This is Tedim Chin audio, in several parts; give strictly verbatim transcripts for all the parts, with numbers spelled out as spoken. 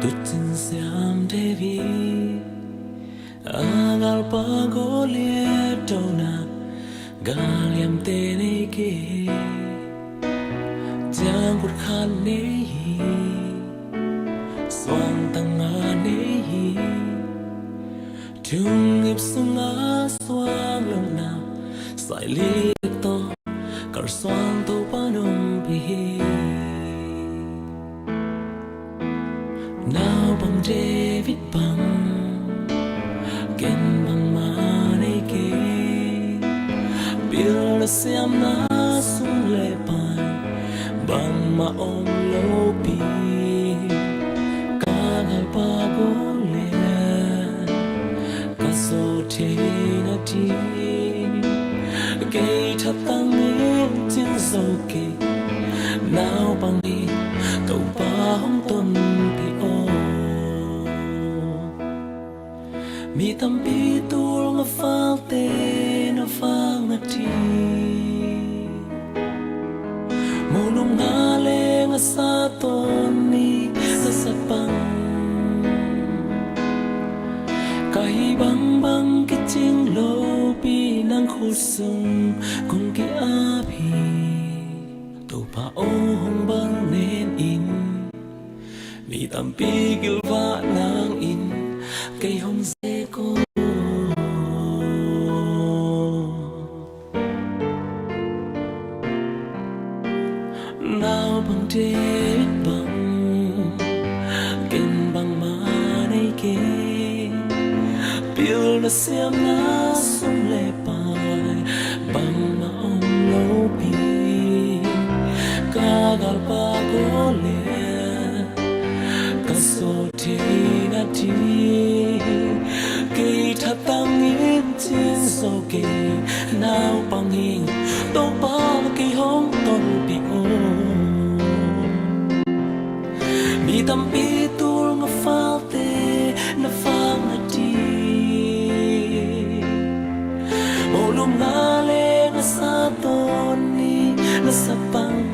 Tucin siam David a galpa Goliat tawh na, gal liamte nei kei. Ciangkhut khat nei hi, suangtang nga nei hi. Thunngip sunga suang lohna, sailiak tawh kalsuan Topa na ompih hi. Naupang David bang, ken bangmah nei kei. Pilna siamna sung le pai, bangmah om lopi. Ka galpa Goliat ka suak theihna ding, kei thatang in cin zo kei. Naupang hi, Topa hong tonpih aw. Mi tampi tul nga falte na vang na ti. Molum nga le nga sa tawn ni na sa pang. Ka hih bangbang kicing lopi nang khut sung kong ki-ap hi. Topa aw hong bal nen in. Mi tampi gilvah nangin kei hong zek aw. Naupang David bang, ken bangmah nei kei. Pilna siamna sung le pai, bangmah om lopi. Ka galpa Goliat ka suak theihna ding, kei thatang in cin zo kei. Naupang hi, Topa kei hong tonpih aw. Mi tampi tul nga falte na vang na ti. Molum nga le nga sa tawn ni na sa pang.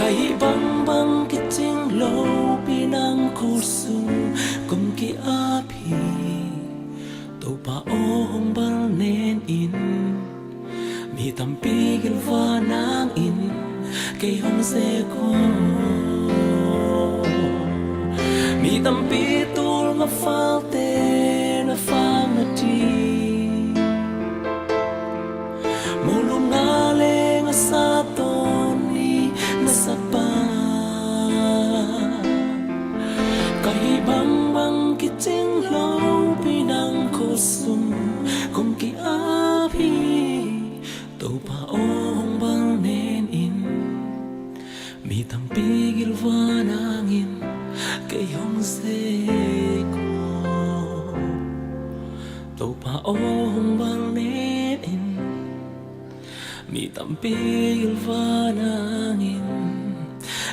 Ka hih bangbang kicing lopi nang khut sung kong ki-ap hi. Topa aw hong bal nen in. Mi tampi gilvah nangin kei hong zek aw. Mi tampi tul nga falte na vang na ti. Molum nga le nga sa tawn ni na sa pang. Ka hih bangbang kicing lopi nang khut sung kong ki-ap hi. Topa aw hong bal nen in. Mi tampi gilvah nangin kei hong zek aw. Topa aw hong bal nen in. Mi tampi gilvah nangin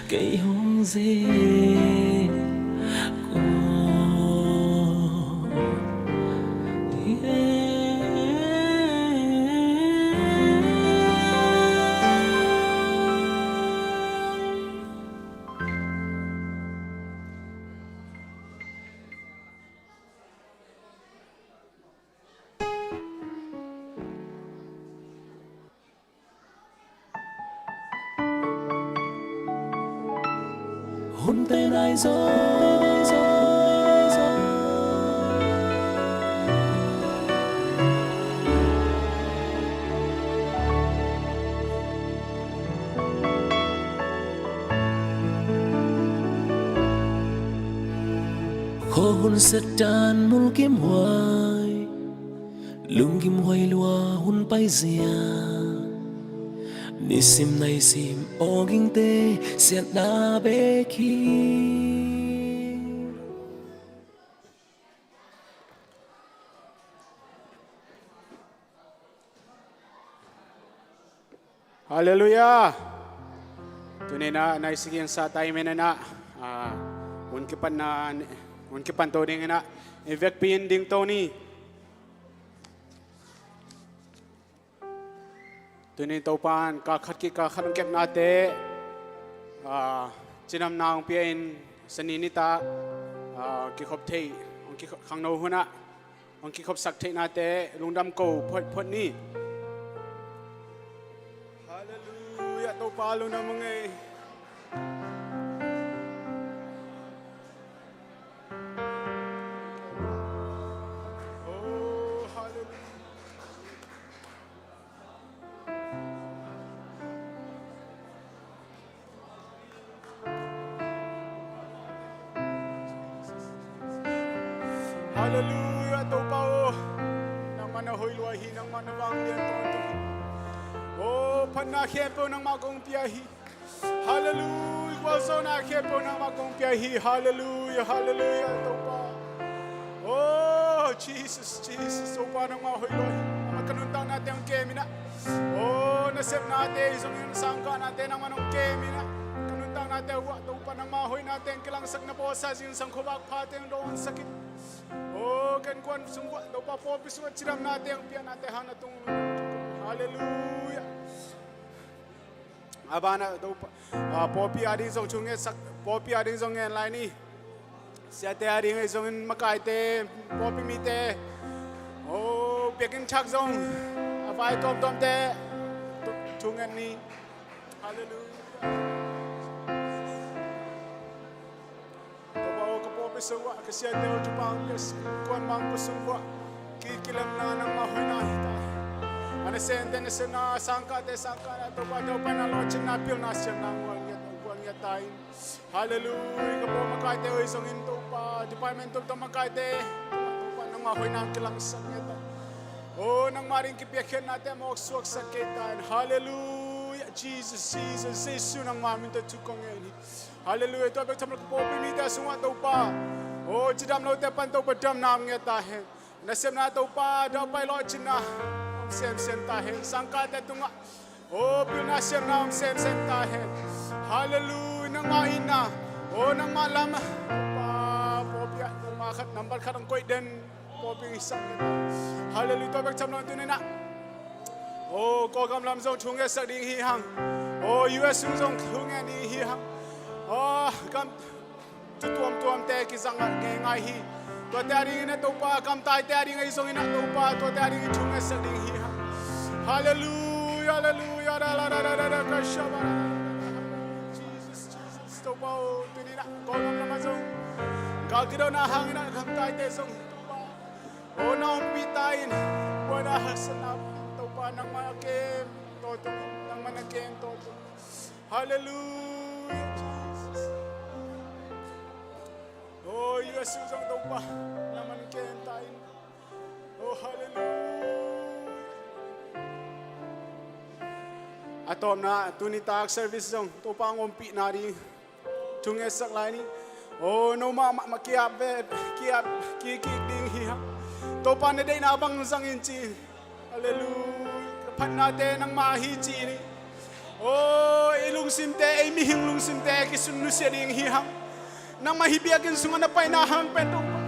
kei hong zek aw. Hunte nai zaw. Khuahun Satan mulkimhuai, lunggimhuai lua hun paizia. Nisim naisim awgingte siatna bek hi. Halleluiah. Tuni-in ah naisik in sa tai men in ah, ah, hun kipan na, hun kipan to ding in ah i vekpi in ding to ni. Tuni-in Topa'n kal khat ki kal khat hong kepnate, ah, Cidamna hong pia-in Sani nitak, ah, kikhop theih, hong kikhop, khangno hunah hong kikhopsak theihnate lungdam ko photphot ni. Halleluiah, Topa lungdam hong ei. Oh, halleluiah. Halleluiah, Topa aw. Nangmah na hoih lua hi, nangmah na vanglian tawntung hi. Oh, phatna khempeuh nangmah kong pia hi. Halleluiah, gualzawhna khempeuh nangmah kong pia hi. Halleluiah, halleluiah, Topa. Oh, Jesus, Jesus, Topa nangmah hoih lua hi. Nangmah ka nuntaknate hong kem in ah. Oh, nasepnate zongin sangkahnate nangmah hong kem in ah. Ka nuntaknate uh ah Topa nangmah hoihnate hong kilangsak, na bawlsa zingsang khuavak phate hong dawnsak in. Oh, ka innkuan sung uh ah Topa pawlpi sungah cidamnate hong piaknate hang na tung. Halleluiah. A banah Topa, ah, pawlpi ading zong thungetsak, pawlpi ading zong ngen lai ni. Siate ading ahi zongin makaite, pawlpi mite, oh, biakinn thak zong a vai tuamtuamte thu-, thunget ni. Halleluiah. Topa aw, ka pawlpi sung uah ka siate uh thupha hong pia, kuan mang ka sung uah ki, kilemna nangmah hoihna hi ta. A nasente nasepna, sangkahte sangkahna, Topa Topa na lawhcinna, pilna siamna guan ngiat, guan ngiat ta in. Halleluiah. Ka pawl makaite uh ahi zongin Topa, department tuamtuam makaite, Topa nangmah hoihna kilangsak ngiat ta. Oh, nangmah ding kipiakkhiatnate mawk suaksak kei ta in. Halleluiah. Jesus, Jesus, Jesu nangmah min tawh thu kong ngen hi. Halleluiah. Tua bek tham lo ka pawlpi mite sungah Topa, oh, cidam lote pan Topa damna om ngiat ta hen. Nasepna Topa daupai lawhcinna om semsem ta hen. Sangkahte tungah, oh, pilna siamna om semsem ta hen. Halleluiah. Nangmah itna, oh, nangmah lam, Topa, pawlpi ah nangmah khat, nambat khat hong koih den pawlpi hi sak ngiat ta. Halleluiah. Tua bek tham lo tuni-in ah, oh, Kawlgam lam zong thungetsak ding hi hang. Oh, U S sung zong thunget ding hi hang. Oh, gam thu tuamtuamte kizang ngeingai hi. Tuate adingin ah Topa, gamtaite ading ahi zongin ah Topa, tuate adingin thungetsak ding hi hang. Halleluiah, halleluiah, da, da, da, da, da, da, ka, sha, ba, da, da, da, da, da. Jesus, Jesus, Topa aw, tuni-in ah Kawlgam lamah zong gal kidona hangin ah gamtaite zong Topa, oh, na ompih ta in, buaina haksatna Topa nangmah na kem tawh tung, nangmah na kem tawh tung. Halleluiah, Jesus. Oh, U S sung zong Topa nangmah na kem ta in. Oh, halleluiah. A tawpna tuni tak service zong Topa hong ompihna ding thungetsak lai ni. Oh, no mahmah ma kiap ve, kiap kikik ding hi hang. Topa na deihna bang zang in ci. Halleluiah. Ka phatnate nangmah hi ci ni. Oh, ei lungsimte, ei mihing lungsimte kisun nusia ding hi hang. Nangmah hih biakinn sungah na paina hang pen Topa,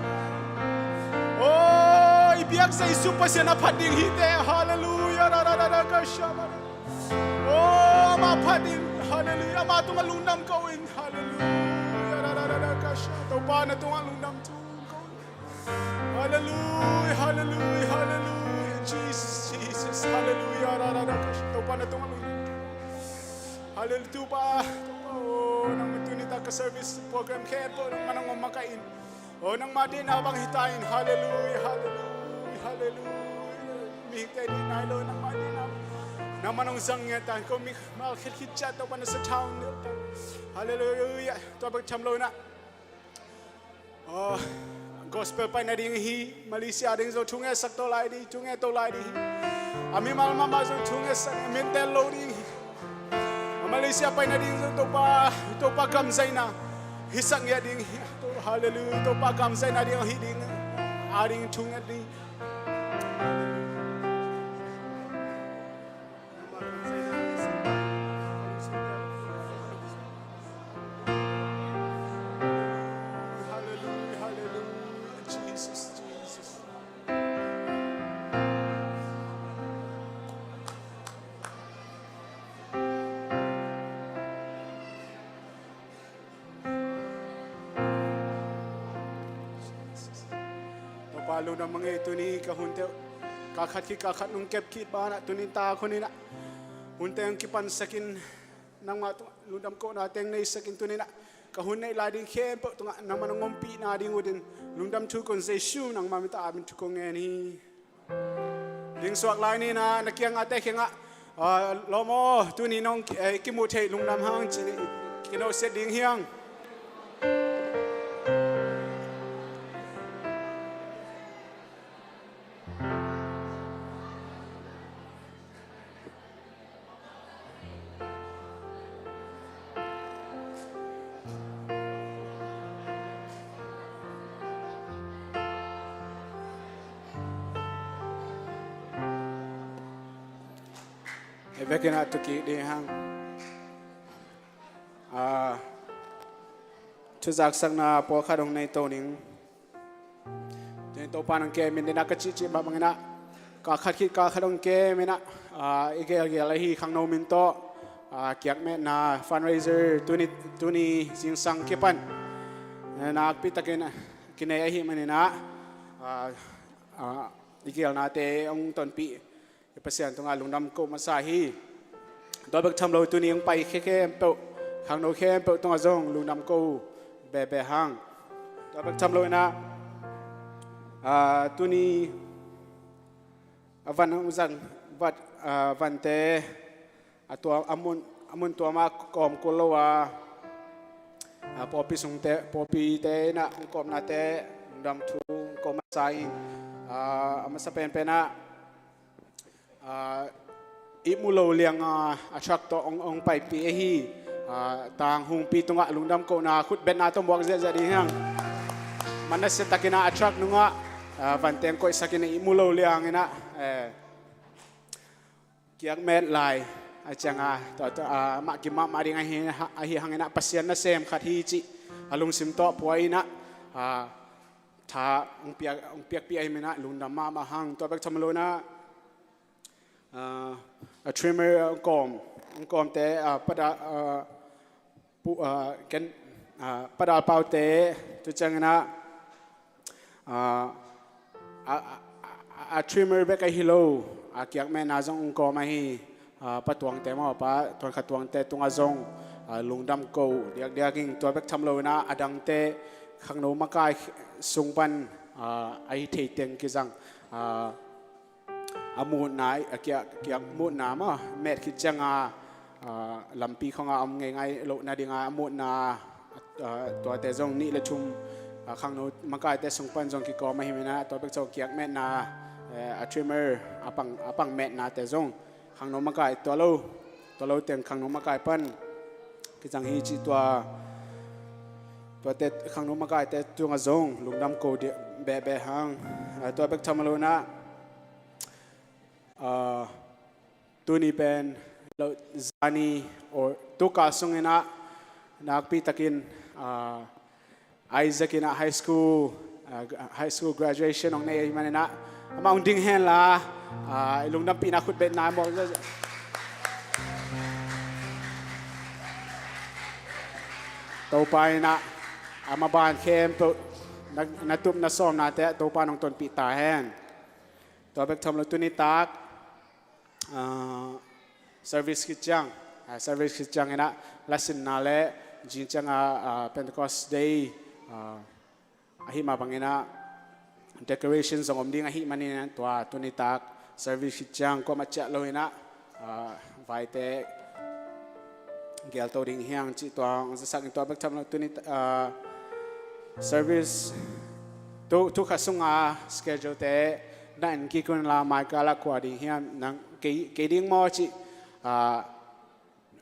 oh, i biak Jesu Pasian a phat ding hi teh. Halleluiah. Ra, ra, ra, ra, ka, sha, ba, ra. Oh, amah phat in. Halleluiah. Amah tungah lungdam ko in. Halleluiah. Ra, ra, ra, ra, ka, sha. Topa na tungah lungdam thu ko in. Halleluiah, halleluiah, halleluiah. Jesus, Jesus, halleluiah. Ra, ra, ra, ka, sha. Topa na tungah lungdam. Halleluiah, Topa. Topa, oh, nangmah tuni tak ka service program khempeuh nangmah nong om makaih in. Oh, nangmah deihna bang hi ta in. Halleluiah, halleluiah, halleluiah. Mihingte deih nai lo nangmah deihna. Nangmah nong zang ngiat ta in. Ko mi mal khit khit ciat Topa na sathau ngiat ta in. Halleluiah. Tua bek tham lo in ah, oh, gospel pai nading hi. Malaysia ding zong thungetsak to lai ding, thunget to lai ding hi. A mimal mahmah zong thungetsak, mintel lo ding hi. A Malaysia pai nading zong Topa, Topa kamzaina hisak ngiat ding hi. Halleluiah. Topa kamzaina ding hi ding, a ding thunget ding. Hallelujah, hallelujah, Jesus, Jesus. Lungdam mah ing ei, tuni ka hunte uh kal khat khit kal khat nong kep khit banah tuni tak huninah hunte hong kipansakin nangmah tungah lungdam kohnate hong neisakin tuninah ka hun neih lai ding khempeuh tungah nangmah nong ompihna ding utin lungdam thu kong Jesu nangmah min tawh amen thu kong ngen hi. Dingsuak lai ninah na kiangahte kiangah, ah, lawm aw, tuni nong ki- eh, kimuh theih lungdam hang cih nih kinosiat ding hiang. Ei vekinah tukik ding hang. Ah, thuzaksakna pawlkhat hong nei to ning. Tuni Topa nang ke min dinah ka cihcih mah banginah kal khat khit kal khat hong ke minah, ah, i gelgel ahi khangno min tawh, ah, kiakmetna fundraiser tuni, tuni zingsang kipan, eh, nakpi takin kinei ahi maninah, ah, ah, i gelnate hong tonpih i Pasian tungah lungdam ko masa hi. Tua bek tham lo tuni hong pai khe khempeuh, khangno khempeuh tungah zong lungdam ko bebe hang. Tua bek tham lo inah, ah, tuni a van hong zang vat, ah, vante a tua a mun a mun tuama kawm kul lo a, ah, pawpi sungte pawpite inah hong kawmnate lungdam thu hong ko masa in, ah, a masa penpenah, ah, ihmu lo lianga a truck tawh hong, hong paipih ahi, ah, tang hungpi tungah lungdam kohna khutbetna tawh muak ziahziah ding hiang. Manna siatakinah a truck nungah, ah, vanteng koihsakinah ihmu lo lianginah, eh, kiakmet lai a cianga tua, tua, ah, mah kimahmah ding ahi, ahi hanginah Pasian nasem khat hi cih a lungsim tawh pua inah, ah, tha hong piak, hong piakpih ahi minah lungdam mahmah hang. Tua bek tham lo inah, ah, a trimmer hong kawm, hong kawmte, ah, pada, ah, pu, ah, ken, ah, padal paute tu cianginah, ah, a, a, a, a trimmer bek ahi lo, a kiakmetna zong hong kawm ahi, ah, pa tuangte maw, pa tuangkhat tuangte tungah zong, ah, lungdam ko diakdiak ing. Tua bek tham lo inah a dangte khangno makai sung pan, ah, ahi thei teng kizang, ah, a muhna, a kiak, kiak muhna maw, met khit cianga, ah, lampi khongah a om ngeingai loh nadinga a muhna, ah, tuate zong nih le thum, ah, khangno makaite sung pan zong kikawm ahi minah tua bek zong kiakmetna, eh, a trimmer a pang, a pang metnate zong khangno makai tua lo, tua lo teng khangno makai pan kizang hi cih tua, tuate khangno makaite tungah zong lungdam ko di bebe hang. Ah, tua bek tham lo inah, ah, tuni pen lo zani or tuka sunginah nakpi takin, ah, Isaac inah high school, ah, high school graduation hong nei ahi maninah amah hong ding henla, ah, i lungdampihna khutbetna mawk. Topa inah a maban khempeuh na, na tup na sawmnate ah Topa nong tonpih ta hen. Tua bek tham lo tuni tak, ah, service khit ciang, ah, service khit cianginah lasinna le zing cianga, ah, Pentecost Day, ah, ahi mah banginah decoration zong om ding ahi maninah tua tuni tak service khit ciang kuamah ciah lo inah, ah, vaite gelto ding hiang cih tua hong zasak in. Tua bek tham lo tuni, ah, service tu, tu kha sunga schedule te na en kik unla maikalah kua ding hiam, nang kei, kei ding maw cih, ah,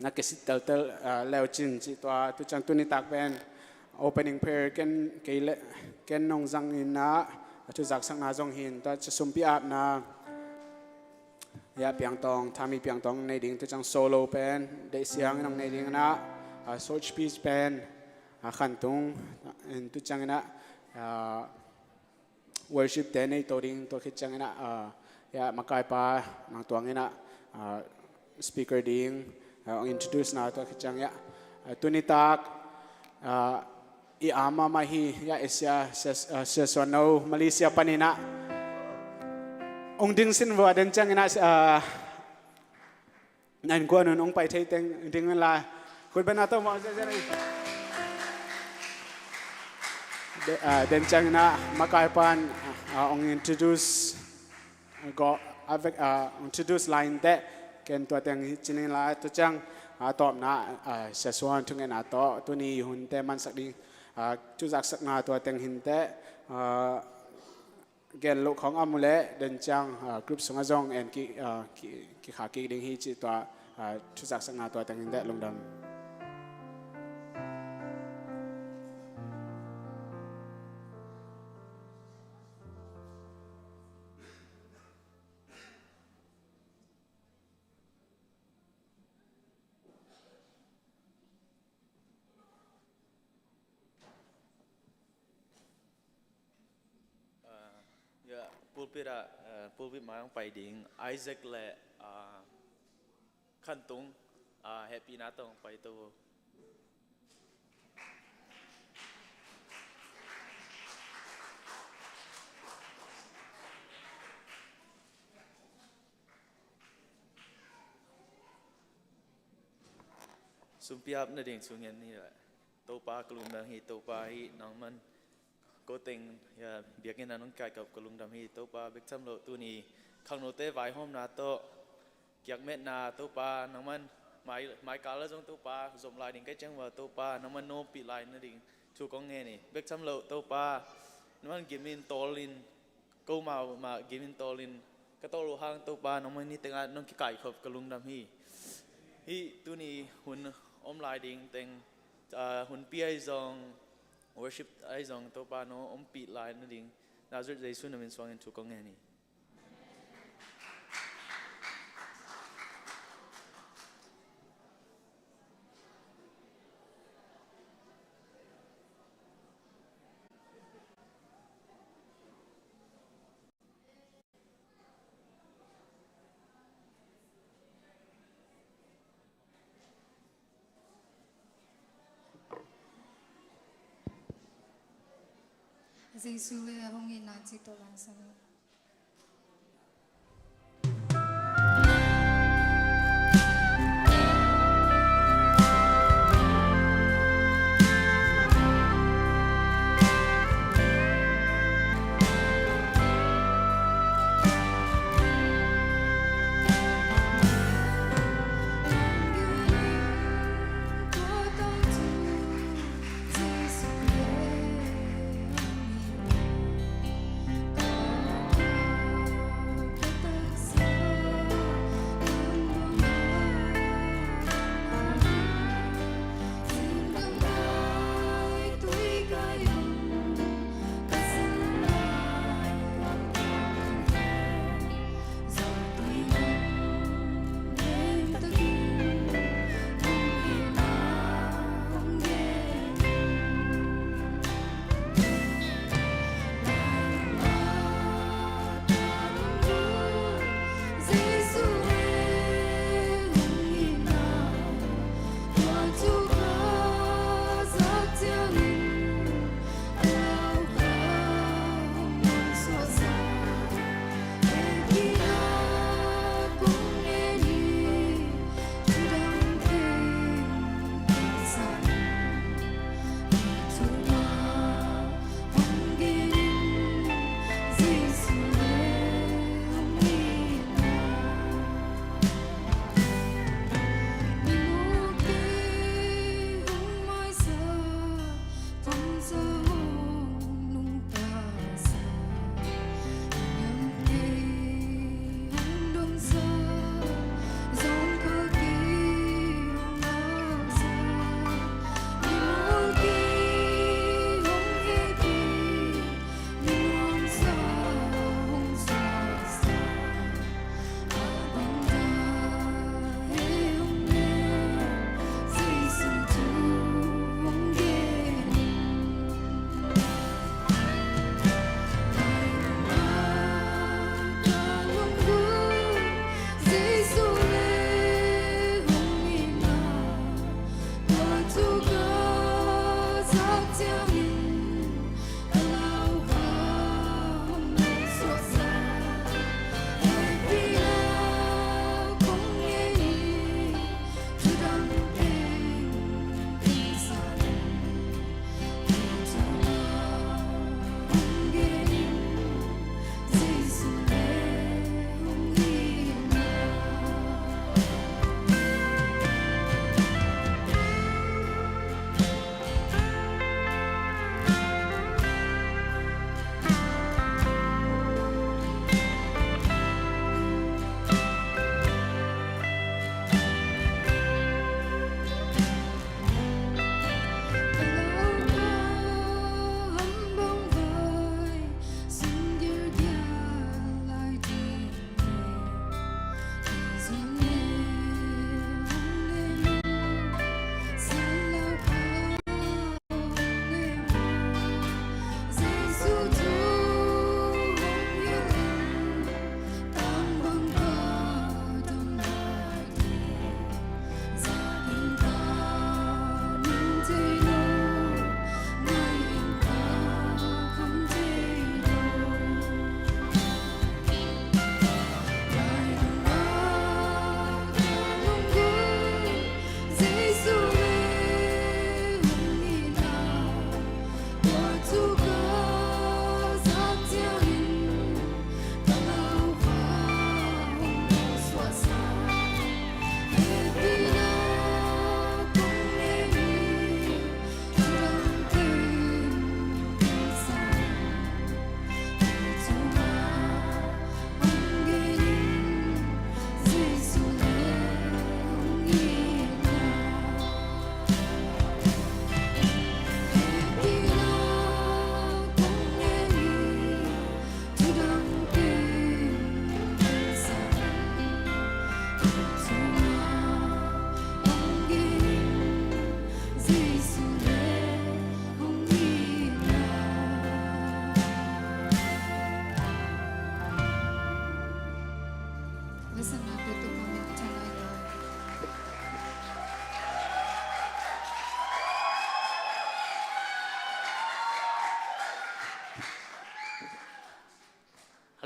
na kisit teltel, ah, leucin cih tua tu ciang tuni tak pen opening prayer ken kei le ken nong zang inah a thuzaksakna zong hin tua ci sumpi apna ya piangtawng, thami piangtawng nei ding tu ciang solo pen deih siangin hong nei ding inah, ah, short speech pen, ah, khantung in tu cianginah, ah, worship te nei to ding tua khit cianginah, ah, ya makaipa nang tuanginah, ah, speaker ding, ah, hong introduce na tua khit ciang ya, ah, tuni tak, ah, i a mahmah hi, ya Asia, Sia, ah, Sia Suan No, Malaysia panin ah. Ong ding sin vua den ciangin ah, ah, na innkuan un ong pai thei teng ding un la. Khut beng na to mawk ziahziah ni. De, ah, den ciangin ah, makai pan, ah, ong introduce, go, ah, vek, ah, introduce lai inteh, ken tua teng hi ci ning la, tua ciang, ah, tawpna, ah, Sia Suan thungetna tawh, tuni hunte mansak ding, ah, thuzaksakna tua teng hi inteh, ah, gen loh khawng om uh leh, den ciang, ah, group sungah zong en ki, ah, ki, kikhah kik ding hi cih tua, ah, thuzaksakna tua teng hi inteh, lungdam. Ah, ya, pulpit ah, ah, pulpit mai hong pai ding Isaac le, ah, Khan Tung, ah, hehpihna tawh hong paito. Sumpiap nading thu ngen ni. Topa ka lungdam hi, Topa hi nangman ko teng, ya, biakinn ah nong kaikhop ka lungdam hi, Topa bek tham lo tuni khangnote vaihawmna tawh kiakmetna, Topa nangman mai, mai kal ah zong Topa zom lai ding ka hih ciang ua, Topa nangman no pih lai nading thu kong ngen hi. Bek tham lo Topa nangman gim in tawl in, ko mahmah gim in tawl in, ka tawl uh hang Topa nangmah ni tengah nong kikaikhop ka lungdam hi. Hih tuni hun om lai ding teng, ah, hunpi ahi zong, worship ahi zong Topa no ompih lai nading Nazareth Jesu na min suangin thu kong ngen hi. Jesu le hong itna cih tawh langsang.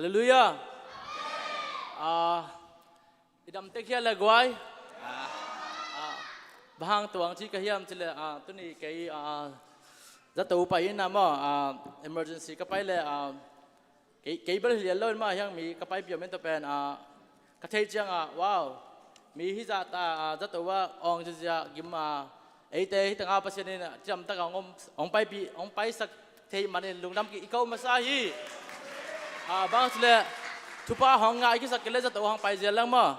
Halleluiah. Ah, i dam tek hia le guai? Ah, ah, bang hang tuang ci ka hiam cile, ah, tuni kei, ah, zato pai in a maw, ah, emergency ka pai le, ah, kei, kei bel hi lian lo in mah hiang mi ka pai piau men to pen, ah, ka thei ciang ah, wow, mi hi zah ta, ah, zato ah awng zizia gim a, eite hi tanga Pasian in, ah, ciamtak a hong om, hong paipi, hong paisak thei manin lungdam ki i ko masa hi. Ah, bang cile thupha hong ngah i kisak kile zato hong pai zia leng maw.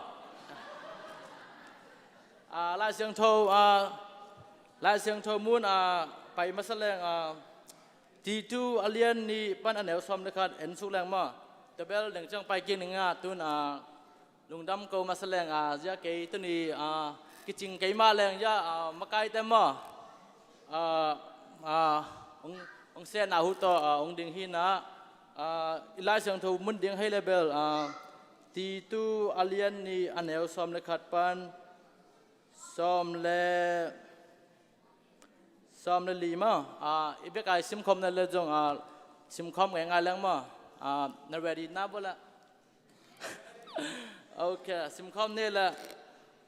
Ah, Lai Siangtho, ah, Lai Siangtho mun, ah, pai masa leng, ah, Titu a lian nih pan a neu sawm le khat en suk leng maw. Tua bel deng ciang pai kik ning a tun, ah, lungdam ko masa leng, ah, zia kei tuni, ah, kicing kei mah leng zia, ah, makaite maw. Ah, ah, hong, hong sen a hu tawh, ah, hong ding hi na, ah, i Lai Siangtho mun ding hei le bel, ah, Titu a lian nih a neu sawm le khat pan sawm le, sawm le li maw. Ah, i bek a i simkhawm na le zong, ah, simkhawm ngei ngai leng maw. Ah, na ready na bawla. Ok, simkhawm ni le.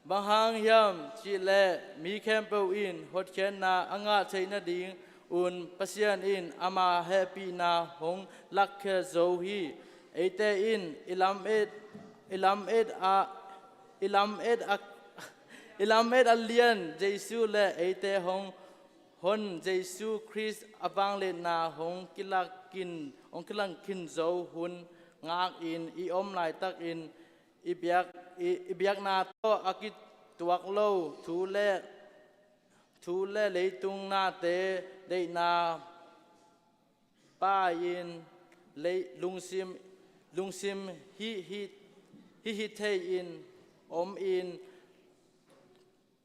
Bang hang hiam cih leh mi khempeuh in hotkhiatna a ngah theih nading un Pasian in ama hehpihna hong lakkhia zo hi. Eite in i lam et, i lam et a, i lam et a, i lam et a lian Jesu le eite hong hon Jesu Khrist a vangliatna hong kilak kin, hong kilak kin zo hun ngak in i om laitakin i biak, i, i biakna tawh a kituak lo thu le, thu le leitung nate deihna pai-in lei, lungsim, lungsim hih, hih, hih, hih thei-in om in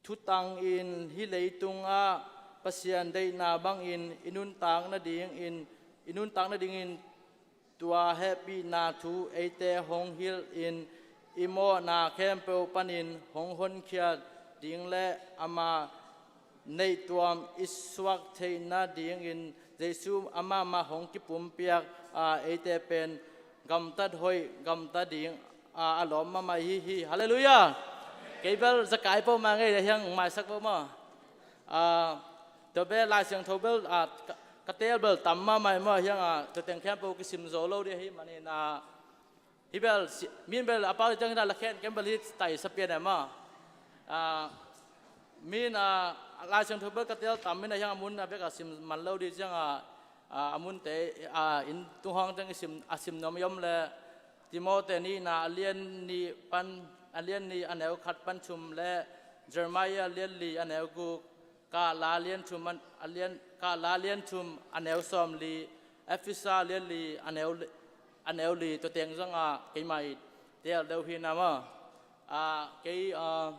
thutang in hih leitungah Pasian deihna bangin i nuntak nadingin, i nuntak nadingin tua hehpihna thu eite hong hilh in i mawhna khempeuh panin hong honkhia ding le ama neihtuam i suak theih nadingin Jesu amah mah hong kipumpiak a eite pen gamtat hoih gamta ding a, a lawm mahmah hi hi. Halleluiah. Kei bel zakai peuhmah ngei le hiang maisak peuhmah. Ah, tua bel Lai Siangtho bel, ah, ka, ka tel bel tam mahmah hi mah hiang, ah, tua teng khempeuh kisim zo lo dih hi manin, ah, hi bel si, min bel a pau ciang hi na la khen kem bel hi tai sa pian e mah. Ah, min, ah, Lai Siangtho bel ka tel tam min a hiang a mun a bek a sim man lo dih ciang, ah, ah, a munte, ah, in tung hong ciang i sim, a sim nuam i om le Timote nihna a lian nih pan, a lian nih a neu khat pan thum le Jeremiah a lian li a neu guk, Kahla lian thum an, a lian, Kahla lian thum a neu sawm li, Efesa lian li a neu li, a neu li, tua teng zong a keimah i tel deuh hi na mah. Ah, kei, ah,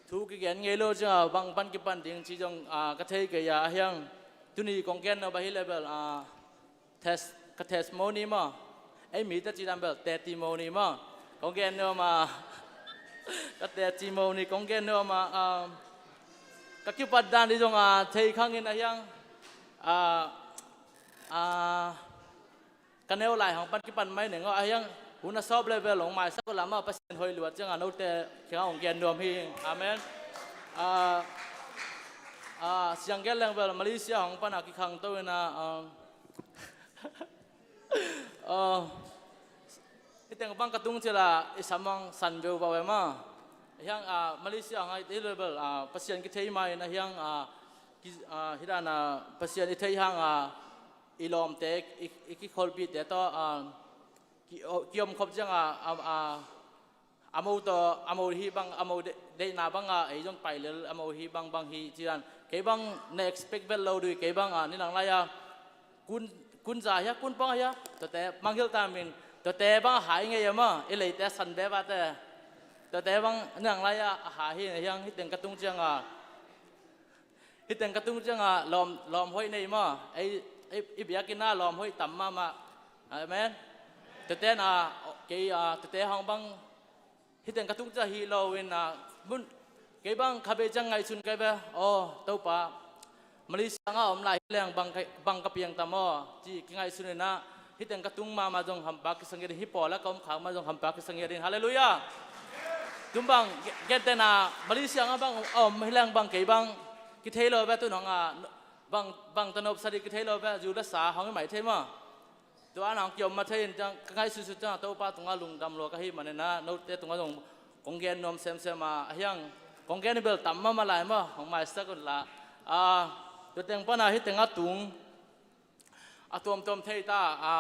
thu kigen ngei lo ciang a bang pan kipan ding ci zong, ah, ka thei kei a, a hiang tuni kong gen no ba hi le bel, ah, Tes-, ka testimony mah. Ei mite ci dan bel testimony mah. Kong gen nuam a. Ka testimony kong gen nuam a, um, ka kipat dan dih zong a thei khang in a hiang. Ah, ah, ka neu lai hong pan kipan mai neng aw a hiang. Hun a sawp le bel hong maisak uh lam a Pasian hoih luat ciang a note kiang a hong gen nuam hi. Amen. Ah, ah, siang gen leng bel Malaysia hong pan a kikhangto in a, um, Aw, hih teng bang ka tung cil a i sam hong san veu vau e mah. Hiang, ah, Malaysia hang a i level, ah, Pasian kithei ma in a hiang, ah, ki, ah, hih dan a Pasian i thei hang a i lawmte, i, i kikholhpihte tawh, ah, ki, kiomkhop ciang a, ah, ah, a mo tawh, a mo hih bang, a mo de-, deihna bang a, ei zong pai lel, a mo hih bang, bang hih ci dan. Kei bang na expect vet lo dui, kei bang a, ni lang lai a, kun, kun za hia, kun pang hia, tuate mangngilh ta min, tuate bang a hai ngei a mah, i leite a san bebate. Tuate bang ni lang lai a, a hai hi, hiang hih teng ka tung ciang a. Hih teng ka tung ciang a lawm, lawm hoih nei maw? Ei, ei, i biakinn ah lawm hoih tam mahmah. Amen. Tete na, kei, ah, tete hong bang. Hih teng ka tung ciang hih lo in, ah, mun, kei bang kha bei ciang ngaihsun kei ve. Aw, Topa. Malaysia nga om lai hi leng bang ka, bang ka piang tam aw. Ci kingaihsun in ah. Hih teng ka tung mahmah zong hampa kisang ding, hih pawl a ka om khak mah zong hampa kisang ding. Halleluiah. Tum bang, ge-, gentehna, Malaysia ah bang a om hi leng bang kei bang kithei lo ve, tu nong a, bang, bang tanop sa ding kithei lo ve, zu le sa hong hi mai thei maw. Tua nong kiom mah thei in ciang, ka ngaihsutsut ciang, Topa tungah lungdam lua ka hih manin ah, note tungah zong kong gen nuam semsem a, a hiang, kong gen bel tam mahmah lai maw, hong maisak un la. A, tua teng pan a hih teng a tung, a tuamtuam thei ta, a,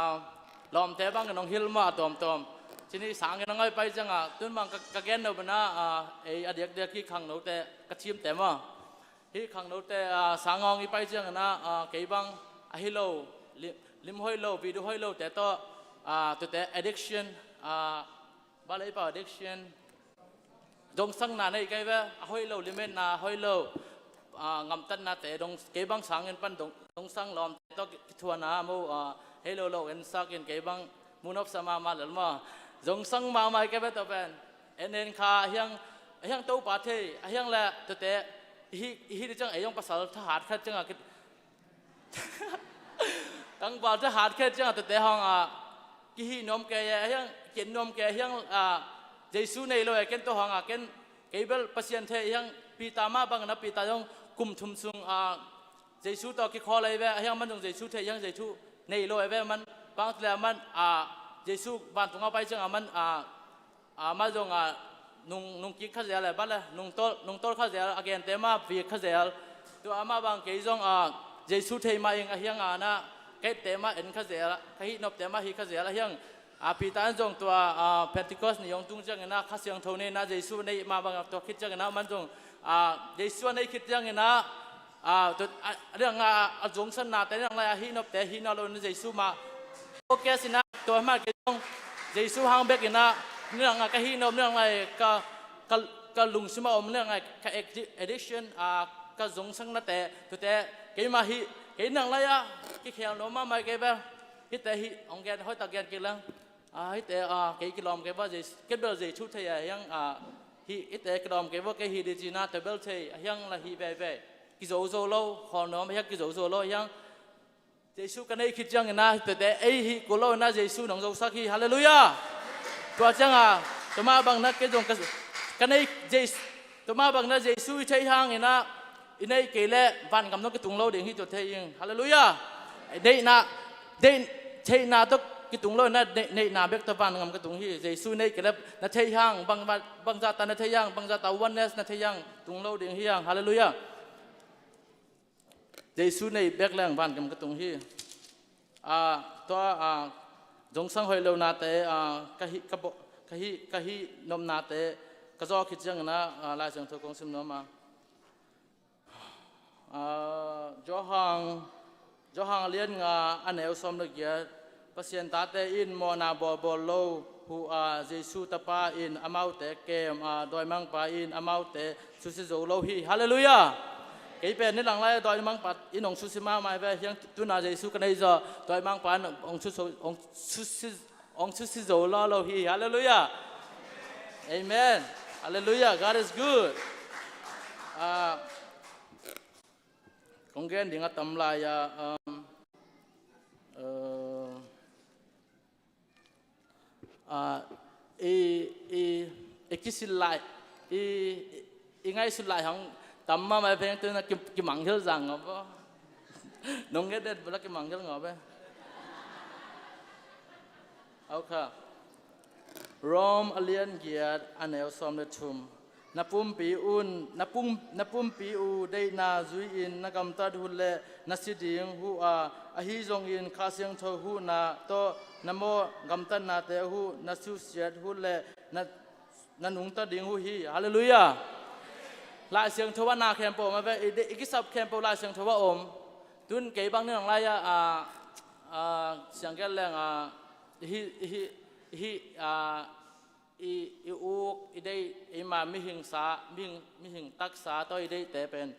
lawmte bangin hong hilh maw a tuamtuam. Cini sangin hong pai ciangin, tun bang ka, ka gen nop in ah, a, ei a diakdiak hih khangnote, ka thimte maw. Hih khangnote, a, sang hong i pai ciangin ah, a, kei bang a hi lo, lim, lim hoih lo, video hoih lote tawh, a, tuate addiction, a, bang lei pau addiction, zongsangna nei kei ve, a hoih lo, limetna hoih lo, a, gamtatnate, dong, kei bang sangin pan dong, zongsang lawmte tawh ki, kithuahna maw, a, hei lo lo ensak in kei bang mu nopsa mahmah lel maw. Zongsang mahmah kei ve tua pen. En en kha a hiang, a hiang Topa thei, a hiang le tuate, i hih, i hih ding ciang ei zong pasal thahat khat ciangin ki, tangval thahat khat ciangin tuate hong a, kihih nuam kei e, a hiang, kien nuam kei a hiang, a, Jesu nei lo e, ken tua hong a, ken, kei bel Pasian thei a hiang, Peter mah bangin ah Peter zong kum thum sung, a, Jesu tawh kikhawl ahi ve, a hiang man zong Jesu thei a hiang Jesu nei lo ahi ve, man bang le man, a, Jesu vantung a pai ciangin man, a, a, mah zong, a, nung, nung kik kha zel e, bang le nung tol, nung tol kha zel, a gente mah vik kha zel. Tua amah bang kei zong, a, Jesu thei mah ing a hiang a na, ka ette mah en kha zel, ka hih nopte mah hih kha zel a hiang, a, Peter in zong tua, a, Pentecost ni hong tung ciangin ah Kha Siangtho nei in ah Jesu nei mah bang tua khit ciangin ah man zong, a, Jesu a nei khit ciangin ah, a, tua, a, a dang a, a zongsannate dang lai a hih nopte hih nawn lo in ah Jesu mah. Focus in ah tua mah kei zong Jesu hang bek in ah, ni dang a ka hih nop ni dang lai ka, ka, ka lungsim a om ni dang lai ka addi-, addiction, a, ka zongsannate, tuate, keimah hih, kei ni dang lai a, kikhel nuam mahmah kei bel. Hihte hih, hong gen, hoihtak gen kik leng. A, hihte, a, kei kilawm kei va, Jesu, kei bel Jesu thei a hiang, a, hih, hihte kilawm kei va, kei hih ding ci-in ah, tua bel thei, a hiang la hih veve. Kizo zo lo, khawl nuam, a hiang kizo zo lo, a hiang. Jesu ka nei khit ciangin ah, tuate, ei hih kul lo in ah, Jesu nong zosak hi, halleluiah. Tua ciangin, tua mah bang na kei zong ka, ka nei, Jesu, tua mah bang na Jesu i theih hangin ah, i neih kei leh vangam tawh kitung lo ding hi tua thei ing. Halleluiah. Neihna, neih, theihna tawh kitung lo in ah, neih, neihna bek tawh vangam kitung hi. Jesu neih kei leh na theih hang, bang, bang, bangzah ta na theih hang, bangzah ta oneness na theih hang, tung lo ding hi hang. Halleluiah. Jesu neih bek leng vangam kitung hi. A, tua, a, zongsang hoih lonate, a, ka hih, ka bo-, ka hih, ka hih nopnate, ka zawh khit ciangin ah, a, Lai Siangtho kong sim nuam a. A, Johan, Johan a lian nga a neu sawm le giat, Pasian tate in mawhna bawlbawl lo hu a, Jesu tapa in amaute kem a, dawimangpa in amaute susia zo lo hi. Halleluiah. Kei pen ni dang lai a dawimangpa in hong susia mahmah hi ve, hiang tu-in ah Jesu ka nei zaw, dawimangpa in hong susia, hong susia, hong susia zo law lo hi. Halleluiah. Amen. Halleluiah. God is good. A, kong gen ding a tam lai a, um, uh, a, i, i, i kisil lai, i, i, i ngaihsut lai hong tam mahmah, pheng tu-in ah ki, kimanghilh zang ngawp aw. Nong nget den bula kimanghilh ngawp e. Okay. Rom a lian giat a neu sawm le thum. Na pumpi un, na pum-, na pumpi uh deihna zui-in na gamtat uh leh na si ding uh a, ahi zongin Kha Siangtho huhna tawh na mawh gamtatnate uh na suksiat uh leh na, na nungta ding uh hi. Halleluiah. Lai Siangtho ah na khempeuh om a ve, i de-, i kisap khempeuh Lai Siangtho ah om. Tu-in kei bang ni dang lai a, a, a, siangkel leng a, hi, hi, hi, a, i, i uk, i deih, eima mihing sa, mihing, mihing taksa tawh i deihte pen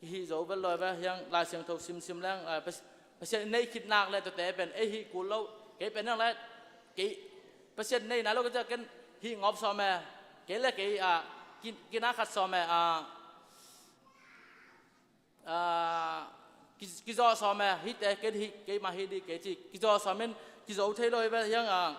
kihih zo vet lo ve, hiang Lai Siangtho simsim leng, a, Pas-, Pasian i neih khit nak leh tuate pen ei hih kul lo, kei pen hiang leh, kei Pasian neih nai lo ka ciah ken hih ngawp sawm e, kei leh kei, a, ki, kina khat sawm e, a, a, ki, kizawh sawm e, hihte kei hih, keimah hih ding kei ci, kizawh sawm in, kizo thei lo hi ve hiang a,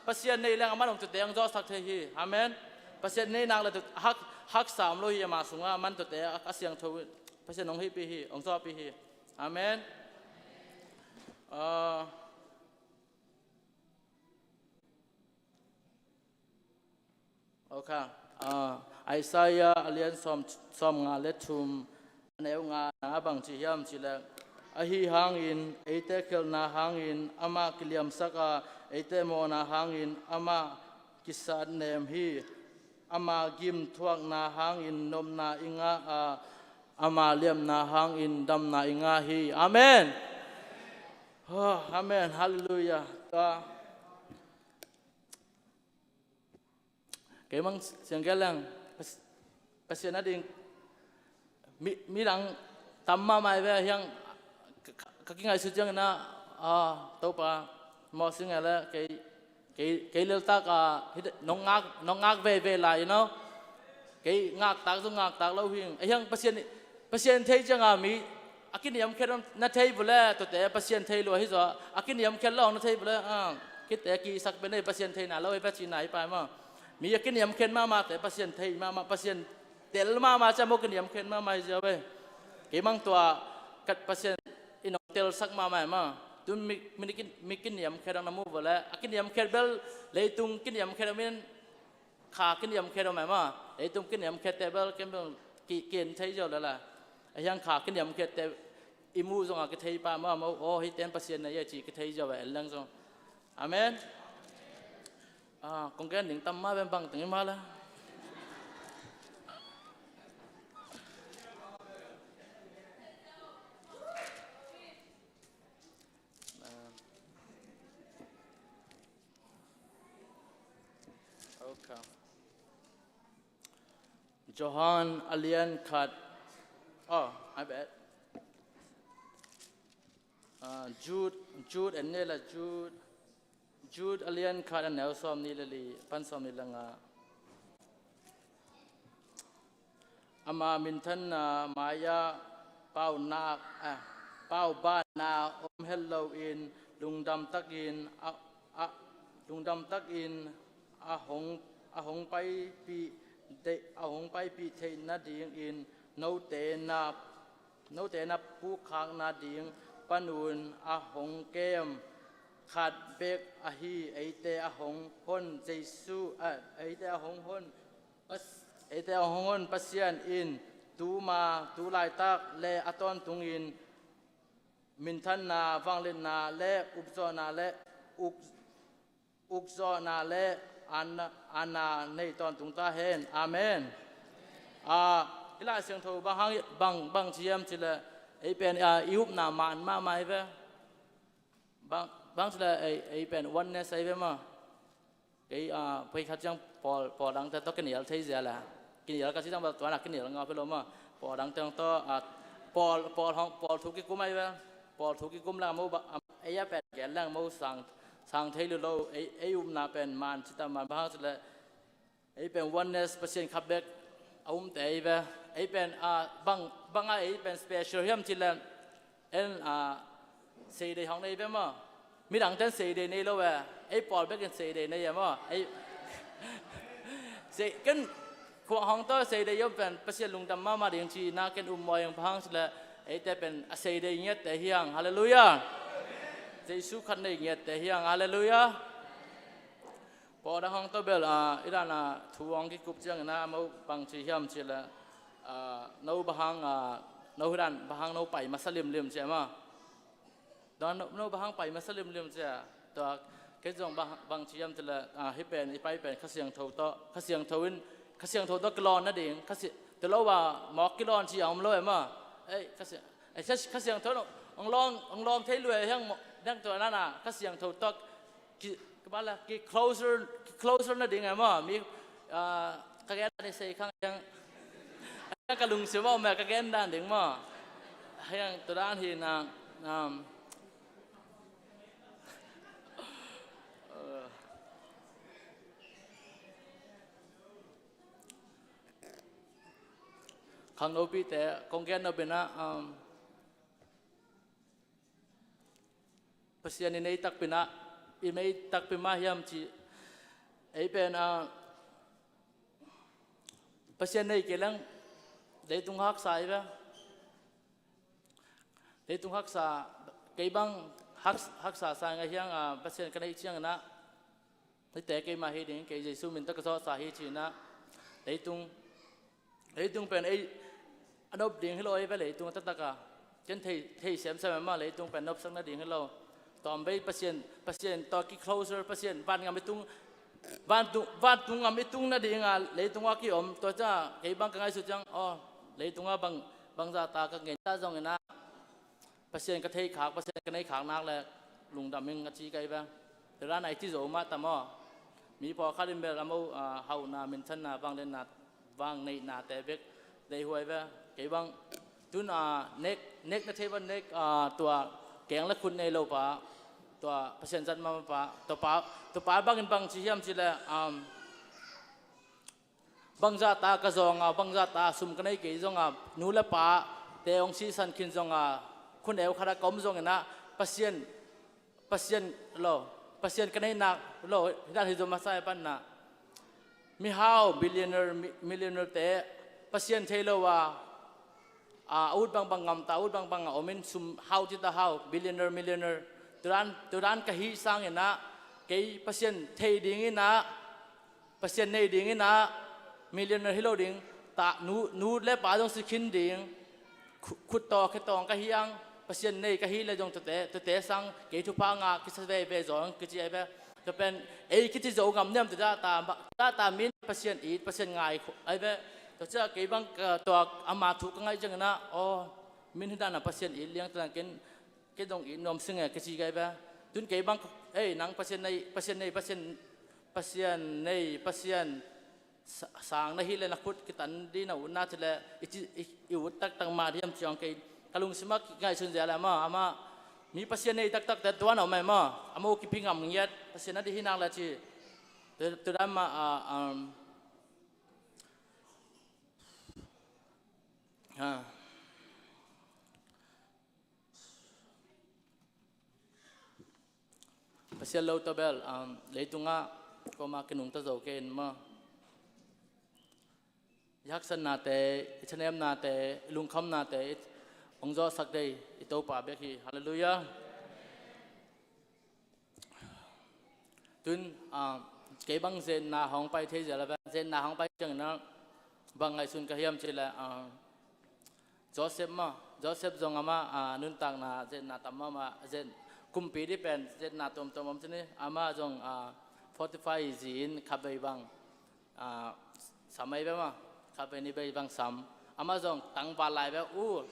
Pasian nei leng amah hong tuate hong zawhsak thei hi. Amen. Pasian nei nak le tu hak, haksa om lo hi, amah sungah amah tuate a, a siangtho Pasian hong hihpih hi, hong zawhpih hi. Amen. Ah, okay. Ah, Isaiah a lian sawm, sawmnga le thum, a neu nga na bang ci hiam cih leh, ahi hangin eite khelhna hangin amah kiliamsak a, eite mawhna hangin amah kisatnem hi. Ama gim thuakna hangin nopna i ngah a, ama liamna hangin damna i ngah hi. Amen. Oh, amen. Halleluiah. Tua kei mang siang kei leng Pas-, Pasian a ding mi, midang tam mahmah hi ve hiang, ka, ka, ka kingaihsut ciangin ah, ah, Topa, mawh sing e le kei, kei, kei leltak ah, hih nong ngak, nong ngak veve lai, you know? Kei ngaktak zong ngaktak lo hing. A hiang Pasian, Pasian thei ciangin mi a kiniamkhiat na thei vua le, tuate Pasian thei lua hi zaw, a kiniamkhiat lo na thei vua le, ah, kite kisak pen ei Pasian theihna lo ei ve cihna hi pai maw. Mi a kiniamkhiat mahmahte Pasian thei mahmah, Pasian tel mahmah ciang maw kiniamkhiat mahmah hi zia ve. Kei mang tua kat Pasian in hong telsak mahmah hi maw. Tu mi, mi, mi kiniamkhiat hong na mu vua le, a kiniamkhiat bel leitung kiniamkhiat hong min kha kiniamkhiat om e maw. Leitung kiniamkhiatte bel ken bel ki, ken thei zia le la. A hiang kha kiniamkhiatte i muh zongah kithei pah maw, maw, aw, hih ten Pasian na hi a ci kithei zia ve en leng zong. Amen. Ah, kong gen ding tam mah ven bang teng i mah le. Okay. Johan a lian khat. Oh, I bet. Ah, Jude, Jude en ni la Jude. Jude a lian khat a neu sawm nih le li pan sawm nih le nga. Ama minthanna mai-ah paunak, eh, paubanna om het loin lungdam takin a, a, lungdam takin a hong, a hong paipih, a hong paipih theih nadingin note na, note na pukkhak nading panun a hong kem khat bek ahi eite a hong hon Jesu, eh, eite a hong hon Pas-, eite a hong hon Pasian in tuma, tu laitak le a tawntungin minthanna, vangliatna le upzawhna le uk, ukzawhna le aana, aana nei tawntung ta hen. Amen. Ah, i Lai Siangtho bang hang, bang, bang ci hiam cih leh ei pen, ah, i upna man mahmah hi ve. Bang, bang cih leh ei, ei pen oneness ahi ve maw. Kei, ah, pei khat ciang pawl, pawl dangte tawh kinial thei zia le. Kinial ka ci ciang bel tuan a kinial ngau phi lo maw. Pawl dangte hong tawh, ah, pawl, pawl hong, pawl thu kikum ahi ve. Pawl thu kikum leng mo ba, am, ei a pen gen leng mo sang, sang thei lua lo. Ei, ei upna pen man ci ta man bang hang cih leh ei pen oneness Pasian khat bek a umte ahi ve. Ei pen, ah, bang, bang a ei pen special hiam cih leh en, ah, seidei hong nei ve maw. Midangte in seidei nei lo ve. Ei pawl bek in seidei nei e maw. Ei sei, ken khuang hong tawh seidei om pen Pasian lungdam mahmah ding ci na ken um mawi hong pha hang cih leh eite pen a seidei ngiatte hi hang. Halleluiah. Jesu khat nei ngiatte hi hang. Halleluiah. Pawl dang hong tawh bel, ah, i dan a thu hong kikup ciangin a mo bang ci hiam cih leh, ah, no bang hang, ah, no hi dan bang hang no pai masa limlim ci a maw. Tua no, no bang hang pai masa limlim ci a. Tua kei zong bang, bang ci hiam cih leh, ah, hih pen, i pai pen Kha Siangtho tawh, Kha Siangtho in, Kha Siangtho tawh kilawn nading, Kha Si-, tua lo a mawk kilawn ci a om lo e maw. Ei, Kha Si-, ei, Kha, Kha Siangtho no, hong lawng, hong lawng thei lua e hiang maw, dang tua na na, Kha Siangtho tawh ki, ka bang la, ki closer, ki closer nading e maw. Mi, ah, ka gen dan i sei khang hiang. Ka lungsim a om e, ka gen dan ding maw. Hiang tua dan hi na, um, khang nopite, kong gen nop in a, um, Pasian in ei takpi in ah i mei takpi mah hiam ci. Ei pen a Pasian nei kei leng leitung haksa i ve. Leitung haksa, kei bang hak, haksa sa ngai hiang a Pasian ka neih ciangin ah, hihte keimah hi ding, kei Jesu min tawh ka zawhsa hi ci-in ah, leitung, leitung pen ei a nop ding hi lo ei ve, leitung a taktak a ken thei, thei semsem e mah, leitung pen nopsak nading hi lo. Tawm bei Pasian, Pasian tawh ki closer, Pasian vangam i tung, vantung, vantung ngam i tung nading a leitung ah ki om. Tua ciang kei bang ka ngaihsut ciang, aw, leitung ah bang, bangzah ta ka ngen ta zongin ah, Pasian ka thei khak, Pasian ka nei khak nak le lungdam ing a ci ka hi ve. Tua dan a i ci zo mah tam aw. Mi pawlkhat in bel a mo, a, hauhna, minthanna, vangliatna, vangneihna te bek deih huai ve. Kei bang tun a nek, nek na thei bang nek, a, tua keng le khut nei lo pa, tua Pasian zat mama pa, tua pa, tua pa bangin bang ci hiam ci le, um, bangzah ta ka zawng a, bangzah ta sum ka nei kei zong a, nu le pa te hong sisan khin zong a, khuneu khat a ka om zongin ah, Pasian, Pasian lo, Pasian ka neihnak lo, hi dan hi zo masa e. Panna mihau, billionaire, mi-, millionaire te Pasian thei lo a, a, a ut bangbang ngamta, a ut bangbang a om in, sum hau cita hau, billionaire, millionaire, tua dan, tua dan ka hih sangin ah, kei Pasian thei dingin ah, Pasian nei dingin ah, millionaire hi lo ding, ta, nu, nu le pa zong si khin ding, khu-, khut tawh khe tawng ka hiang, Pasian nei ka hi le zong tuate, tuate sang kei thupha ngah kisa veve zaw ing kici ai ve. Tua pen ei kici zo ngam niam, tua zahta, zahta min Pasian it, Pasian ngai khu-, ai ve. Tua ciah kei bang ka, tua ama thu ka ngaih ciangin ah, aw, min hi dan a Pasian it liang, tua dan ken, kei zong it nuam sing e kici ka hi ve. Tun kei bang, ei, nang Pasian nei, Pasian nei, Pasian, Pasian nei, Pasian sa-, sang na hi le na khut kitan ding na utna ci le i ci, i, i ut taktak mah diam ciang kei ka lungsim ah ngaihsun zia le mah, amah mi Pasian nei taktak te tuan a om e mah, a mo kipi ngam ngiat, Pasian a dih hi nak le ci. Tu, tu dan mah, a, um, a. Pasian lo tawh bel, um, leitungah kuamah kinungta zo kei in maw. I haksatnate, i thanemnate, i lungkhamnate, i hong zawhsak dei, i Topa bek hi. Halleluiah. Tun, um, kei bang zetna hong pai thei zel a ve, zetna hong pai ciangin ah bang ngaihsun ka hiam cih leh, um, Joseph maw, Joseph zong amah, a, nuntakna zetna tam mahmah, zet, kumpi dih pen zetna tuamtuam om ci ni. Amah zong, a, forty-five zi in khatvei bang, a, sam ei ve maw, khatvei nihvei bang sam. Amah zong tangval lai ve, u,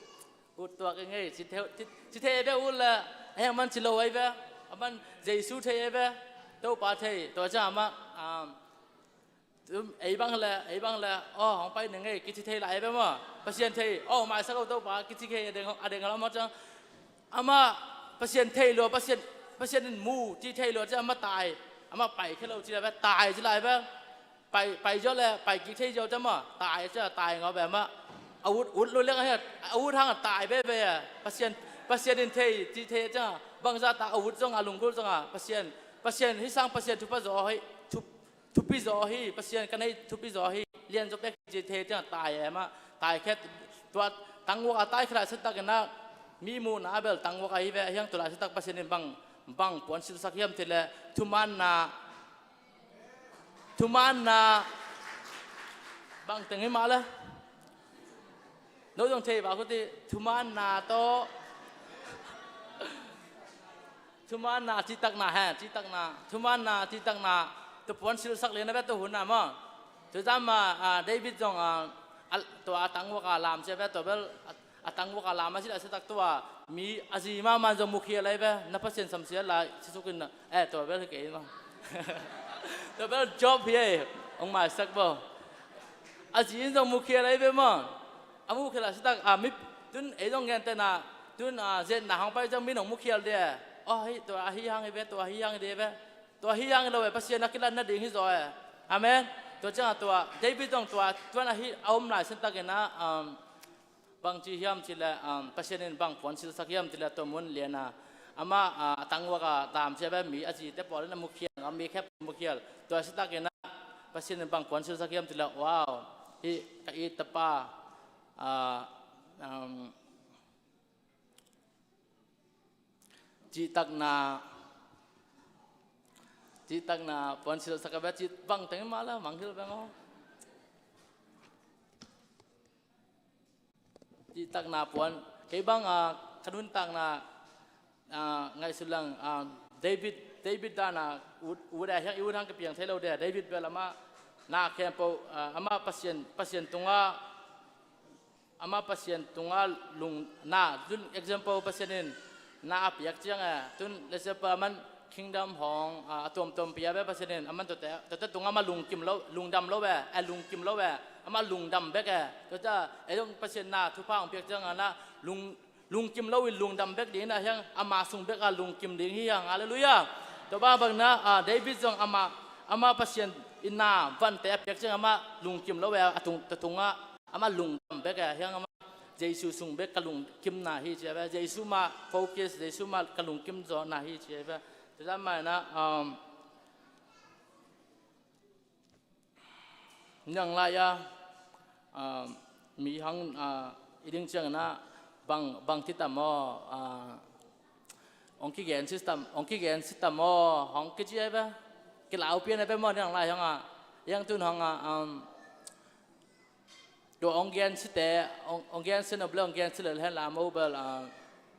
ut tuak i ngei, ci thei, ci, ci thei ei ve, ut le, a hiang man ci lo ei ve, a man Jesu thei ei ve, Topa thei, tua ciang amah, a, Tum, ei bang le, ei bang le, aw, hong pai ning ei, kici thei lai ve maw. Pasian thei, aw, maisak o Topa, kici thei, a deng, a deng lam maw ciang. Amah Pasian thei lua, Pasian, Pasian in mu, ci thei lua ciang amah tai. Amah pai khe lo ci lai ve, tai ci lai ve. Pai, pai ziau le, pai kik thei ziau ciang maw, tai ciang, tai ngau ve amah. A ut, ut lo liang a hiat, a ut hang a tai veve. Pasian, Pasian in thei, ci thei ciang, bangzah ta a ut zong a, lunggulh zong a, Pasian, Pasian, hi sang Pasian thupha zaw hi, thup, thupi zaw hi, Pasian ka nei thupi zaw hi, lian zaw pek hi ci thei ciang tai e mah, tai khet, tua tangwak a tai khe lai sa tak in ah, mi muhna a bel tangwak a hi ve, a hiang tua lai sa tak Pasian in bang, bang puan silsak hiam cih leh, thumanna, thumanna, bang teng hi mah le. No zong thei va khuti, thumanna tawh. Thumanna, cihtakna he, cihtakna. Thumanna, cihtakna. Tua puan silsak lian a ve tua hun ah maw. Tua zah mah, a, David zong, a, a, tua a tangwak a lam sia ve tua bel, a, a tangwak a lam a cih lai sa tak tua. Mi a zi mahmah zong mukhial lai ve. Na Pasian samsia lai, sisuk in na. Eh, tua bel hi kei maw. Tua bel Job hi ei. Hong maisak bo. A zi in zong mukhial lai ve maw. A mukhia lai sa tak, a, mi, tun ei zong gentehna, tun, a, zetna hong pai ciang mi nong mukhial de. Aw, hei, tua ahi hang hi ve, tua ahi hang hi de ve. Tua ahi hang hi lo ve, Pasian a kilat nading hi zaw e. Amen. Tua ciang a tua, David zong tua, tuan ahi, a om lai sa tak in ah, um, bang ci hiam cih leh, um, Pasian in bang puan silsak hiam cih leh tua mun lian a, amah, ah, a tangwak a tam cia bek mi a zite pawl in a mukhial, a mi khempeuh mukhial. Tua si takin ah Pasian in bang puan silsak hiam cih leh, wow, hih ka it tapa, ah, um, cihtakna, cihtakna puan silsak a bek cih bang teng mah la mangngilh bek aw. Cihtakna puan. Kei bang, ah, ka nuntakna, ah, ngaihsun leng, ah, David, David dan a ut, ut a hiang, i ut hang kipiang thei lo de. David bel amah na khempeuh, ah, amah Pasian, Pasian tungah, amah Pasian tungah lung, na, tun example Pasian in na a piak ciang e, tun let's say pa man kingdom hong, ah, a tuamtuam pia bek Pasian in, aman tuate, tuate tungah amah lungkim lo, lungdam lo e, eh, lungkim lo e, amah lungdam bek e. Tuate, eh, Pasian na thupha hong piak ciang a na lung, lungkim lo in lungdam bek ding in a hiang, ama sung bek a lungkim ding hi hang. Halleluiah. Tua bangbang na, ah, David zong ama, ama Pasian in na vante a piak ciang amah lungkim lo e, a tung, tua tungah amah lungdam bek e, a hiang amah Jesu sung bek ka lungkimna hi ci a ve. Jesu mah focus, Jesu mah ka lungkim zawhna hi ci a ve. Tua zah mah na, um, niang lai a, ah, mi hang, ah, i ding ciangin ah bang, bang ci tam aw, ah, hong kigen ci tam, hong kigen ci tam aw, hong kici a ve, kilau pian a ve maw niang lai hang a, hiang tun hang a, um, tua hong gen cite, hong, hong gen ci nop le hong gen ci lel hen la mo bel, ah,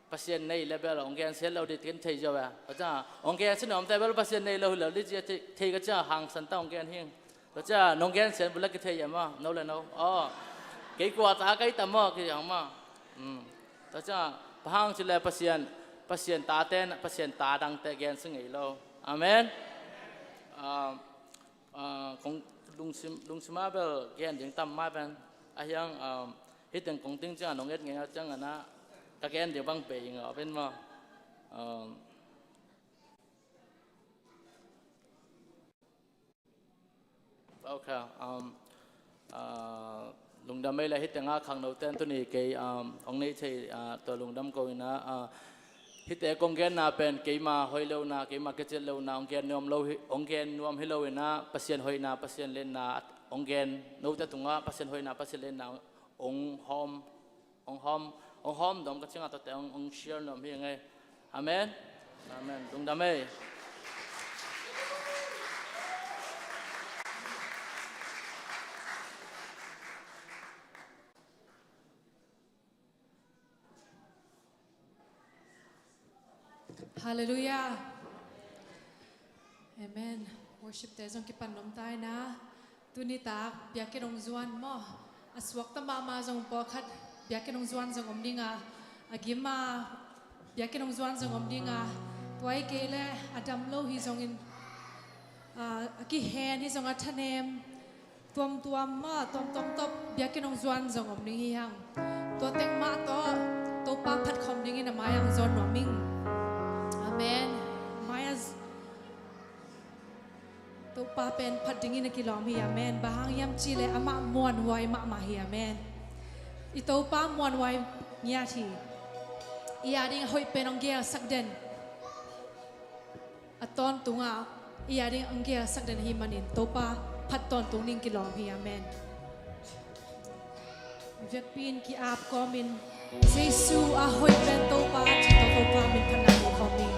Pasian nei le bel hong gen ci lo ding ken thei zo a. Ka ciang, hong gen ci nopte bel Pasian nei lo hi lo ding ci a thei, thei ka ciang hangsan ta hong gen hing. Ka ciang, nong gen ci bel la kithei a maw, no le no. Aw, kei kua ta kei ta maw, kei hang maw. Um. Ka ciang, bang hang ci le Pasian, Pasian tate, Pasian ta dangte gen ci ngei lo. Amen. Ah, Ah, kong lungsim, lungsim a bel gen ding tam mah pen. A hiang, ah, hih teng kong ting ciang a nong et ngei a ciang a na ka gen ding bang pei ing a pen maw. Ah, ok, um, ah, lungdam ei le hih teng a khangno ten tuni kei, um, hong nei thei, ah, tua lungdam ko ina, ah, hihte kong genna pen keima hoih lohna, keima kiciat lohna hong gen nuam lo hi, hong gen nuam hi lo ina, Pasian hoihna, Pasian lenna hong gen, note tungah Pasian hoihna, Pasian lenna hong hawm, hong hawm, hong hawm dom ka ciangah tuate hong, hong share nuam hi ngei. Amen. Amen. Lungdam ei. Halleluiah. Amen. Worship te zong kipan nuam ta ina. Tuni tak biakinn hong zuan maw, a suakta mahmah zong pawlkhat biakinn hong zuan zong om ding a, a gim a biakinn hong zuan zong om ding a, tua hi kei le a dam lo hi zongin, ah, a kihen hi zong a thanem tuamtuam maw, tuamtuam tawh biakinn hong zuan zong om ding hi hang. Tua teng mah tawh Topa phat khawm dingin a mai-ah hong zawn nuam ing. Amen. Mai-ah z-, Topa pen phat dingin a kilawm hi. Amen. Bang hang hiam cih leh amah muanhuai mahmah hi. Amen. I Topa muanhuai ngiat hi. I ading a hoih pen hong gelsak den. A tawntungah i ading hong gelsak den ahih manin Topa phat tawntung ding kilawm hi. Amen. Vekpi in ki-ap kawmin Jesu a hoih pen Topa cih tawh Topa min phatna mu kawmin.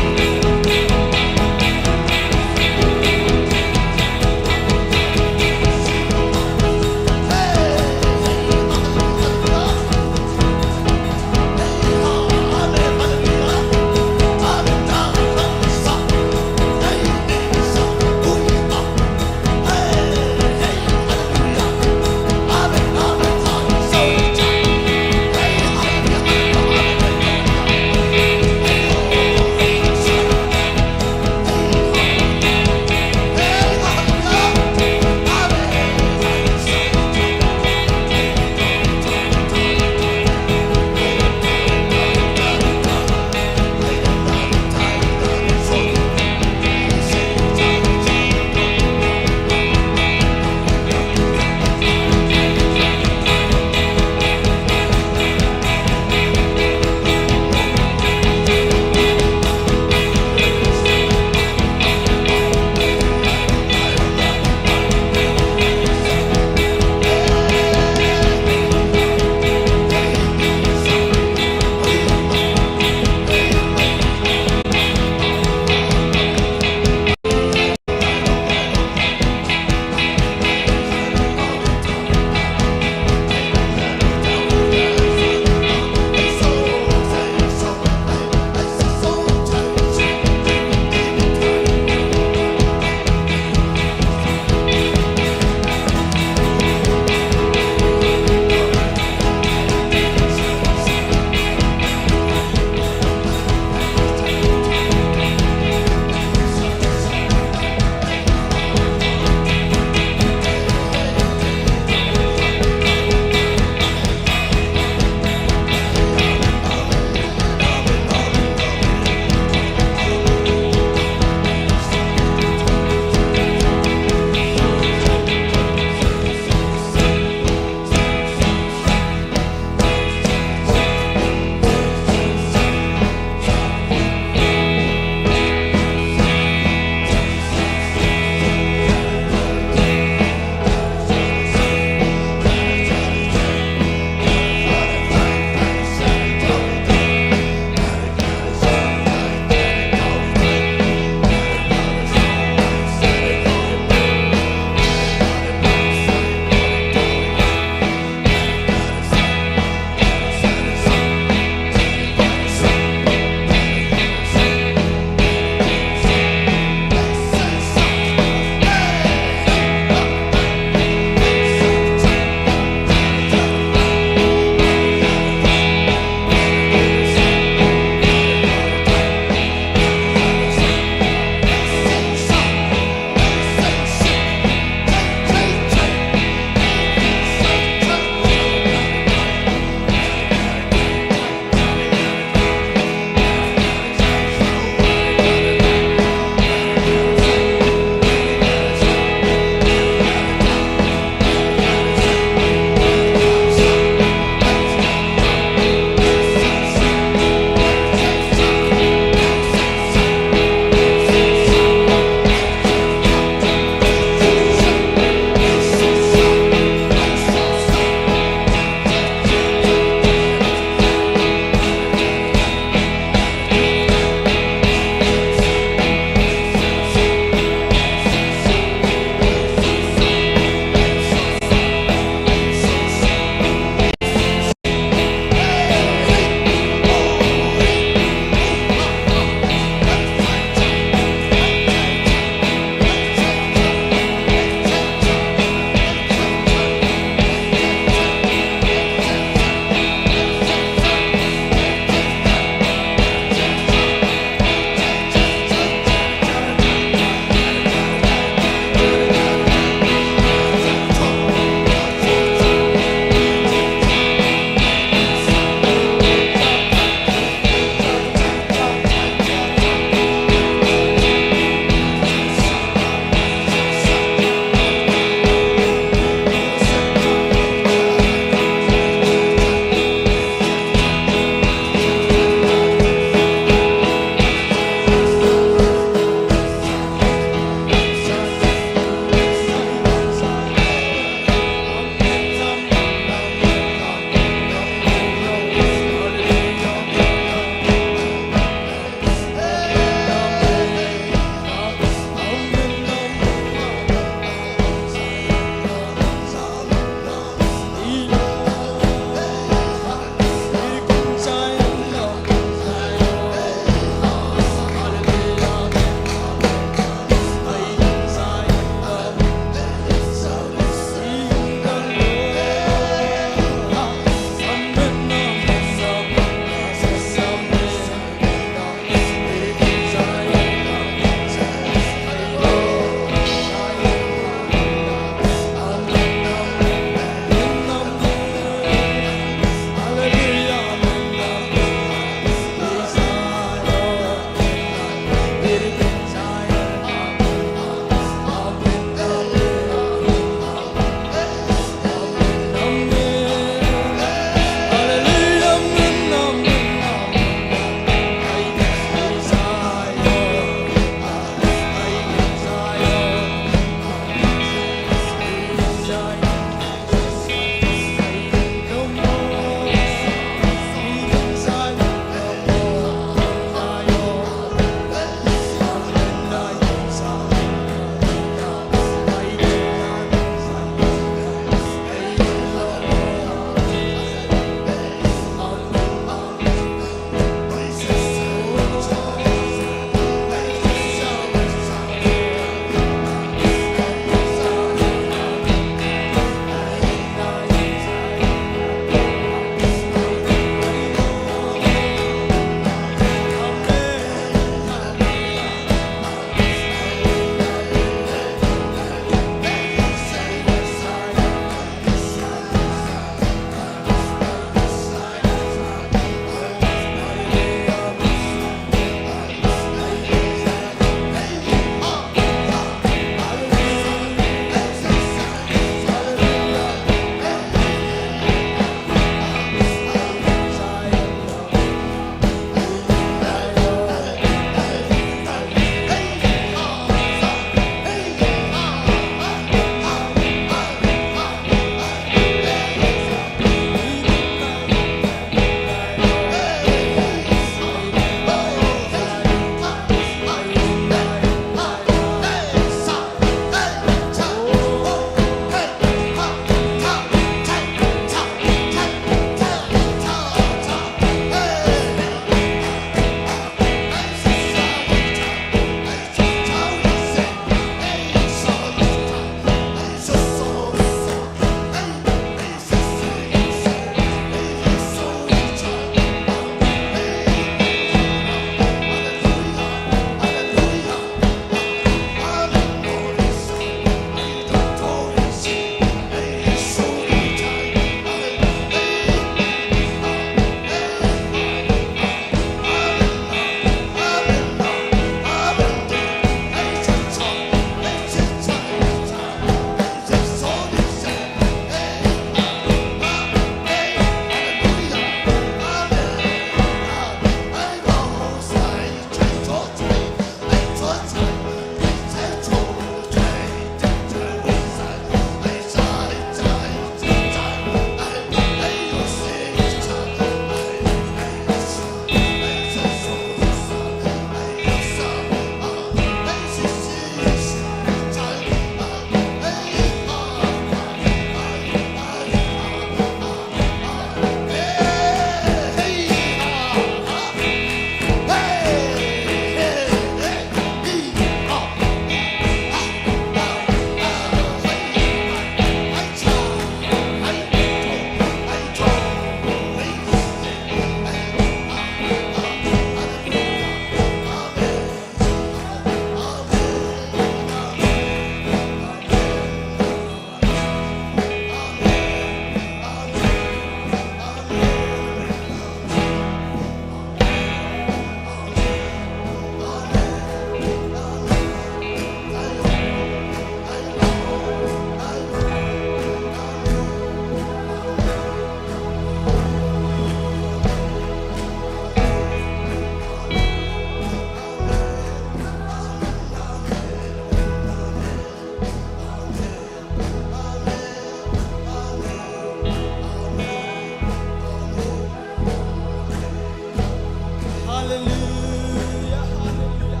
Halleluia, halleluia.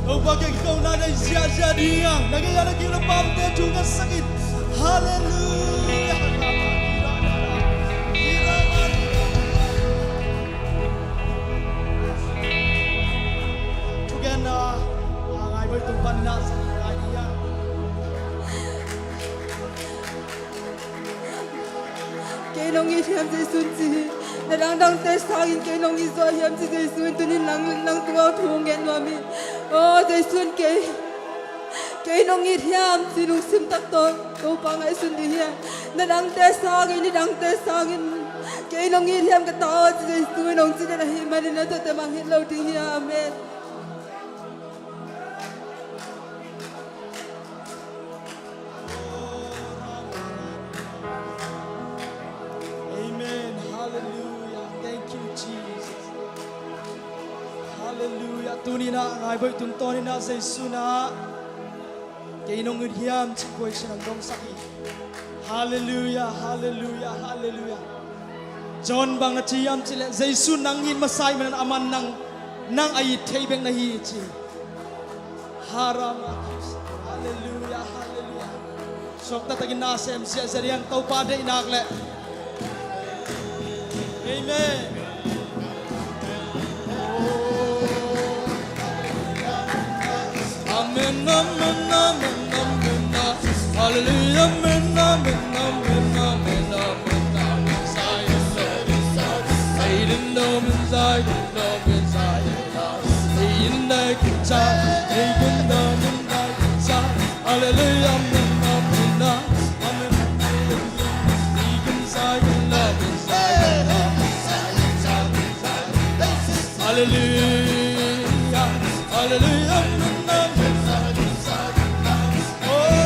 Topa kiang kikhopna nei ziahziah ding a, na gei a na kiu na pamte thungetsak in. Halleluia. Thugenna a ngai boih tung panna sa ngai ding a. Kei nong it hiam Jesu in ci hi. Na dangdangte sangin kei nong it zaw hiam ci Jesu in tuni in nang, nang tungah thu ngen nuam hi. Aw Jesu in kei, kei nong it hiam ci lungsim tak tawh Topa ngaihsun ding hi a. Na dangte sangin, i dangte sangin kei nong it hiam ka ta aw ci Jesu in hong ci den ahih manin na tuate mah hong it lo ding hi a. Amen. Amen. Hallelujah. Thank you, Jesus. Hallelujah. Tuni in a ngai boih tungtawn in a Jesu in a kei nong it hiam ci kua i cih hong dongsak hi. Hallelujah, hallelujah, hallelujah. John bang a ci hiam cih leh Jesu nang it masa ahih manin aman nang, nang a it thei bek na hi ci. Haram. Hallelujah, hallelujah. Suakta takin na sem ziahziah ding a, Topa deih nak leh. Amen. Amen, amen, amen, amen. Hallelujah, amen, amen, amen, amen, amen. Zion, Zion, Zion, Zion, Zion. Hallelujah, amen, amen, amen. Hallelujah, hallelujah, amen, amen. Oh.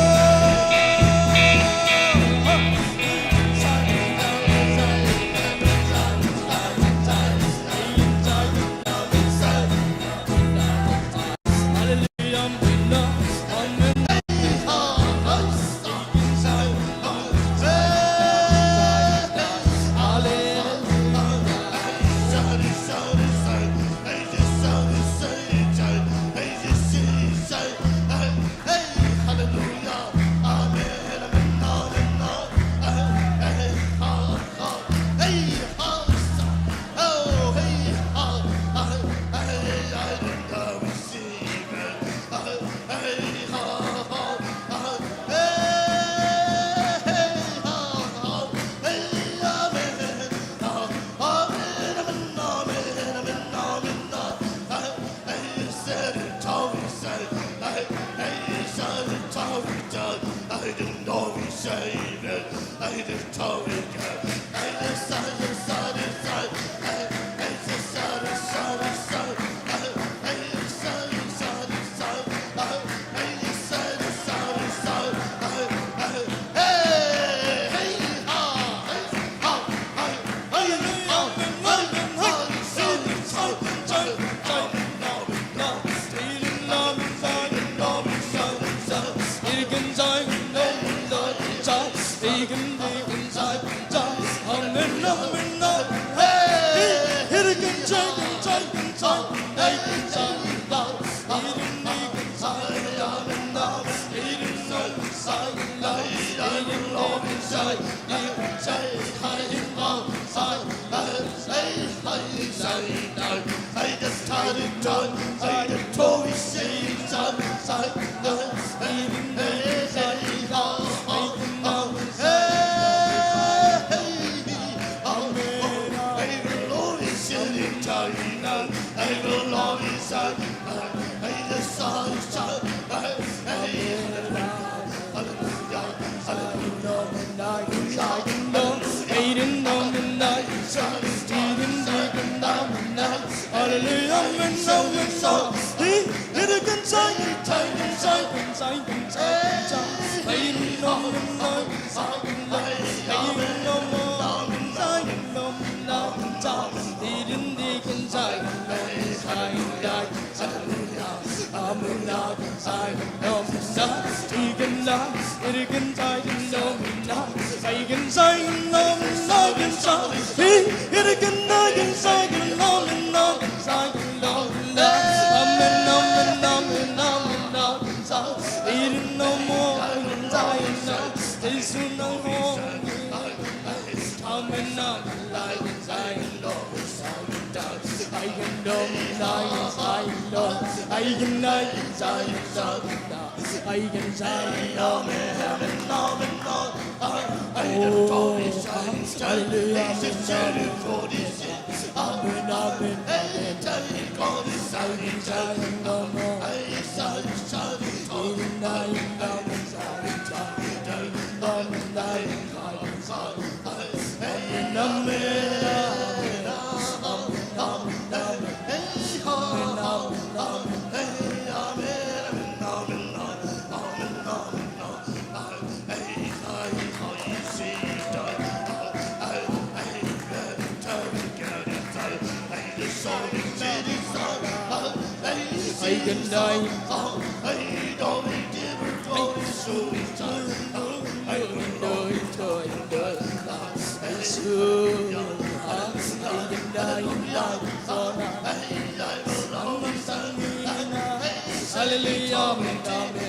Hallelujah, amen, amen.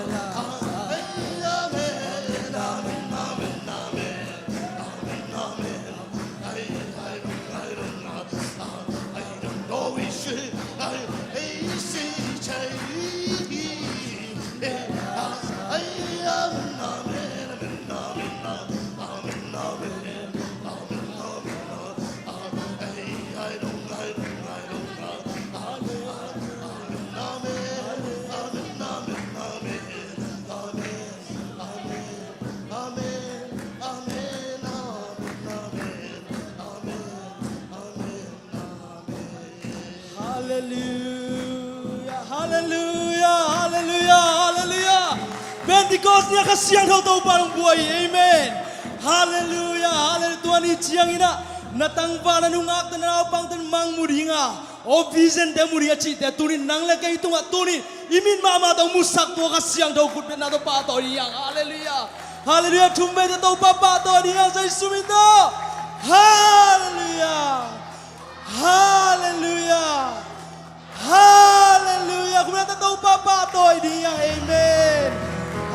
Hallelujah. Hallelujah, hallelujah, hallelujah, hallelujah. Pentecost ni-a Kha Siangtho Topa hong buai hi. Amen. Hallelujah, hallelujah. Tua ni ciangin ah na tangvalna nungakte, na naupangte in mangmu ding a, aw, vision te mu ding a cihte tuni-in nang le kei tungah tuni-in i mit mahmah tawh musak tua Kha Siangtho khutbetna tawh pahtawi ding hi hang. Hallelujah. Hallelujah. Thumveite Topa pahtawi ding hi hang, Jesu min tawh. Hallelujah. Hallelujah. Hallelujah. Khutbetna tawh Topa pahtawi ding hi hang. Amen.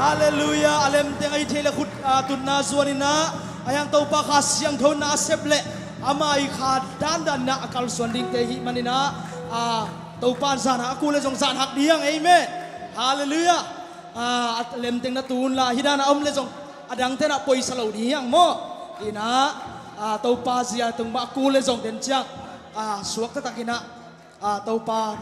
Hallelujah. A lemteng a hi thei le khut, ah, tutna zuan in ah, a hiang Topa Kha Siangtho na a sep le ama i kha dandan in ah a kalsuan dingte i hih manin ah, ah, Topa in zan hak a kul le zong zan hak ding hi hang. Amen. Hallelujah. Ah, a lemteng na tu un la, hih dan a om le zong a dangte in ah poisa lo ding hi hang maw. In ah, ah, Topa zia tung mah a kul le zong den ciang, ah, suak taktak in ah, ah, Topa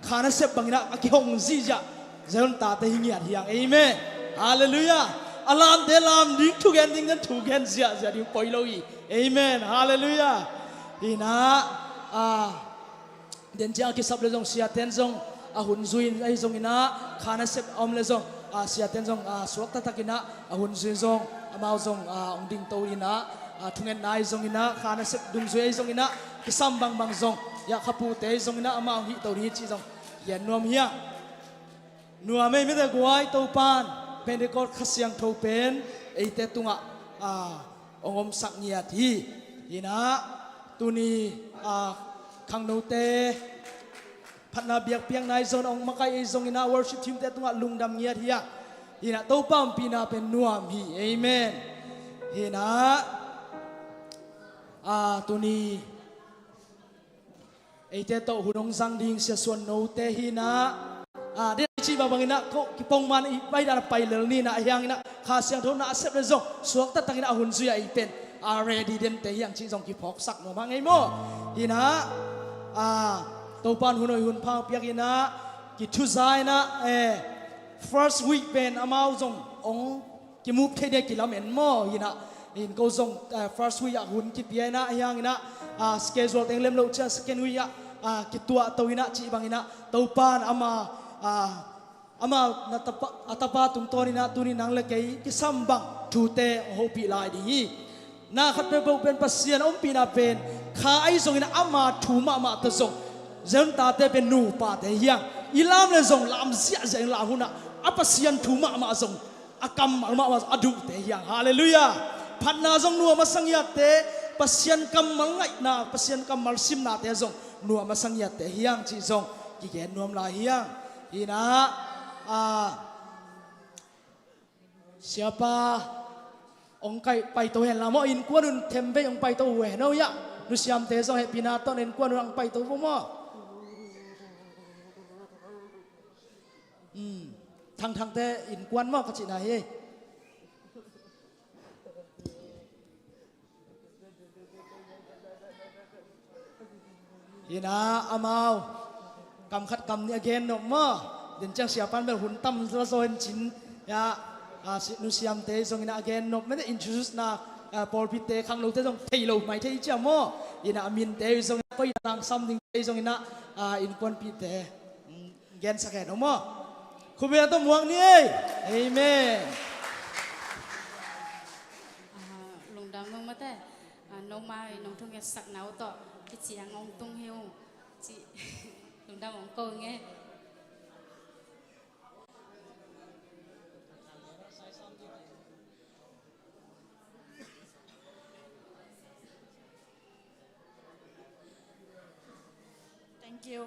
kha nasep bangin ah a kihong ziahziah Zion tate hi ngiat hi hang. Amen. Hallelujah. A lamte lam ding, thugen dingte in thugen ziahziah ding, poi lo hi. Amen. Hallelujah. In ah, ah, den ciang a kisap le zong siate'n zong a hun zui in ahi zongin ah, kha nasep a om le zong, ah, siate'n zong, ah, suak taktak in ah a hun zui in zong, amau zong, ah, hong dingto in ah, ah, thungetna ahi zongin ah, kha nasep dungzui ahi zongin ah, kisam bangbang zong, ya, kha pute ahi zongin ah amau hong hihto ding hi cih zong gen nuam hi hang. Nuam ei, mite guai, Topa'n Pentecost Kha Siangtho pen eite tungah, ah, hong omsak ngiat hi. In ah, tuni, ah, khangnote phatna biakpiakna ahi zongin, hong makaih ahi zongin ah, worship team-te tungah lungdam ngiat hi a. In ah, Topa ompihna pen nuam hi. Amen. In ah, ah, tuni eite tawh hun hong zang ding Sia Suan Note hi in ah, ah, den cih mah bangin ah, ko kipong man i pai dan a pai lel ni in ah, a hiangin ah Kha Siangtho na a sep le zong suak taktak in ah a hun zui a, ei pen, ah, ready dente hi hang cih zong kiphawksak nuam hang ei maw. In ah, Ah, Topan hun hoih hun pha piak inah, kithuza inah, eh, first week pen amau zong ong kimup thei ding kilamen maw inah, in ko zong, eh, first week ah hun kipia inah, hiang inah, ah, schedule teng lem loh ciang second week ah, ah, kituah to inah cih bang inah, Topan ama, ah, ama na tapa, a tapa tungtawn inah tuni nang le kei kisam bang thute hopih lai ding hi. Na khat peuhpeuh pen Pasian a ompihna pen kha ahi zongin ama thu mahmah tawh zong, ziontate pen nupate hiang, i lam le zong lam ziahziah in lam hunah a Pasian thu mahmah zong, a kammal mahmah zong a duhte hiang. Halleluiah. Phatna zong nuam a sangiatte, Pasian kammal ngaihna, Pasian kammal simnate zong nuam a sangiatte hiang cih zong kigen nuam lai hiang. Inah, ah, Siapa ong kai paito hen la maw, innkuan un themvei ong paito uh hen o iah. Nusiamte zong hehpihna tawh innkuan un ong paito uh maw. Hmm. Thangthangte innkuan maw ka cihna hi. Inah amau kam khat kam nih a gen nop maw. Den ciang siapan bel hun tam la zaw hen cin. Ya, ah, si, nusiamte zong inah a gen nop mete introduce na, ah, pawlpite khanglote zong thei lo mai thei ciam maw. Inah a minte zong inah koi inah sam dingte zong inah, ah, innkuanpihte, mm, gensak hen o maw. Khubia tawh muak ni ei. Amen. Ah, lungdam nung mate. Ah, nong mai nong thunget sakna uh tawh kiciang ong tung hi uh. Ci lungdam ong ko nge. Thank you.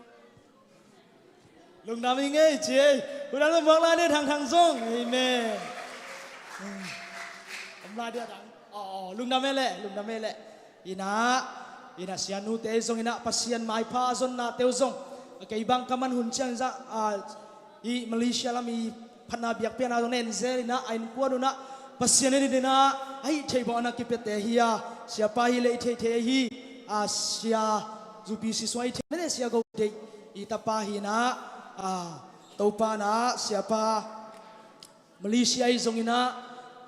Lungdam i ngei ci ei. Lungdam lo muak lai ni thangthang zong. Amen. Om lai dia dang. Oh, lungdam e le, lungdam e le. Inah, inah sianute zong inah Pasian maipha a zonnate uh zong. Kei bang ka man hun ciang zah, ah, i Malaysia lam i phatna biakpiakna zong na en zel inah a innkuan unah Pasian in inah a hih theih bawh a na kipiate hi a, siapa hi le i theih theih ahi, a sia zupi si suai theih mene sia go deih i tapa hi inah, a, Topa inah siapa Malaysia i zong inah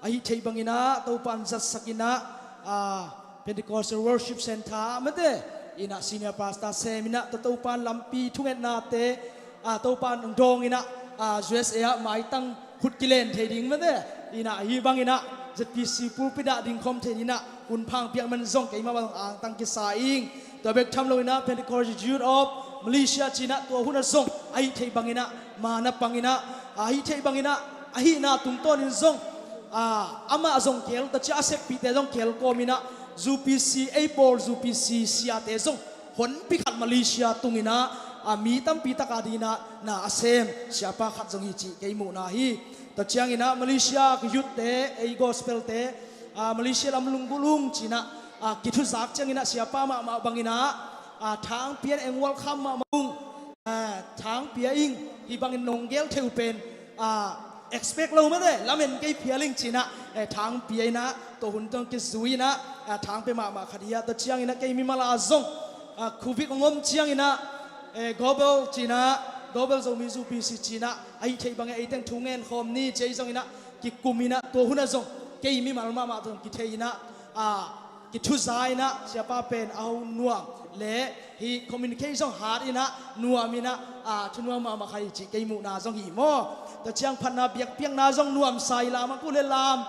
a hih theih bang inah Topa in zatsak inah, a, Pentecostal Worship Center mete inah senior pastor sem inah ta Topa in lampi thungetnate, a, Topa in dawng inah, a, U S A ah maitang khut kilen thei ding mete inah hi bang inah Z P C pulpit ah dingkhawm thei inah hun pha piak man zong keimah bang angtang kisa ing. Tua bek tham lo inah Pentecost Youth of Malaysia ci inah tua hun ah zong a hih theih bang inah mana pang inah, a hih theih bang inah a hihna tungtawn in zong, a, amah zong khel ta cia a seppihte zong khel kawm inah U P C ei pawl U P C siate zong honpi khat Malaysia tung inah, a, mi tampi tak a ding inah na a sem siapa khat zong hi cih kei muhna hi. Tua ciang inah Malaysia ka youth te ei gospel te, a, Malaysia lam lunggulh ung ci inah, a, kithuzak ciang inah siapa mahmah bang inah, a, thang pian eng welcome mahmah ung. A, thang pia ing, hi bangin nong gel thei uh pen, a, expect lo mete, lamen kei phial ing ci inah, eh, thang pia inah, tua hun tawh kizui inah, a, thang pia mahmah khat hi a, tua ciang inah kei mimal a zong, a, Covid hong om ciang inah, eh, Global ci inah, Global Zomi U P C ci inah, a hih theih bangin ei teng thu ngen khawm ni ci ei zong inah, kikum inah, tua hun ah zong, kei mimal mahmah zong kithei inah, a, kithuza inah siapa pen a ho nuam le hih communicate zong hat inah nuam inah, a, thunuam mahmah khat hi cih kei muhna zong hi maw. Tua ciang phatna biakpiakna zong nuamsa i lam a kul le lam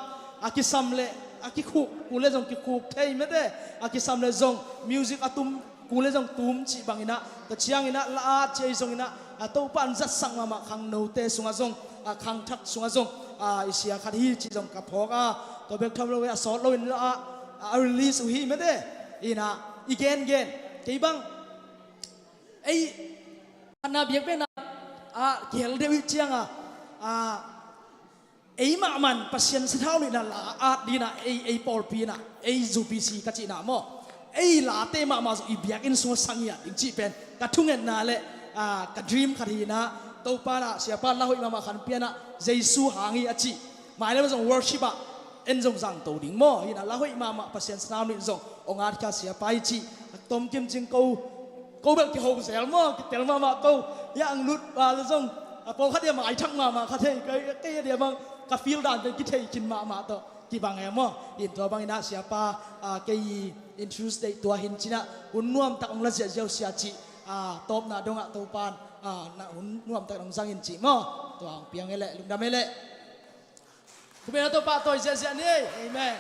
a kisam le a kikhuk kul le zong kikhuk thei mete a kisam le zong music a tum kul le zong tum cih bang inah tua ciang inah la at ci ei zong inah a Topa in zatsak mahmah khangnote sungah zong, a, khangthak sungah zong, a, i sia khat hi cih zong ka phawk a, tua bek tham lo a sawt lo in la a, a release uh hi mete inah i gengen kei bang ei phatna biakpiakna a kihel deuh ih ciang a, a, ei mahmah in Pasian sathau nihna la at ding inah ei, ei pawlpi inah ei U P C ka cihna maw, ei late mahmah zong i biakinn sungah sang hiat ding cih pen ka thungetna le, a, ka dream khat hi inah Topa inah siapa la hoih mahmah khan pia inah Jesu hang hi a cih. Mailam zong worship ah en zong zangto ding maw hi inah la hoih mahmah Pasian sathau nih zong ong at khia siapa hi cih. Tom Kim Cing ko Ko bel kiho zel maw, kitel mahmah ko. Hiah ang lut a le zong a pawlkhat dia mah ai thak mahmah kha thei. Kei kei dia bang ka feel dan pen kithei khin mahmah tawh kibang e maw. In tua bangin ah siapa, a, kei in Tuesday tua hin cinah hun nuamtak hong la ziahziah uh sia cih, a, tawpna dongah Topan, a, na hun nuamtak hong zangin cih maw. Tua hong piang e leh, lungdam e leh. Khupina tawh pahtawi ziahziah ni. Amen.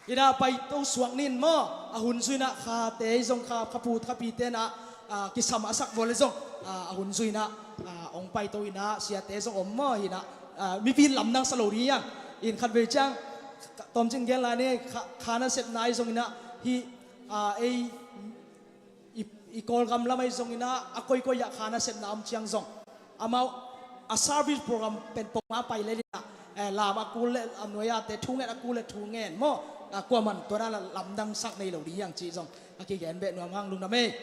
Inah paito suak nin maw. A hun zuinah khate zong kha, khapu khapite nah, a, kisam a sak vua le zong, a, a hun zuinah, a, hong paito inah siate zong om maw hinah, a, mipi in lamdang sa lo ding hiang. In khatvei ciang tawmcin gen lai ni. Kha, kha nasepna ahi zong inah hih, a, ei i, i Kawlgam lam ahi zong inah a koikoi ah kha nasepna om ciang zong amau a service program pen pongma pai le dinah, eh, lam a kul le a nuai ate thunget a kul le thungen maw. A, kuaman tua dana lamdang sak nei lo ding hiang cih zong a kigen beh nuam hang. Lungdam e.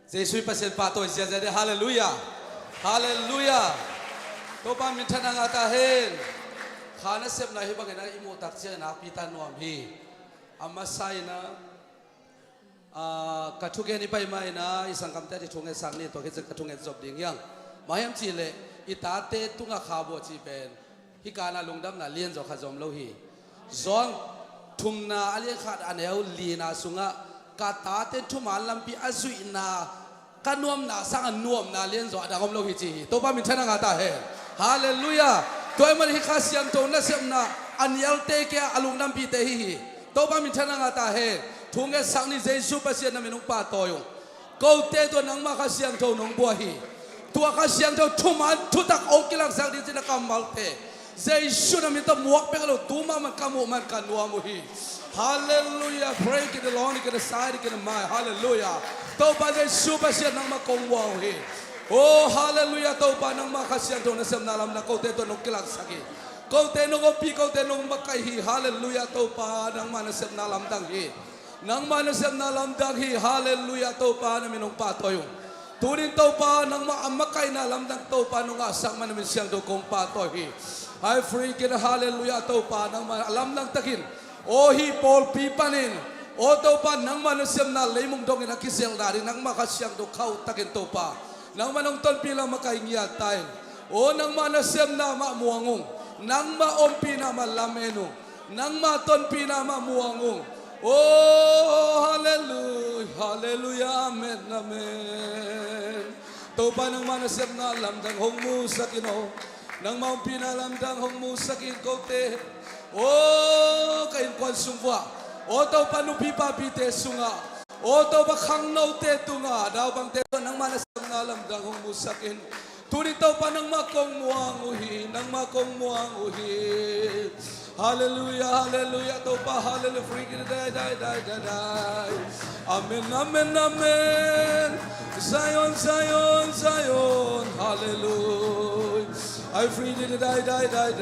Jesuh i Pasian pahtawi ziahziah dih. Halleluiah. Halleluiah. Topa minthanna ngah ta hen. Kha nasepna hih bangin ah i muhtak ciangin ah nakpi ta nuam hi. A masa inah, a, ka thugen i pai ma inah i sanggamte a i thungetsak ni. Tua khit ciang ka thunget zop ding hiang. Bang hiam cihleh i tate tungah kha bua cih pen hih kana lungdamna lianzaw khat zong om lo hi. Johan thumna a lian khat a neu lina sungah ka tate thuman lampi a zuihna ka nuamna sangah nuamna lianzaw a dang om lo hi ci hi. Topa minthanna ngah ta hen. Halleluiah. Tua ahih manin hih Kha Siangtho nasepna a nialte kia a lungdampihte hi hi. Topa minthanna ngah ta hen. Thungetsak ni. Jesuh Pasian na min hong pahtawi ung. Kote tawh nangmah Kha Siangtho nong bua hi. Tua Kha Siangtho thuman thutak hong kilaksak ding cih na kammalte Jesuh na min tawh muak bek lo, tu mahmah ka muh man ka nuam uh hi. Halleluiah. Pray kina lawng ni, kina sai ni, kina mai. Halleluiah. Topa Jesuh Pasian nangmah kong muang uh hi. Oh, halleluiah. Topa nangmah Kha Siangtho nasepna lamdang kote tawh nong kilaksak hi. Kote nong ompih, kote nong makaih hi. Halleluiah. Topa nangmah nasepna lamdang hi. Nangmah nasepna lamdang hi. Halleluiah. Topa na min hong pahtawi ung. Tunin Topa nangmah a makaihna lamdang Topa nong ngahsak man na min siangtho kong pahtawi hi. Hai free kina. Halleluiah. Topa nangmah a lamdang takin aw hih pawlpi panin, aw Topa nangmah nasepna leimong dongin a kizelna ding nangmah Kha Siangtho khauh takin Topa nangmah nong tonpih lam a kai ngiat ta in. Aw nangmah nasepna mah muang ung. Nangmah ompihna mah lamen ung. Nangmah tonpihna mah muang ung. Oh, halleluiah, halleluiah, amen, amen. Topa nangmah nasepna lamdang hong musak in aw. Nangmah ompihna lamdang hong musak in kote. Oh, ka innkuan sung vuah. Oh, Topa nupi papite sungah. Oh, Topa khangnote tungah. Daubangte tungah nangmah nasepna lamdang hong musak in. Tuni Topa nangmah kong muang uh hi, nangmah kong muang uh hi. Halleluiah, halleluiah, Topa, halleluiah, free kina dai, dai, dai, dai, dai. Amen, amen, amen. Zion, Zion, Zion, halleluiah. Ai free kina dai, dai, dai.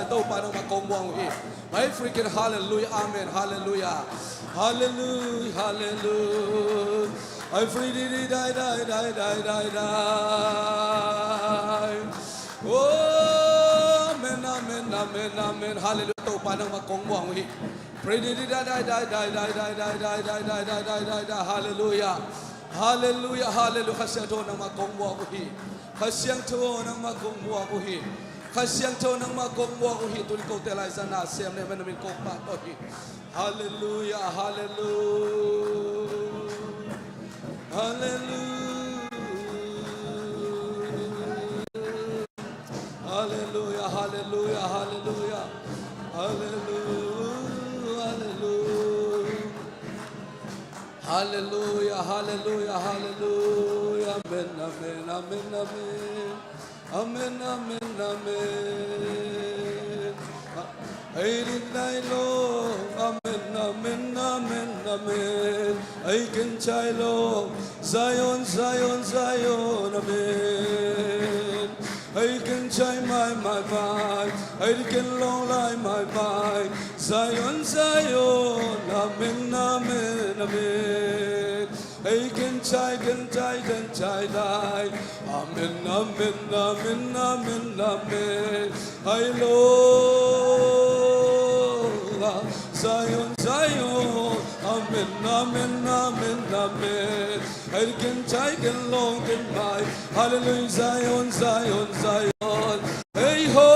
Topa nangmah kong muang uh hi. Ai free kina, halleluiah, amen, halleluiah. Halleluiah, halleluiah. Ai free di di dai, dai, dai, dai, dai, dai. Oh, amen, amen, amen, amen. Halleluiah. Topa nangmah kong muang uh hi. Free di di dai, dai, dai, dai. Halleluiah. Halleluiah, halleluiah. Kha Siangtho nangmah kong muang uh hi. Kha Siangtho nangmah kong muang uh hi. Kha Siangtho nangmah kong muang uh hi. Tuni kote laizang na sem ne men min kong pahtawi hi. Halleluiah, halleluiah. Halleluiah. Halleluiah, halleluiah, halleluiah. Halleluiah, halleluiah. Halleluiah, halleluiah, halleluiah. Amen, amen, amen, amen. Amen, amen, amen. Ei din dai lo. Amen, amen, amen, amen. Ei ken chai lo. Zion, Zion, Zion. Amen. Ei ken chai mai, mai, mai. Ei ken long lai mai, mai. Zion, Zion. Amen, amen, amen. Ei ken chai, ken chai, ken chai lai. Amen, amen, amen, amen, amen. Ai lo. Zion, Zion. Amen, amen, amen, amen. Hei ken chai ken long ken mai. Hallelujah, Zion, Zion, Zion. Hei ho.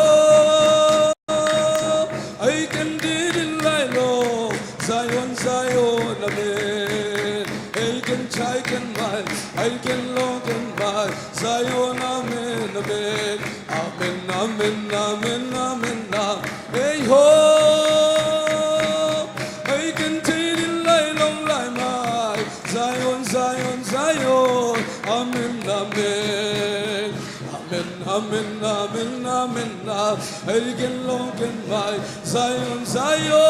Hei ken didin lai long. Zion, Zion, amen. Hei ken chai ken mai. Hei ken long ken mai. Zion, amen, amen. Amen, amen, amen, amen, amen. Hei ho. Hei ken didin lai long lai mai. Zion, Zion, Zion. Amen, amen. Amen, amen, amen, amen, amen. Hei ken long ken mai. Zion, Zion.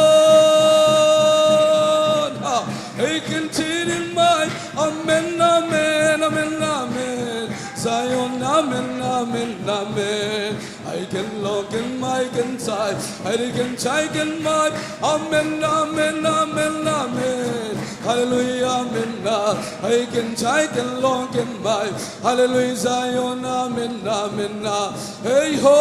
Ha. Hei ken didin mai. Amen, amen, amen, amen. Zion, amen, amen, amen. Hei ken long ken mai ken chai. Hei ken chai ken mai. Amen, amen, amen, amen. Hallelujah, amen, ah. Hei ken chai ken long ken mai. Hallelujah, Zion, amen, amen, ah. Hei ho.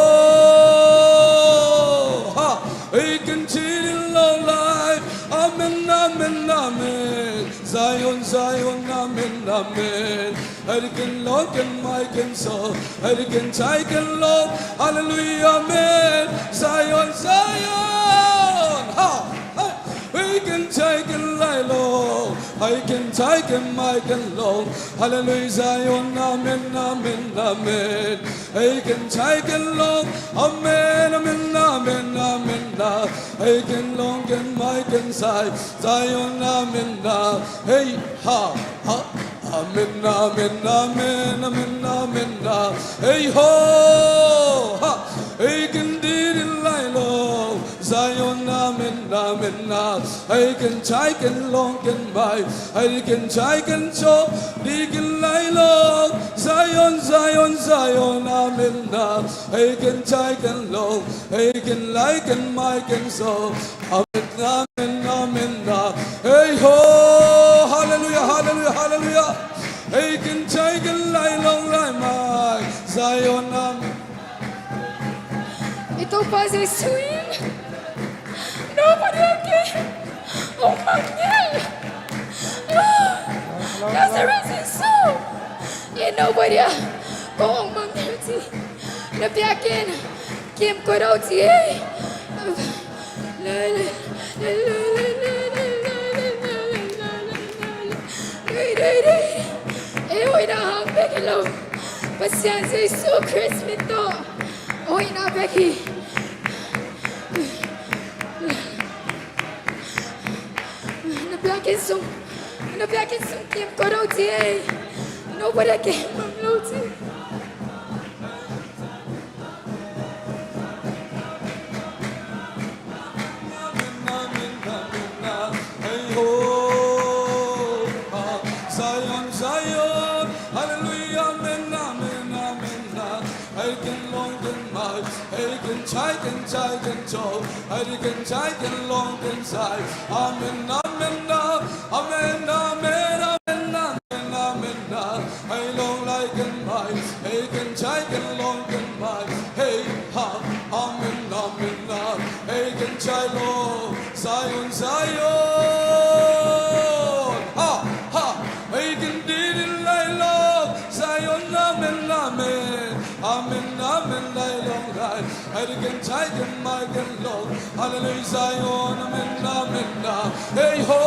Ha. Hei ken didin long lai. Amen, amen, amen. Zion, Zion, amen, amen. Hei ken long ken mai ken so. Hei ken chai ken long. Hallelujah, amen. Zion, Zion. Ha. Hei. Hei ken chai ken lai long. Hei ken chai ken mai ken long. Hallelujah, Zion, amen, amen, amen. Hei ken chai ken long. Amen, amen, amen, amen, ah. Hei ken long ken mai ken sai. Zion, amen, ah. Hei ha ha. Amen, amen, amen, amen, amen, ah. Hei ho. Ha. Hei ken didin lai long. Zion, amen, amen, ah. Hei ken chai ken long ken mai. Hei ken chai ken cho. Didin lai long. Zion, Zion, Zion, amen, ah. Hei ken chai ken long. Hei ken lai ken mai ken so. Amen, amen, amen, ah. Hei ho. Hallelujah, hallelujah, hallelujah. Hei ken chai ken lai long lai mai. Zion, amen. I Topa Jesu in. Nobody again. Oh, Emmanuel. Lazarus in so. In nobody. Oh, Emmanuel. Na biakinn kim kua do ci ei. Ei hoihna hang bek hi lo. Pasian Jesu Khrist min tawh hoihna bek hi. Na biakinn sung, na biakinn sung kim kua do ci ei. Nobody kim mang lo ci. Zion, Zion, hallelujah, amen, amen, amen. Hei ken long ken mai, hei ken chai ken chai ken cho, hei ken chai ken long ken sai. Amen, amen, amen, amen, amen, amen, amen. Hei long lai ken mai, hei ken chai ken long ken mai. Hei ha, amen, amen, amen. Hei ken chai long, Zion, Zion. Ha ha. Hei ken didin lai long, Zion, amen, amen. Amen, amen, lai long lai. Hei ken chai ken mai ken long. Hallelujah, Zion, amen, amen, amen. Hei ho.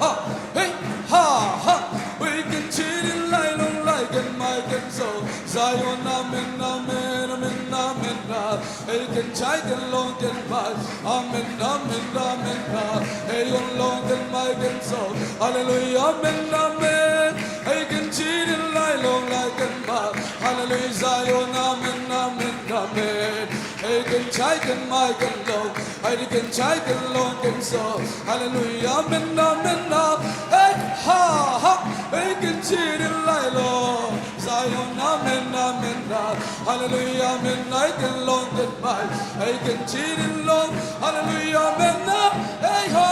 Ha. Hei ha ha. Hei ken didin lai long lai ken mai ken so. Zion, amen, amen, amen, amen, amen. Hei ken chai ken long ken mai. Amen, amen, amen, amen. Hei ken long ken mai ken so. Hallelujah, amen, amen. Hei ken didin lai long lai ken mai. Hallelujah, Zion, amen, amen, amen. Hei ken chai ken mai ken long. Hei ken chai ken long ken so. Hallelujah, amen, amen, amen. Hei ha ha. Hei ken didin lai long. Zion, amen, amen, amen. Hallelujah, amen. Hei ken long ken mai. Hei ken didin long. Hallelujah, amen, amen. Hei ho.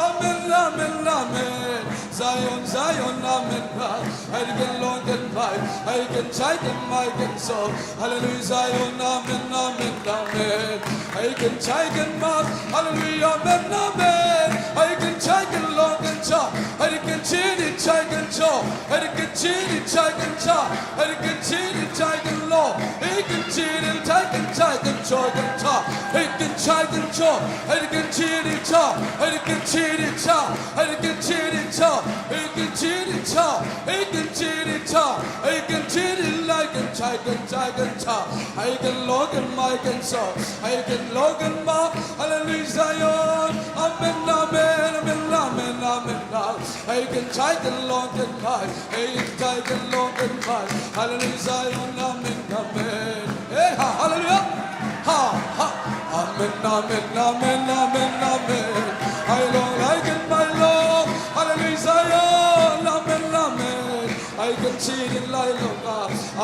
Amen, amen, amen. Zion, Zion, amen, amen. Hei ken long ken mai. Hei ken chai ken mai ken so. Hallelujah, Zion, amen, amen, amen. Hei ken chai ken mai. Hallelujah, amen, amen. Hei ken chai ken long ken cha. Hei ken chi ni chai ken cho. Hei ken chi ni chai ken cha. Hei ken chi ni chai ken long. Hei ken chi ni chai ken chai ken cho ken cha. Hei ken chai ken cho. Hei ken chi ni cha. Hei ken chi ni cha. Hei ken chi ni cha. Hei ken chi ni cha. Hei ken chi ni cha. Hei ken chi ni lai ken chai ken chai ken cha. Hei ken long ken mai ken so. Hei ken long ken mai. Hallelujah, Zion. Amen, amen, amen, amen, amen, amen. Hei ken chai ken long ken mai. Hei ken chai ken long ken mai. Hallelujah, Zion. Amen, amen. Hey, ha, hallelujah. Ha, ha. Amen, amen, amen, amen, amen. Hei long lai ken mai long. Hallelujah, Zion. Amen, amen. Hei ken chi ni lai long a.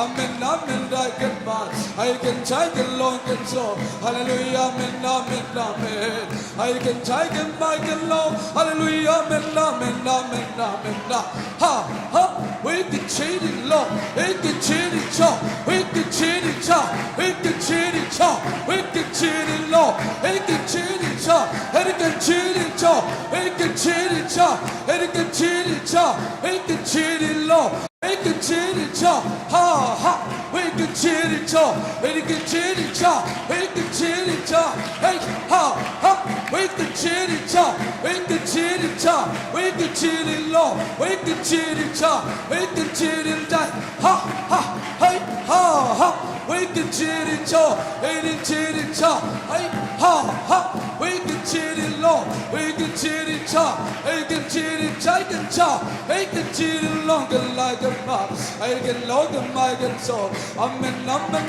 Amen, amen, lai ken mai. Hei ken chai ken long ken so. Hallelujah, amen, amen, amen. Hei ken chai ken mai ken long. Hallelujah, amen, amen, amen, amen, amen. Ha, ha. Hei ken chi ni long. Hei ken chi ni cho. Hei ken chi ni cha. Hei ken chi ni cho. Hei ken chi ni long. Hei ken chi ni cha. Hei ken chi ni cho. Hei ken chi ni cha. Hei ken chi ni cha. Hei ken chi ni long. Hei ken chi ni cha. Ha, ha. Hei ken chi ni cho. Hei ken chi ni cha. Hei ken chi ni cha. Hei, ha, ha. Hei ken chi ni cha. Hei ken chi ni cha. Hei ken chi ni long. Hei ken chi ni cha. Hei ken chi ni dai. Ha, ha. Hei, ha, ha. Hei ken chi ni cho. Hei ken chi ni cha. Hei, ha, ha. Hei ken chi ni long. Hei ken chi ni cha. Hei ken chi ni chai ken cha. Hei ken chi ni long ken lai ken mai. Hei ken long ken mai ken so. Amen, amen,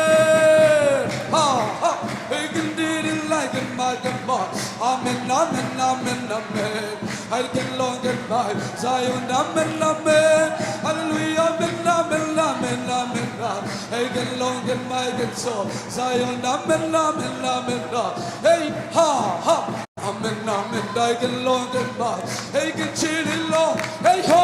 amen. Ha, ha. Hei ken chi ni lai ken mai ken mai. Amen, amen, amen, amen. Hei ken long ken mai. Zion, amen, amen. Hallelujah, amen, amen, amen, amen. Hei ken long ken mai ken so. Zion, amen, amen, amen, amen. Hei, ha, ha. Amen, amen, hei ken long ken mai. Hei ken chi ni long. Hei, ha,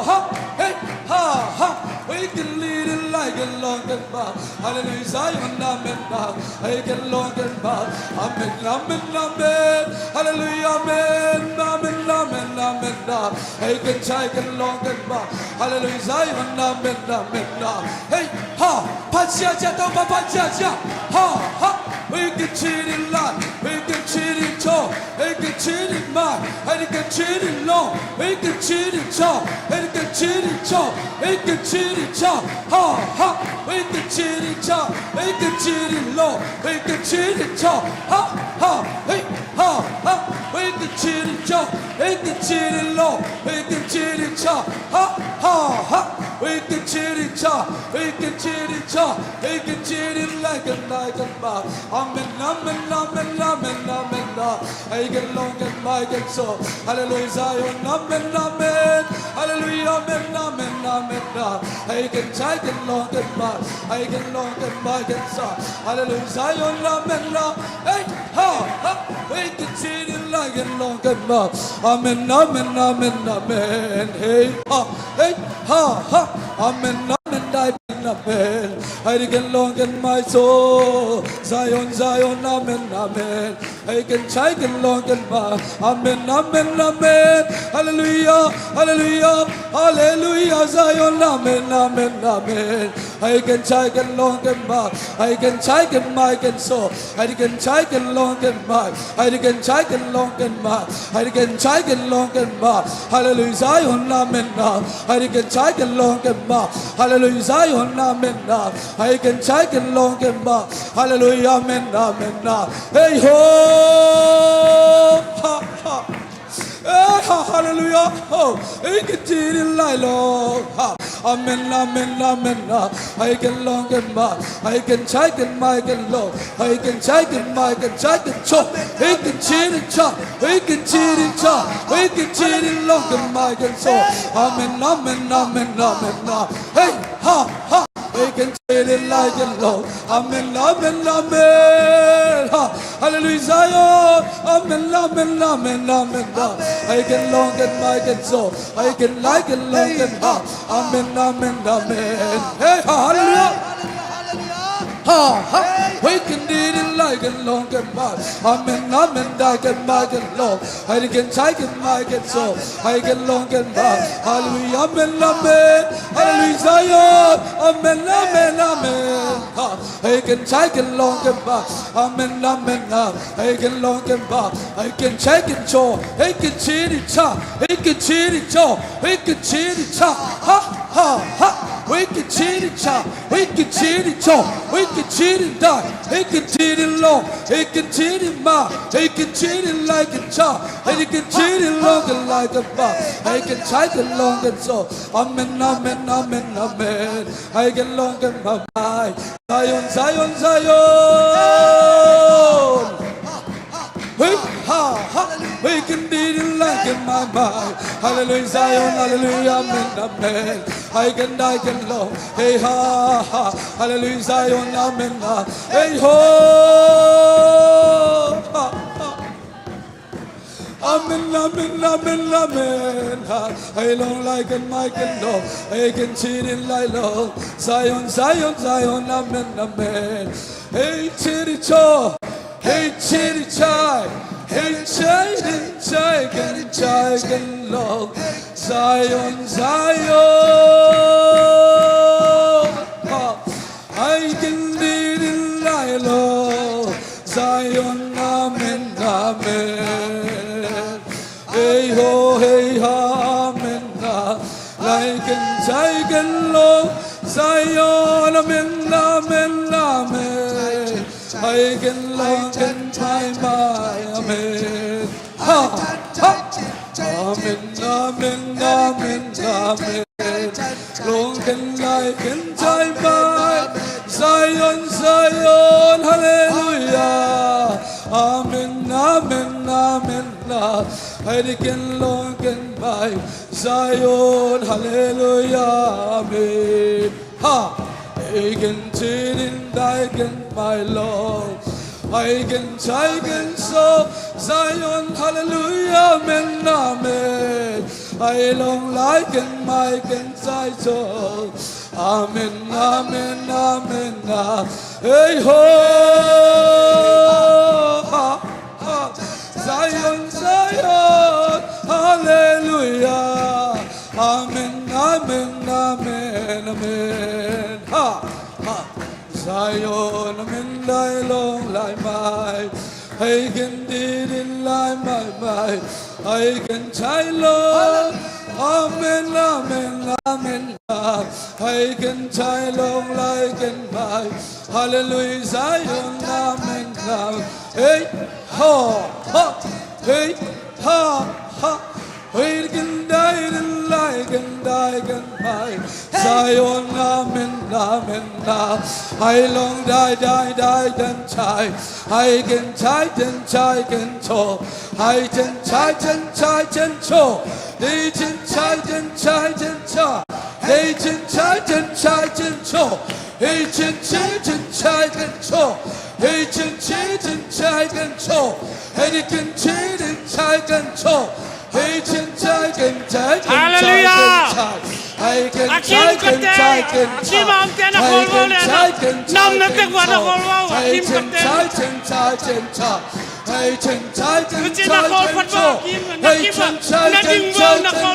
ha. Hei, ha, ha. Hei ken chi ni lai ken long ken mai. Hallelujah, Zion, amen, amen. Hei ken long ken mai. Amen, amen, amen. Hallelujah, amen, amen, amen, amen, amen. Hei ken chai ken long ken mai. Hallelujah, Zion, amen, amen, amen. Hei, ha, phat siasia, Topa phat siasia. Ha, ha. Hei ken chi ni lai, hei ken chi ni cho, hei ken chi ni mai, hei ken chi ni long, hei ken chi ni cha, hei ken chi ni cho, hei ken chi ni cha. Ha, ha. Hei ken chi ni cha, hei ken chi ni long, hei ken chi ni cha. Ha, ha. Hei, ha, ha. Hei ken chi ni cho, hei ken chi ni long, hei ken chi ni cha. Ha, ha, ha. Hei ken chi ni cha, hei ken chi ni cha, hei ken chi ni lai ken lai ken mai. Amen, amen, amen, amen, amen, amen. Hei ken long ken mai ken so. Hallelujah, Zion, amen, amen. Hallelujah, amen, amen, amen, amen. Hei ken chai ken long ken mai. Hei ken long ken mai ken so. Hallelujah, Zion, amen, amen. Hei, ha, ha. Hei ken chi ni lai ken long ken mai. Amen, amen, amen, amen. Hei, ha, hei, ha, ha. Amen, amen, dai ken amen. Hei ken long ken mai so. Zion, Zion, amen, amen. Hei ken chai ken long ken mai. Amen, amen, amen. Hallelujah, hallelujah, hallelujah. Zion, amen, amen, amen. Hei ken chai ken long ken mai. Hei ken chai ken mai ken so. Hei ken chai ken long ken mai. Hei ken chai ken long ken mai. Hei ken chai ken long ken mai. Hallelujah, Zion, amen, amen. Hei ken chai ken long ken mai. Hallelujah, Zion, amen, amen. Hei ken chai ken long ken mai. Hallelujah, amen, amen, amen. Hei ho. Ha, ha. Eh, ha, hallelujah. Ho. Hei ken chi ni lai long. Ha. Amen, amen, amen, amen. Hei ken long ken mai. Hei ken chai ken mai ken long. Hei ken chai ken mai ken chai ken cho. Hei ken chi ni cha. Hei ken chi ni cha. Hei ken chi ni long ken mai ken so. Amen, amen, amen, amen, amen. Hei, ha, ha. Hei ken ci in lai ken long. Amen, amen, amen. Ha. Hallelujah, Zion. Amen, amen, amen, amen. Ha. Hei ken long ken mai ken zaw. Hei ken lai ken long ken mai. Amen, amen, amen. Hei, ha, hallelujah. Ha, ha. Hei ken dit in lai ken long ken mai. Amen, amen, dai ken mai ken long. Hei ken cai ken mai ken zaw. Hei ken long ken mai. Hallelujah, amen, amen. Hallelujah, Zion. Amen, amen, amen. Ha. Hei ken cai ken long ken mai. Amen, amen, amen. Hei ken long ken mai. Hei ken cai ken zaw. Hei ken ci in ca. Hei ken ci in zaw. Hei ken ci in ca. Ha, ha, ha. Hei ken ci in ca. Hei ken ci in zaw. Hei ken ci in dai. Hei ken ci in long. Hei ken ci in mai. Hei ken ci in lai ken ca. Hei ken ci in long ken lai ken mai. Hei ken cai ken long ken zaw. Amen, amen, amen, amen. Hei ken long ken mai. Zion, Zion, Zion. Hei, ha, ha. Hei ken dit in lai ken mai mai. Hallelujah, Zion, hallelujah, amen, amen. Hei ken dai ken long. Hei, ha, ha. Hallelujah, Zion, amen, ah. Hei, ho. Ha, ha. Amen, amen, amen, amen. Ha. Hei long lai ken mai ken long. Hei ken ci in lai long. Zion, Zion, Zion, amen, amen. Hei ci in ca. Hei ci in cai. Hei cai ken cai ken cai ken long. Zion, Zion. Ha. Hei ken dit in lai long. Zion, amen, amen. Hei ho, hei ha, amen, amen. Lai ken cai ken long. Zion, amen, amen, amen. Hei ken long ken cai mai, amen. Ha, ha. Amen, amen, amen, amen. Long ken lai ken cai mai. Zion, Zion, hallelujah. Amen, amen, amen, amen. Hei ken long ken mai. Zion, hallelujah, amen. Ha. Hei ken ci in dai ken mai long. Hei ken cai ken zaw. Zion, hallelujah, amen, amen. Hei long lai ken mai ken cai zaw. Amen, amen, amen, ah. Hei ho. Ha, ha. Zion, Zion, hallelujah. Amen, amen, amen, amen. Ha, ha. Zion, amen, dai long lai mai. Hei ken dit in lai mai mai. Hei ken cai long. Amen, amen, amen. Hei ken cai long lai ken mai. Hallelujah, Zion, amen, amen. Hei, ha, ha. Hei, ha, ha. Hei ken dai in lai ken dai ken mai. Zion, amen, amen, amen. Hei long dai, dai, dai, ken cai. Hei ken cai, ken cai, ken zaw. Hei ken cai, ken cai, ken zaw. Hei ken cai, ken cai, ken zaw. Hei ken cai, ken cai, ken zaw. Hei ken cai, ken cai, ken zaw. Hei ken cai, ken cai, ken zaw. Hei ken cai, ken cai, ken zaw. Hei ken cai, ken cai, ken cai, Hallelujah. Ken cai. Hei ken cai, ken cai, ken cai. A kim kate, a kim a omte na khawl vo le na. Nam na tek vo na khawl vo, a kim kate. Hei ken cai, ken cai, ken cai. Hei ken cai, ken cai, ken zaw. Hei ken cai, ken cai, ken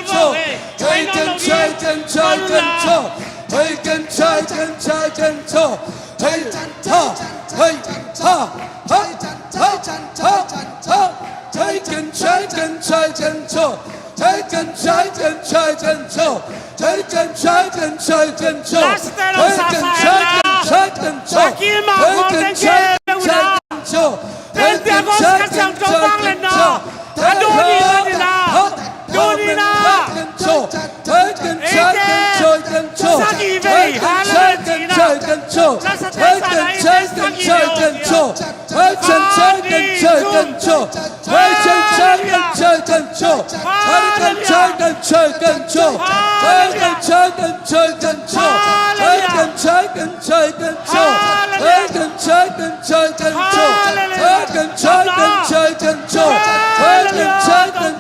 zaw. Hei ken cai, ken cai, ken zaw. Hei ken cai, ken cai, ken zaw. Hei ha, hei ha, ha, ha, ha. Hei ken cai, ken cai, ken zaw. Hei ken cai, ken cai, ken zaw. Hei ken cai, ken cai, ken zaw. Hei ken cai, ken cai, ken zaw. Hei ken cai, ken cai, ken zaw. Hei ken cai, ken cai, ken zaw. Hei ken cai, ken cai, ken zaw. Hei ken cai, ken cai, ken zaw. Hei ken cai, ken cai, ken zaw. Hei ken cai, ken cai, ken zaw. Hei ken cai, ken cai, ken zaw. Hei ken cai, ken cai, ken zaw. Hei ken cai, ken cai, ken zaw. Hei ken cai, ken cai, ken zaw. Hei ken cai, ken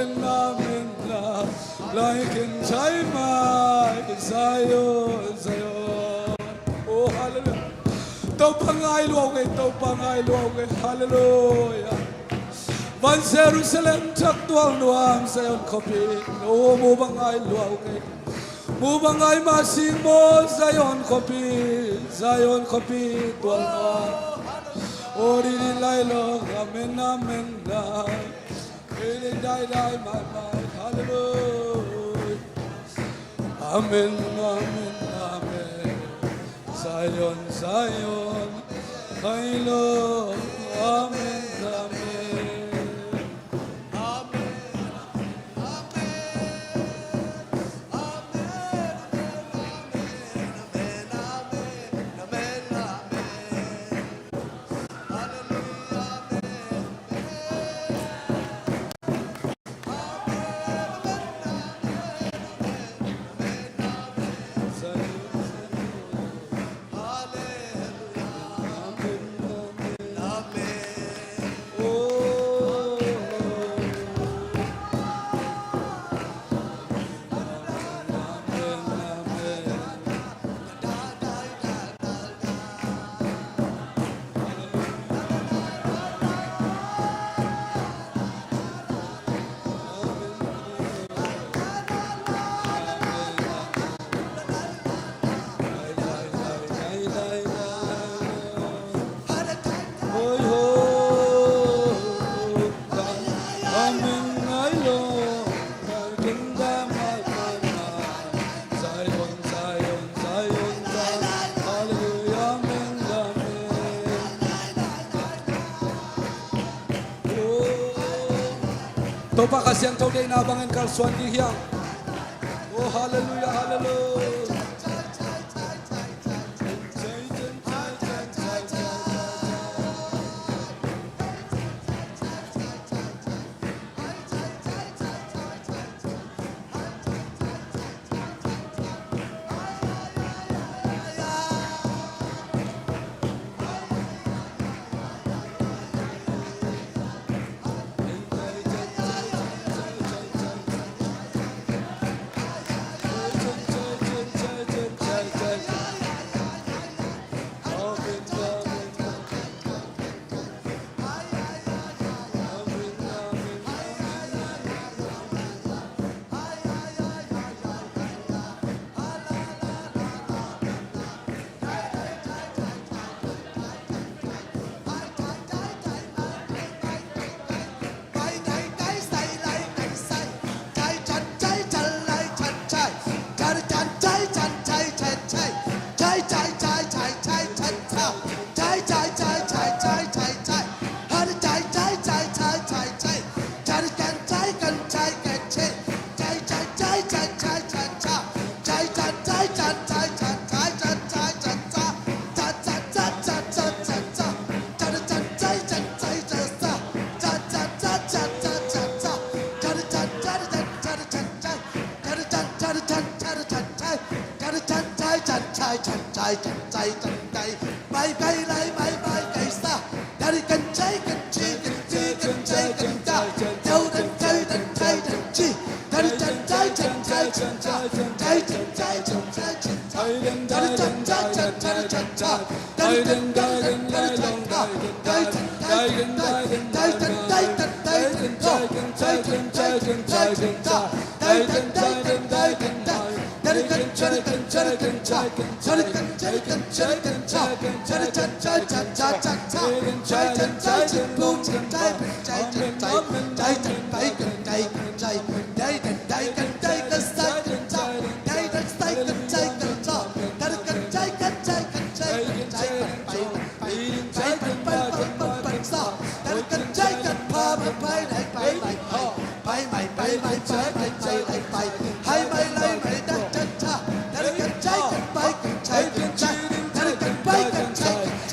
Amen, amen, amen. Lai ken chai mai, Zion, Zion. Oh, hallelujah. Topa ngai lua uh kei, Topa ngai lua uh kei. Hallelujah. Van Jerusalem thak tual nuam Zion khuapi. Oh, mu bang ngai lua uh kei. Mu bang ngai ma sing maw Zion khuapi. Zion khuapi tual nuam. Oh, di di lai lo. Amen, amen, amen. Amen, amen, amen. Hallelujah. Amen, amen, amen. Zion, Zion, Zion. Amen, amen. Amen, amen, amen. Amen, amen, amen. Topa Kha Siangtho deihna bangin kalsuan dih hiang. Oh, hallelujah, hallelujah.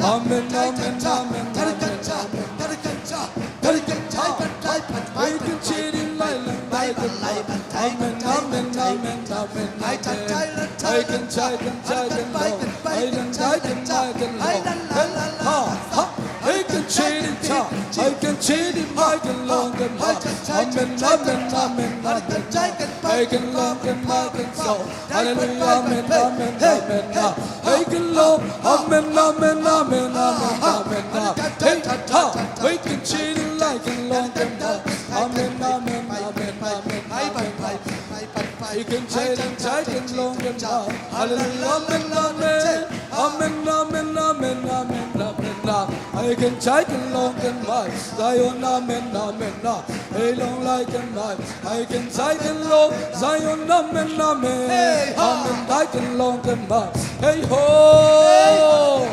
Amen, amen, amen, amen. Amen, amen, amen, amen. Hei, ken lawng, ken mai, ken sawm. Hallelujah, amen, amen, amen. Hei, ken lawng, amen, amen, amen, amen, amen. Hei, ha, hei, ken ci ding lai, ken lawng, ken mai. Amen, amen, amen, amen, amen. Hei, ken ci ding lai, ken lawng, ken mai. Hallelujah, amen, amen. Amen, amen, amen, amen, amen, amen. Hei, ken ci, ken lawng, ken mai. Zion, amen, amen, amen. Hei, long lai, ken mai. Hei, ken ci, ken lawng. Zion, amen, amen. Amen, ci, ken lawng, ken mai. Hei ho.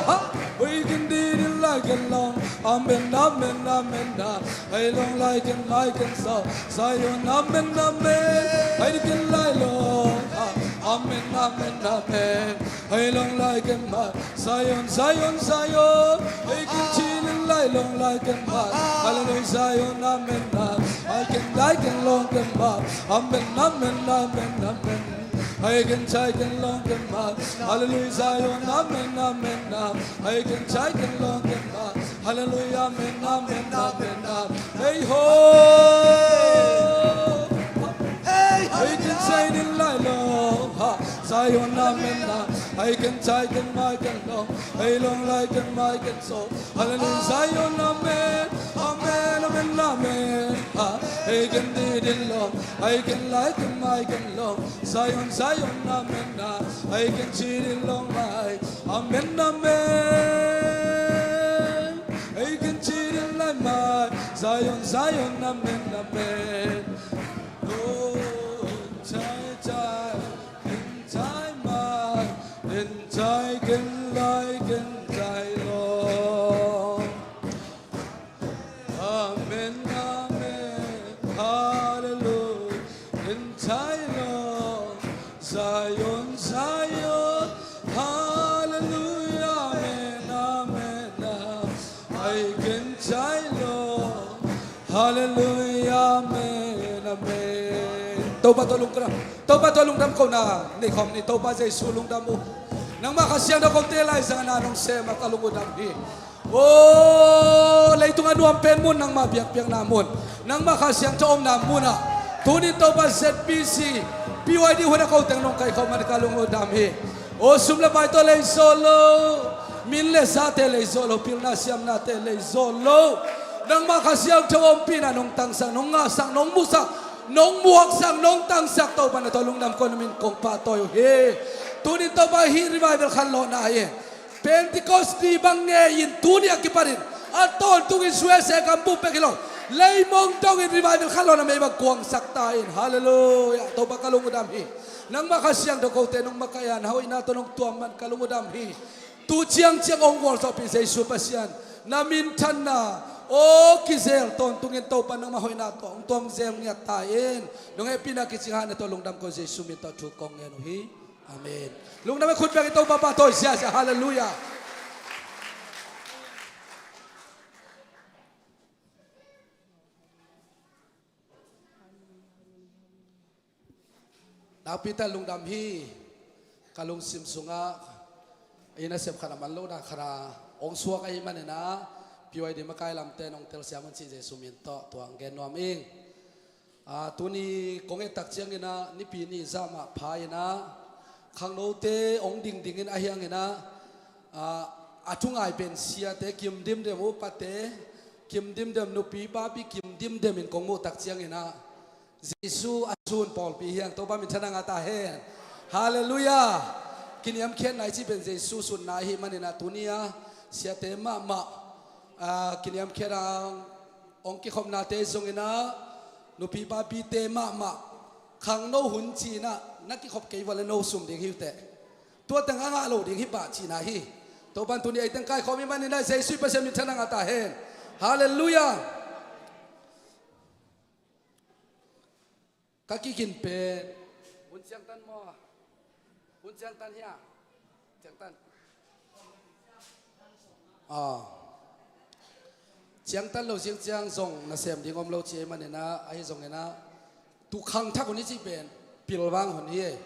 Ha. Hei, ken ding lai, ken lawng. Amen, amen, amen, amen. Hei, long lai, ken mai, ken sawm. Zion, amen, amen. Hei, ken lai lawng. Ha. Amen, amen, amen. Hei, long lai, ken mai. Zion, Zion, Zion. Hei, ken ci ding lai, long lai, ken mai. Hallelujah, Zion, amen, amen. Hei, ken lai, ken lawng, ken mai. Amen, amen, amen, amen. Hei, ken ci, ken lawng, ken mai. Hallelujah, Zion, amen, amen, amen. Hei, ken ci, ken lawng, ken mai. Hallelujah, amen, amen, amen, amen. Hei ho. Hei, ken ci ding lai lawng. Ha, Zion, amen, amen. Hei, ken ci, ken mai, ken lawng. Hei, long lai, ken mai, ken sawm. Hallelujah, Zion, amen. Amen, amen, amen. Ha, hei, ken ding lai lawng. Hei, ken lai, ken mai, ken lawng. Zion, Zion, amen, amen. Hei, ken ci ding long mai. Amen, amen. Hei, ken ci ding lai mai. Zion, Zion, amen, amen. Lawng, ci, ci, ken ci mai. Ken ci, ken lai, ken ci lawng. Amen, amen, hallelujah. Ken ci lawng, Zion, Zion, hallelujah, amen, amen, amen. Hei, ken ci lawng, hallelujah, amen, amen. Topa tawh lungdam, Topa tawh lungdam kohna nei khawm ni. Topa Jesu, lungdam uh. Nangmah Kha Siangtho kote laizang a na nong sem a ka lung uh dam hi. Aw, leitung a nuam pen mun, nangmah biakpiakna mun, nangmah Kha Siangtho omna mun ah, tuni-in Topa Z B C, P Y D hun a ko teng nong kaikhawm man ka lung uh dam hi. Aw, sum le pai tawh lei zawh lo, min le zate lei zawh lo, pilna siamnate lei zawh lo, nangmah Kha Siangtho ompihna nong tangsak, nong ngahsak, nong musak, nong muaksak, nong tangsak Topa, na tawh lungdam kohna min kong pahtawi uh hi. Tuni-in Topa, hih revival khanlawhna hi. Pentecost ni bang ngei-in tuni a kipanin a tawntungin U S A gam bup bek hi lo, leimong dongin revival khanlawhna mei bang kuangsak ta in. Hallelujah. Topa, ka lung uh dam hi. Nangmah Kha Siangtho kote nong makaih a, na hoihna tawh nong tuam man ka lung uh dam hi. Tu ciangciang hong gualzawhpih Jesu Pasian, na minthanna aw kizel tawntungin Topa, nangmah hoihna tawh hong tuam zel ngiat ta in. Nong hehpihna kicing hahna tawh lungdam ko Jesu min tawh thu kong ngen uh hi. Amen. Lungdam in khut bengin Topa pahtawi ziahziah. Hallelujah. Nakpi takin lungdam hi. Ka lungsim sungah i nasep khat a man lohna khat a hong suak ahih manin ah, P Y D makai lamte nong telsiam un cih Jesu min tawh tua hong gen nuam ing. Ah, tuni kong et tak ciangin ah, Nipi ni zah mah pha in ah, khangnote hong dingding in, a hiangin ah, ah, a thungai pen siate kim dimdem, upate kim dimdem, nupi papi kim dimdem in kong muh tak ciangin ah, Jesu a sun pawlpi hi hang. Topa minthanna ngah ta hen. Hallelujah. Kiniamkhiatna i cih pen Jesu sunna ahih manin ah, tuni a siate mahmah, ah, kiniamkhiat a hong kikhopnate zongin ah, nupi papite mahmah, khangno hun ci-in ah na kikhop kei uh a leh no sum ding hi uh teh. Tua teng a ngah lo ding hi pah cihna hi. Topa'n tuni ei teng kaikhawm ahih manin ah, Jesu i Pasian minthanna ngah ta hen. Hallelujah. Ka kikin pen hun ciangtan maw? Hun ciangtan hia? Ciangtan. Ah. Ciangtan lo ciangciang zong nasem ding om lo ci ahih manin ah, ahi zongin ah, tu khangthak hun i cih pen pilvang hun hi.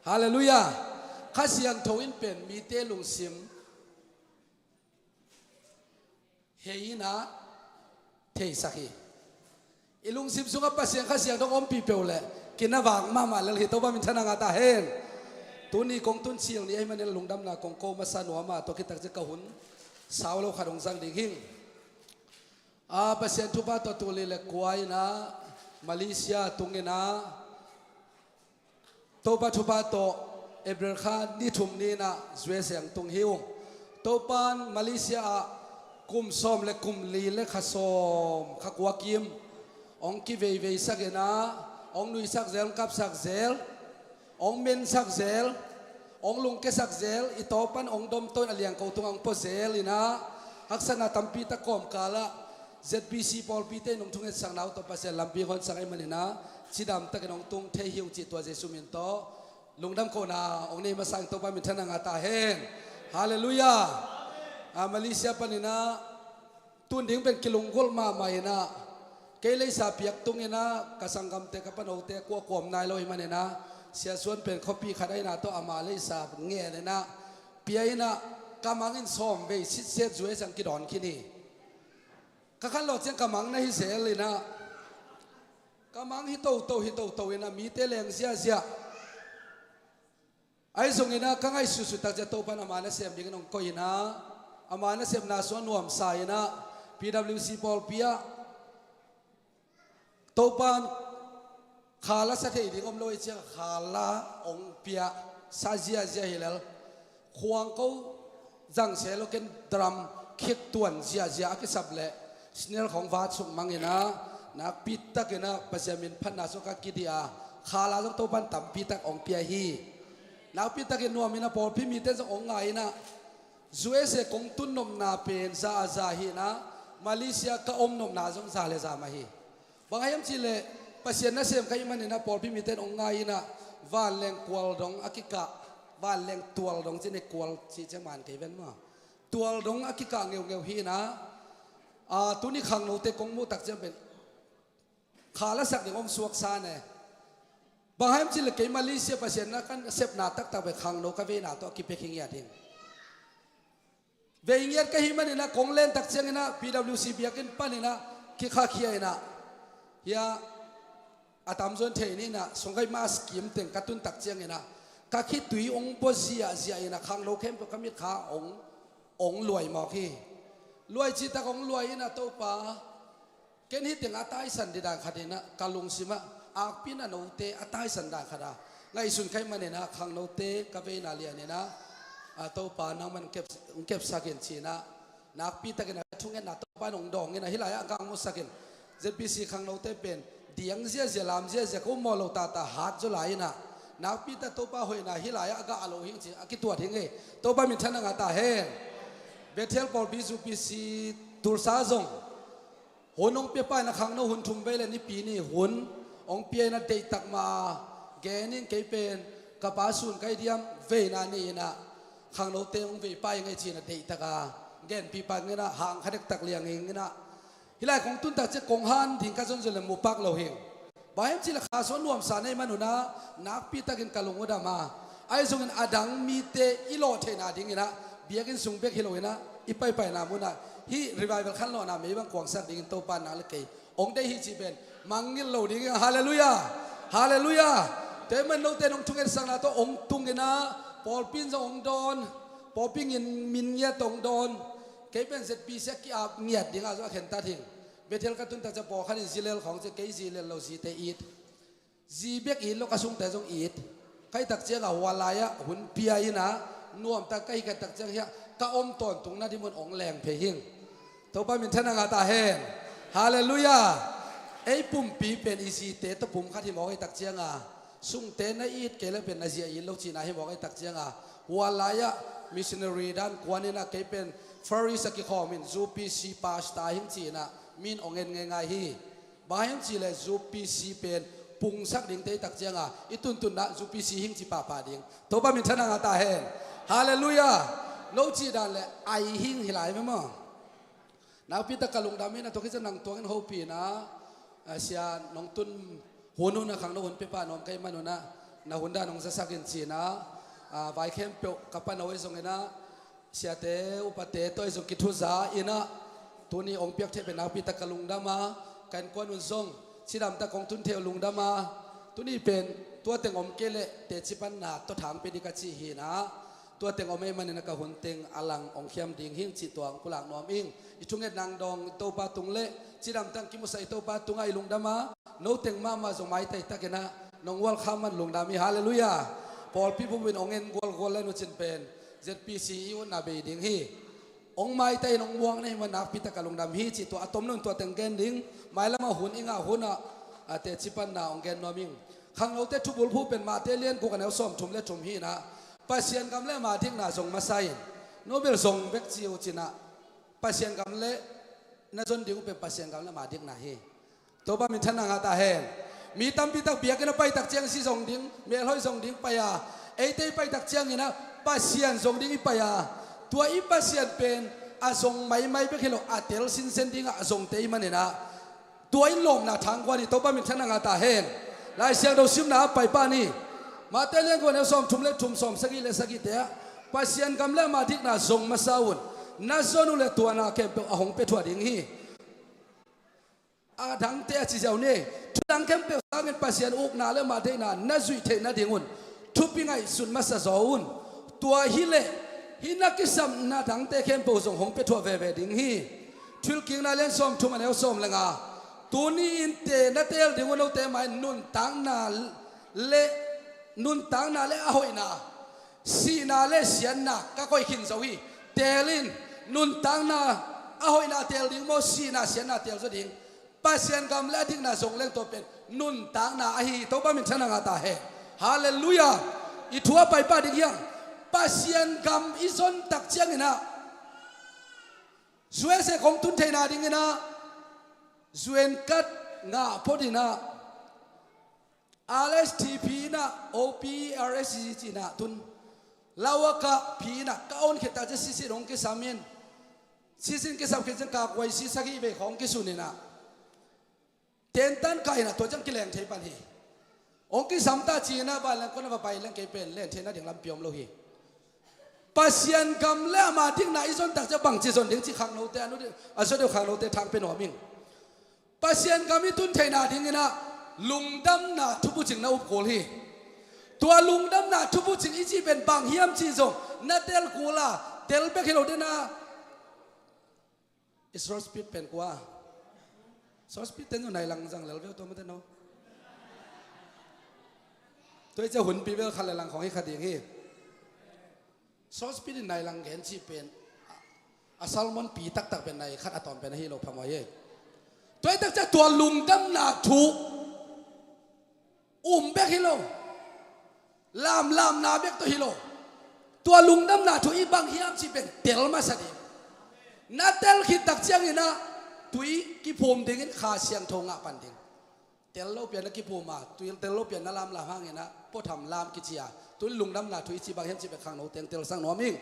Hallelujah. Kha Siangtho in pen mite lungsim hei in ah theisak hi. I lungsim sungah Pasian Kha Siangtho ompih peuh leh kinavak mahmah lel hi. Topa minthanna ngah ta hen. Tuni kong tun cil ni ahih manin lungdamna kong ko masa nuam a, tua khit tak ciang ka hun sau lo khat hong zang ding hing. A, Pasian thupha tawh tul nih le kua in ah Malaysia tung in ah Topa thupha tawh April kha ni thum ni in ah U S A hong tung hi ung. Topa'n Malaysia ah kum sawm le kum li le kha sawm kha kua kim hong kiveiveisak in ah, hong nuihsak zel, hong kapsak zel, hong mensak zel, hong lungkiasak zel, i tawpa'n hong domto in a liangko tungah hong pua zel in ah, haksatna tampi tak kawmkal ah Z B C pawlpite in hong thungetsakna uh tawh Pasian lampi hong honsak ahih manin ah, cidam takin hong tung thei hi ung cih tua Jesuh min tawh lungdam kohna hong nei masa ing. Topa minthanna ngah ta hen. Halleluiah. A, Malaysia panin ah tun ding pen kilunggulh mahmah in ah, kei leisa piak tung in ah, ka sanggamte, ka panote kua kua om nai lo ahih manin ah, Sia Suan pen khuapi khat ahihna tawh ama leisa ngen in ah, pia in ah, ka mang in sawmvei sitset U S A hong kidawn khin hi. Ka khanlawh ciang ka mang na hi zel in ah, ka mang hi toto, hi toto in ah, mite leng ziahziah. Ahi zongin ah ka ngaihsutsut tak ciang Topa'n ama nasem dingin hong koih in ah, ama nasepna sungah nuamsa in ah, P W C pawlpi ah Topa'n kha la sa thei ding om lo ahih ciang kha la hong pia, sa ziahziah hi lel. Khuang ko zang se lo, ken drum kick tuan ziahziah a kisap leh signal khawng vat suk mang in ah, nakpi takin ah Pasian min phatna sungah ka kidih a, kha la zong Topa'n tampi tak hong pia hi. Nakpi takin nuam in ah pawlpi mite zong hong ngai in ah, U S A kong tun nopna pen za a za hi in ah, Malaysia ka om nopna zong za le za mah hi. Bang hang hiam cih leh Pasian nasem ka hih manin ah pawlpi mite in hong ngai in ah, vanleng kual dong a kikah, vanleng tual dong ci ni, kual cih ciang man kei ven maw, tual dong a kikah ngeungeu hi in ah, a, tuni khangnote kong muh tak ciang pen kha la sak ding om suak sa ne. Bang hang hiam cih leh kei Malaysia Pasian na ka sepna taktak pen khangno ka veina tawh a kipia khingiat ding. Vei ngiat ka hih manin ah kong len tak ciangin ah P W C biakinn panin ah kikhakhia in ah, hia, a tamzaw in thei ni in ah, sungkhaih mask kim teng ka tun tak ciangin ah, ka khitui hong bua ziahziah in ah, khangno khempeuh ka mitkha hong, hong luai mawk hi. Luai cih tak hong luai in ah, Topa, ken hih teng a taisan ding dan khat in ah ka lungsim ah, akpi in ah note a taisan dan khat a ngaihsun ka hih manin ah, khangnote ka veina lian in ah, a, Topa nangman kep, kepsak in ci in ah, nakpi takin ah thungetna Topa in hong dawng in ah, hih lai ah a gang musak in, Z B C khangnote pen diang ziahziah, lam ziahziah, ko mawl lo tata hat zaw lai in ah, nakpi tak Topa hoihna hih lai ah a gah lo hing ci a kituat hing ei. Topa minthanna ngah ta hen. Bethel pawlpi U P C Tulsa zong hun hong pia pa in ah, khangno hun thum vei le Nipi ni hun hong pia in ah, deihtak mah a gen in, kei pen ka pa sun kai diam, veina ni in ah khangnote hong vei pa ing ei ci in ah, deihtak a genpih pa ing in ah, hang kha dektak liang ing in ah, hih lai kong tun tak ciang kong han ding ka zonzon le mu pak lo hing. Bang hiam cih leh kha sung nuamsa na hih manun ah nakpi takin ka lung uh dam a, ahi zongin a dang mite i lawh theihna dingin ah biakinn sung bek hi lo in ah, i paipaina mun ah hih revival khanlawhna mei bang kuangsak dingin Topa in nang le kei hong deih hi cih pen mangngilh lo ding hi. Halleluiah. Halleluiah. Tua ahih manin note in hong thungetsakna tawh hong tung in ah, pawlpi in zong hong dawn, pawlpi in min ngiat hong dawn. Kei pen Z B C a ki-ap ngiat ding ah zong a khentat hing. Bethel ka tun tak ciang pawlkhat in zilel khawng ci, kei zilel lo, zite it. Zi bek it lo, ka sungte zong it. Ka hih tak ciang a, hua lai ah hun pia in ah, nuamtak ka hih ka hih tak ciang hiah ka om tawntung nading mun hong leng phei hing. Topa minthanna ngah ta hen. Halleluiah. Ei pumpi pen i zite tawh pum khat hi mawk ahih tak ciang a, sungte na it kei leh pen na zi a it lo cihna hi mawk ahih tak ciang a, hua lai ah missionary dan kuan in ah, kei pen Far East a kikhawm in U P C pastor hing ci in ah min hong en ngeingai hi. Bang hang hiam cih leh U P C pen pungsak dingte ahih tak ciang a, i tuntunna U P C hing ci pahpah ding. Topa minthanna ngah ta hen. Halleluiah. No cih dan leh ai hing hi lai mah maw. Nakpi tak ka lungdam in ah, tua khit ciang nang tuang in hopih in ah, a, sia nong tun hun hun ah khangno hun pia pa nuam ka hih manun ah, na hun dan hong zasak in ci in ah, a, vai khempeuh ka pano ahi zongin ah, siate upate tawh ahi zong kithuza in ah, tuni hong piak theih pen nakpi tak ka lungdam a, ka innkuan un zong Cidamtak kong tun thei uh lungdam a, tuni pen tua teng om kei leh teci panna tawh thang pia ding ka cih hi na, tua teng om ahih manin a ka hun teng a lang hong khiam ding hing cih tua hong pulak nuam ing. I thunget nang dawng i Topa tung leh cidamtak kimusak i Topa tungah i lungdam a, no teng mahmah zong maitai takin a nong welcome man lungdam hi. Halleluiah. Pawlpi bup in hong en gualgual le nucin pen Z P C i utna bei ding hi. Hong maitai in hong muang na hih man nakpi tak a lungdam hi cih tua a tom nun tua teng gen ding. Mailam a hun i ngah hun ah, a teci panna hong gen nuam ing. Khangnote thubulphuh pen Mate lian guk a neu sawm thum le thum hi na, Pasian gam le ama dikna zong masa in, no bel zong bek ci uh cin a, Pasian gam le na zon ding uh pen Pasian gam le ama dikna hi. Topa minthanna ngah ta hen. Mi tampi tak biakinn a pai tak ciang si zong ding, melhoih zong ding pai a, eite i pai tak ciangin a Pasian zong ding i pai a, tua i Pasian pen a zong maimai bek hi lo, a tel sinsen dingah a zongte i hih manin a, tua in lawpna thangguan hi. Topa minthanna ngah ta hen. Lai Siangtho simna a pai pah ni. Mate lian guk a neu sawm thum le thum, sawm sagih le sagihte ah, Pasian gam le ama dikna zong masa un, na zon uh leh tua na khempeuh a hong pia thuah ding hi. A dangte a ci ziau ni. Thu dang khempeuh sangin Pasian ukna le ama deihna na zuih theih nadingun thupi ngaihsun masa zaw un. Tua hi leh hih na kisapna dangte khempeuh zong hong pia thuah veve ding hi. Thuhilhkikna lian sawm thum a neu sawm le nga. Tuni inte na teel ding uh note mai nuntakna le, nuntakna le a hoihna, sihna le siatna ka koih khin zo hi. Teel in. Nuntakna a hoihna teel ding maw, sihna siatna teel zaw ding? Pasian gam le a dikna zong leng tua pen nuntakna ahi hi. Topa minthanna ngah ta hen. Halleluiah. I thu a pai pah ding hiam? Pasian gam i zon tak ciangin a, U S A kong tun theihna dingin a, U N kat ngah phot in a, R S T P in a, O P R S C C in a tun, lau a kah phi in a, ka on khit tak ciang sisin hong kisam in, sisin kisam khit ciang ka kuai si sagih vei khawng kisun in a, tentan kah in a, tua ciang kileng thei pan hi. Hong kisam ta ci in a, vai leng kong va pai leng kei pen len theih nading lampi om lo hi. Pasian gam le ama dikna i zon tak ciang bangci zon ding cih khangnote, a nu ding a zon deuh khangnote thang pia nuam ing. Pasian gam i tun theihna dingin a lungdamna thubucing na up kul hi. Tua lungdamna thubucing i cih pen bang hiam cih zong na tel kul a, tel bek hi lo den a, i short speech pen kua? Short speech ten zong nai lang zang lel veu tua mate no. Tua i cia hunpi bel khat le lang khawng hi kha ding hi. Short speech in nai lang gen cih pen a, a sermon pi taktak pen nai khat a tawm pen ahi lo phamawh hi. Tua i tak ciang tua lungdamna thu um bek hi lo, lamlamna bek tawh hi lo. Tua lungdamna thu i bang hiam cih pen tel masa ding. Na tel khit tak ciangin a tui kiphum dingin Kha Siangtho ngah pan ding. Tel lo pian na kiphum a, tui tel lo pian na lamlam hangin a puatham lam kici a, tui lungdamna thu i cih bang hiam cih pen khangno teng telsak nuam ing.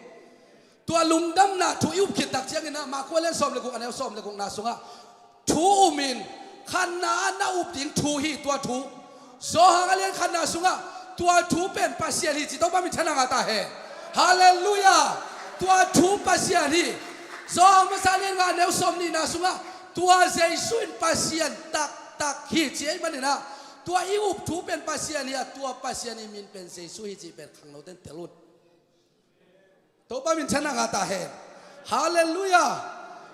Tua lungdamna thu i up khit tak ciangin a, Marka lian sawm le guk a neu sawm le gukna sungah thu um in, khanna ah na up ding thu hi tua thu. Johan a lian khatna sungah tua thu pen Pasian hi ci. Topa minthanna ngah ta hen. Halleluiah. Tua thu Pasian hi. Johan masa lian nga a neu sawm nihna sungah tua Jesu in Pasian taktak hi ci ahih manin a, tua i up thu pen Pasian hi a, tua Pasian i min pen Jesu hi cih pen khangnote in tel un. Topa minthanna ngah ta hen. Halleluiah.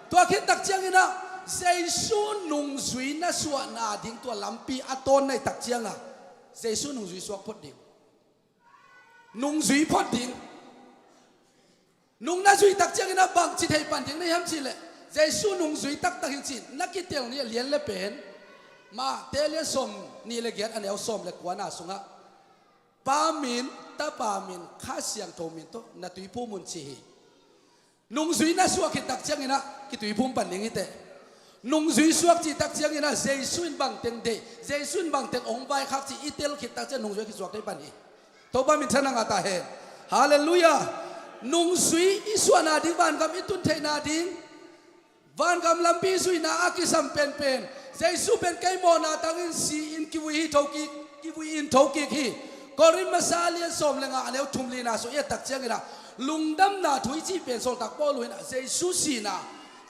Tua khit tak ciangin a, Jesu nungzui na suahna ding tua lampi a tawn na hih tak ciang a, Jesu nungzui suak phot ding. Nungzui phot ding. Nung na zuih tak ciangin a bangci thei pan ding na hiam cih leh, Jesu nungzui taktak hi cih na kitel ni a lian le pen, Mate lian sawm nih le giat a neu sawm le kuana sungah, Pa min, Tapa min, Kha Siangtho min tawh na tuiphum un ci hi. Nungzui na suak khit tak ciangin a kituiphum pan ding hi teh. Nungzui suak cih tak ciangin a Jesu in bangteng deih, Jesu in bangteng hong vaikhak cih i tel khit tak ciang nungzui a kisuak thei pan hi. Topa minthanna ngah ta hen. Halleluiah. Nungzui i suahna ding, vangam i tun theihna ding, vangam lampi zuihna a kisam penpen, Jesu pen kei mawhna tangin si-in kivui hi thokik, kivui in thokik hi. Korin masa lian sawm le nga a neu thum lina sung i et tak ciangin a, lungdamna thu i cih pen sawltak Paul in a, Jesu sihna,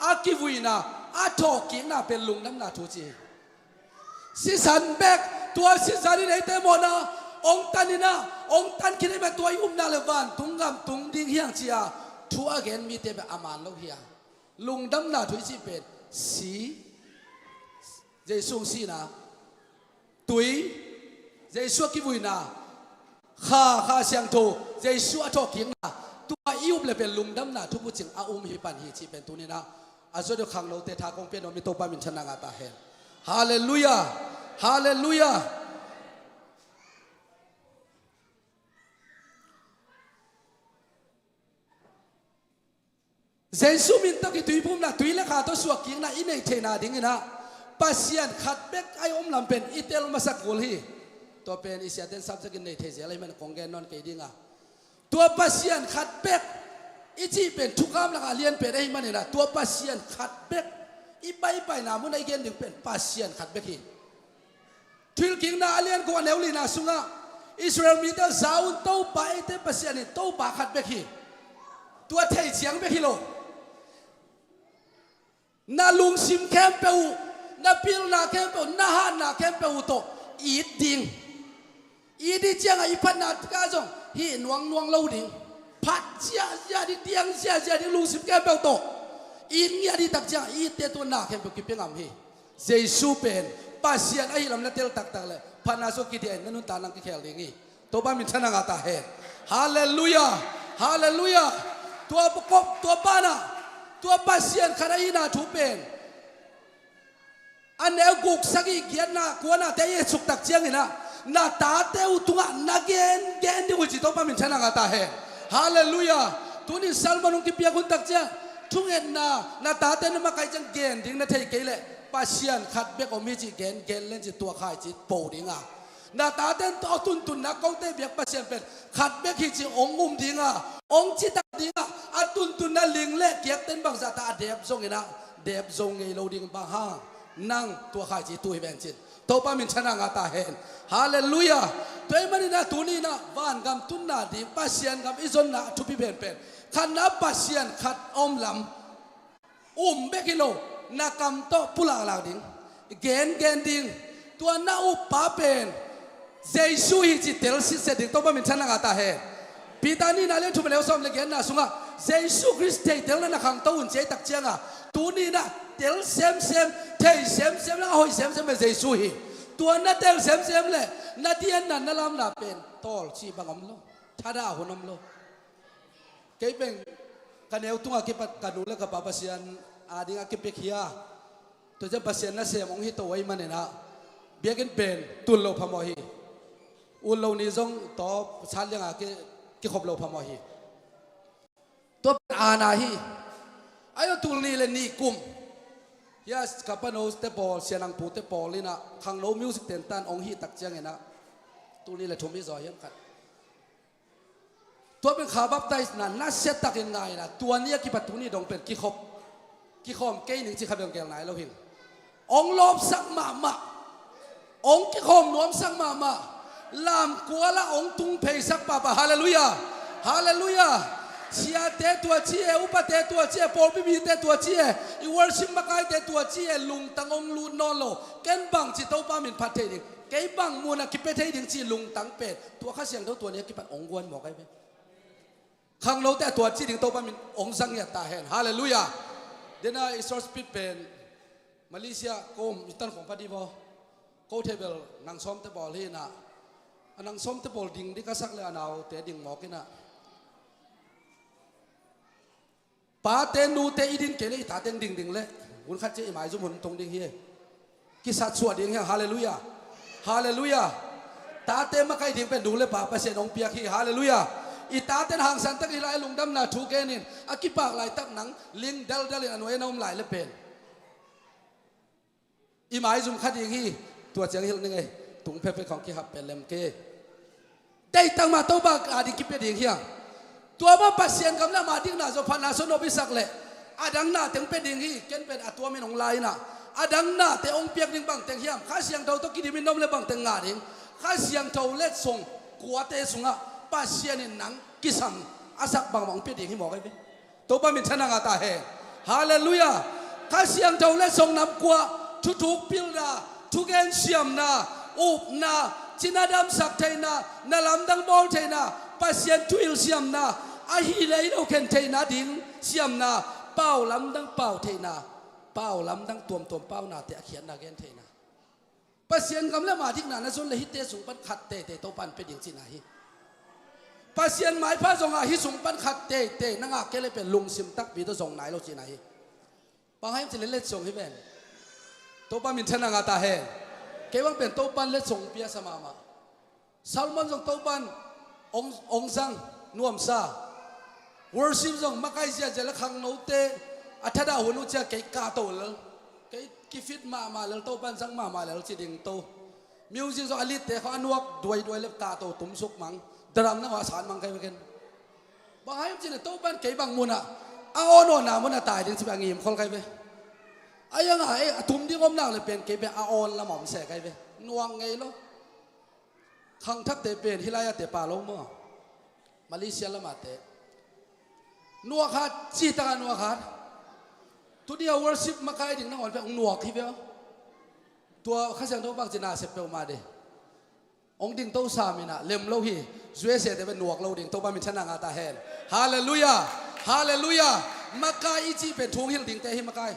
a kivuina, a thawhkikna pen lungdamna thu ci hi. Sisan bek, tua sisan in eite mawhna hong tan in ah, hong tan khin ahih manin tua i upna le vantung gam tung ding hi hang ci-a thu a gen mite bek a man lo hi a. Lungdamna thu i cih pen si, Jesu hong sihna, tui, Jesu a kivuina, Kha, Kha Siangtho, Jesu a thawhkikna, tua i up le pen lungdamna thubucing a um hi pan hi cih pen tuni-in ah a zuat uh khangnote tha kong pia nuam hi. Topa minthanna ngah ta hen. Halleluiah. Halleluiah. Jesu min tawh i tuiphumna, tui le kha tawh suakkikna i neih theihna dingin ah Pasian khat bek a i om lam pen i tel masa kul hi. Tua pen i siate in sapsak in nei thei zel ahih manin kong gen nawn kei ding a, tua Pasian khat bek i cih pen thukham lakah a lian pen ahih manin ah tua Pasian khat bek i paipaina munah i gen ding pen Pasian khat bek hi. Thuhilhkikna a lian guk a neu lina sungah Israel mite za un, Topa eite Pasian in Topa khat bek hi. Tua thei ciang bek hi lo. Na lungsim khempeuh uh, na pilna khempeuh uh, na hatna khempeuh uh tawh it ding. It ding ciangah i phatna kah zong hih nuangnuang lo ding. Phat ziahziah ding, diang ziahziah ding, lungsim khempeuh tawh it ngiat ding tak ciangah i itte tua na khempeuh kipia ngam hi. Jesu pen Pasian ahih lam na tel taktak leh phatna sungah kidiah in na nuntak nang kikhel ding hi. Topa minthanna ngah ta hen. Halleluiah. Halleluiah. Tua kop, tua banah tua Pasian khat ahihna thu pen a neu guk, sagih, giatna, kuanate i et suk tak ciangin ah na tate uh tungah na gengen ding uh hi ci. Topa minthanna ngah ta hen. Halleluiah. Tunin sermon hong kipiak hun tak ciang thungetna, na tate na makaih ciang gen ding na thei kei leh Pasian khat bek om hi cih gengen len ci, tua kha hi ci, po ding a. Na tate in tawh a tuntunna kote biak Pasian pen khat bek hi ci hong um ding a, hong citak ding a, a tuntunna ling le kiakte in bangzah ta a dep zongin ah dep zo ngei lo ding, bang hang, nang tua kha hi ci tu hi ven cin. Topa minthanna ngah ta hen. Halleluiah. Tua ahih manin ah tuni-in ah vangam tunna ding, Pasian gam i zonna a thupi penpen khatna, Pasian khat a om lam um bek hi lo, na kam tawh pulaklak ding, gengen ding. Tua na uppa pen Jesu hi ci tel sitset ding. Topa minthanna ngah ta hen. Peter nihna lian thum a neu sawm le giatna sungah Jesu Khrist theitelna na khangto un ci ei tak ciangah tuni-in ah tel semsem, thei semsem le a hoih semsem pen Jesu hi. Tua na tel semsem le na dianna, na lamna pen tawlci bang om lo, thadah hun om lo. Kei pen ka neu tungah kipat ka nu le ka pa Pasian adingah kipia hi a, tua ciang Pasian nasem hong hi to ahih manin ah biakinn pen tun lo phamawh hi. Ut lo ni zong tawp sat liangah ki, kikhop lo phamawh hi. Tua pen aana hi. Ahi zong tul nih le nih kum hi a, ka panote pawl, Sia Nang Pute pawl in ah khangno music tentan hong hih tak ciangin ah tul nih le thum hi zaw hiam khat. Tua pen kha baptisena nasia takin ngai in ah, tua ni a kipat tuni dong pen kikhop, kikhawm kei ning ci kha beng gel nai lo hi. Hong lawpsak mahmah, hong kikhawm nuamsak mahmah, lamkual ah hong tung pheisak pahpah. Halleluiah. Halleluiah. Siate tua ci e, upate tua ci e, pawlpi mite tua ci e, i worship makaite tua ci e, lungtang hong lut nawn lo. Ken bangci Topa min phat thei ding, kei bang munah kipia thei ding ci lungtang pen tua Kha Siangtho tua ni a kipat hong guan mawk ahi ve. Khangnote a tuat ci ding Topa min hong zang ngiat ta hen. Halleluiah. Dena i sore speed pen Malaysia ko om i tan khong pha di vaw. Ko thei bel nang sawmte pawl hi in ah, a nang sawmte pawl ding di ka sak le a naute ding mawk in ah. Pate nute i din kei le i tate ding ding le hun khat ciang i maizum hun tung ding hi. Kisatsuah ding hi hang. Halleluiah. Halleluiah. Tate makaih ding pen nu le pa Pasian hong piak hi. Halleluiah. I tate na hangsan tak hi lai, lungdamna thu gen in, a kipak laitak nang ling daldal in a nuai na om lai le pen i maizum kha ding hi. Tua ciang hilh ning ei. Tung phephei khawng kihap pen lem kei. Deihtak mah Topa ading kipia ding hi hang. Tua mah Pasian gam le ama dikna zong phatna sung nop i sak leh a dang nateng pia ding hi. Ken pen a tuamin hong lai in ah, a dang nate hong piak ding bangteng hiam? Kha Siangtho tawh kidimin na om le bangteng ngah ding? Kha Siangtho letsong kuate sungah Pasian in nang kisam a sak bangbang hong pia ding hi mawk ahi ve. Topa minthanna ngah ta hen. Halleluiah. Kha Siangtho letsong nam kua, thuthuk pilna, Thugen siamna, upna, cina damsak theihna, na lamdang bawl theihna, Pasian thuhilh siamna, ahi leh i lo khen theihna ding siamna, pau lamdang pau theihna, pau lamdang tuamtuam paunate a khiatna gen theihna. Pasian gam le ama dikna na zon le hihte sung pan khat teitei Topa in pia ding cihna hi. Pasian maipha zong a hih sung pan khat teitei na ngak kei le pen lungsim takpi tawh zong nai lo cihna hi. Bang hang hiam cih leh letsong hi ven. Topa minthanna ngah ta hen. Kei bang pen Topa in letsong pia sa mahmah. Salmon zong Topa in ong, ong zang nuamsa. Worship zong makai ziazia le khangnote a thadah hun uh ciang kei kahto lel. Kei kifit mahmah lel, Topa in zang mahmah lel ci ding to. Music zong a litte khawng a nuak duaiduai le kahto tumsuk mang. Daram na ngawh a san mang kai beken. Bang hang hiam cih leh Topa in kei bang munah a awn awnna munah tai ding ci bek a ngim khol kai ve. A iang a, eh, a tum ding om nak le pen kei bek a awn lam a om se kai ve. Nuak ngei lo. Khangthakte pen hih lai-ate pa lo maw? Malaysia lamate. Nuak khat, cihtak a nuak khat. Tuni a worship makai ding nangawn pen hong nuak hi ve aw. Tua Kha Siangtho bangci na sep peuhmah de. Hong dingto sam in ah lem lo hi. U S A te pen nuak lo ding, Topa minthanna ngah ta hen. Halleluiah. Halleluiah. Makai i cih pen thu hong hilh dingte hi makai.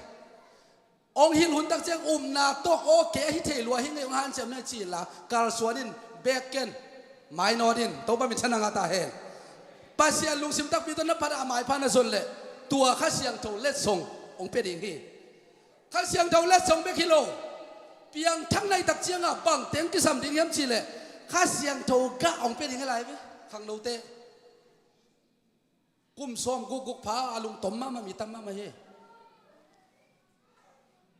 Hong hilh hun tak ciang upna tawh, aw kei a hi thei lua hi ngei, hong hanciam ni ci inla kalsuan in, bek ken, mainawt in, Topa minthanna ngah ta hen. Pasian lungsim takpi tawh na phat a maipha na zon leh tua Kha Siangtho letsong hong pia ding hi. Kha Siangtho letsong bek hi lo. Piangthak na hih tak ciangah bang teng kisam ding hiam cih leh Kha Siangtho gah hong pia ding hi lai ve. Khangnote. Kum sawm gukguk pha a lungtom mahmah mi tam mahmah hi.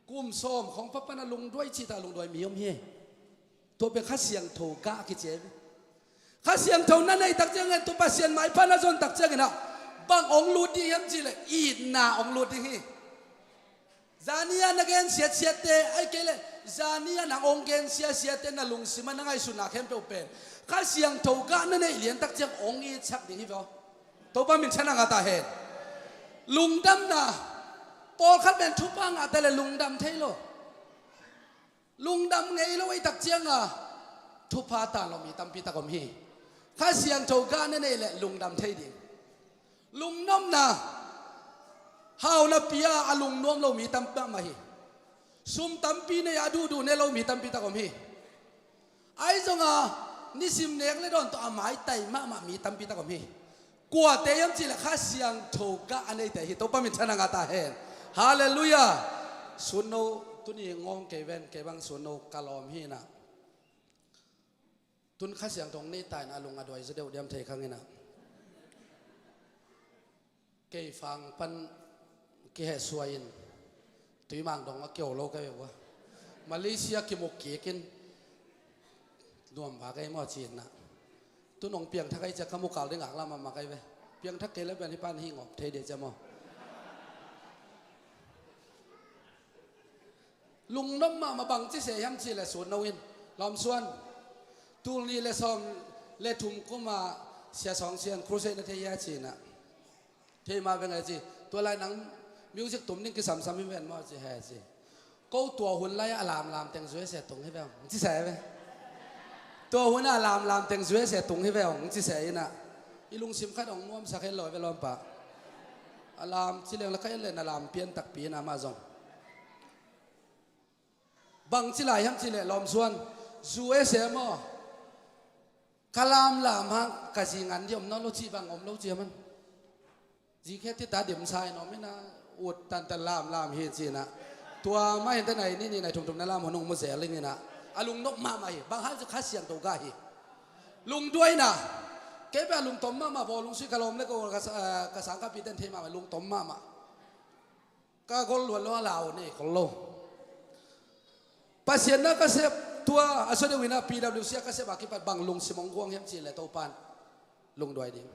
Kum sawm khawng pha pan a lungduai cihtak a lungduai mi om hi. Tua pen Kha Siangtho gah a kici hi. Kha Siangtho na neih tak ciangin tua Pasian maipha na zon tak ciangin ah bang hong lut ding hiam cih leh itna hong lut ding hi. Zani-a na gen siatsiatte, ahih kei leh zani-a nang hong gen siatsiatte, na lungsim ah na ngaihsutna khempeuh pen Kha Siangtho gah na neih lian tak ciang hong itsak ding hi ve aw. Topa minthanna ngah ta hen. Lungdamna. Pawlkhat pen thupha ngah ta leh lungdam thei lo. Lungdam ngei lo ahih tak ciangah thupha tan lo mi tampi tak om hi. Kha Siangtho gah na neih leh lungdam thei ding. Lungnopna. Hau napi-a a lungnuam lo mi tampi mahmah hi. Sum tampi nei a duhduh ne lo mi tampi tak om hi. Ahi zongah nisim nek le dawn tawh a maitai mahmah mi tampi tak om hi. Kuate hiam cih leh Kha Siangtho gah a neite hi. Topa minthanna ngah ta hen. Halleluiah. Sunno, tuni ngawng kei ven, kei bang sunno ka lawm hi in ah. Tun Kha Siangtho nei ta in a lung a duai zaw deuh diam thei khang in ah. Kei fang pan kihehsuai in tuimang dong a kio lo ka ve ua. Malaysia kimuk kik in nuam va kei maw ci in ah. Tun hong piangthak ahi ciah ka mukal ding ngak lam a mak ahi ve. Piangthak kei le pian hi pan hi ngawp thei dia ciah maw. Lungnop mahmah bang ci se hiam cih leh sunno in lawmsuan. Tul nih le sawm le thum kum ah Sia Sawng Sian crusade na thei hia ci in ah. Thei mah veng a ci. Tua lai nang music tum ding kisamsam hi ven maw ci he ci. Ko tua hun lai a lamlam teng U S A tung hi ve hong ci se ve. Tua hun a lamlam teng U S A tung hi ve hong ci se in ah. I lungsim khat hong nuamsak hen lo ve lawmpa. A lam ci leng la ka en le na lam pian takpi in ah mah zong. Bang ci lai hiam cih leh lawmsuan, U S A maw, ka lamlam hang ka zi ngan dih om nawn lo cih bang om lo ci a man. Zi khe tita dimsa in om in ah, ut tantan lamlam hi ci in ah. Tua mah hi in te nai nih nih nai thumthum na lam hun hong mu zel in ah. A lungnop mahmah hi, bang hang hiam cih leh Kha Siangtho gah hi. Lungduaina. Kei pia lungtom mahmah, bawl lungsi ka lawm le ko ka sa-, ka sangkapite in thei mahmah, lungtom mahmah. Ka gol luat lo a lau nei khol lo. Pasian na ka sep tua a sua deuh in ah P W C a ka sep a kipat bang lungsim hong guang hiam cih leh Topa in lungduai ding.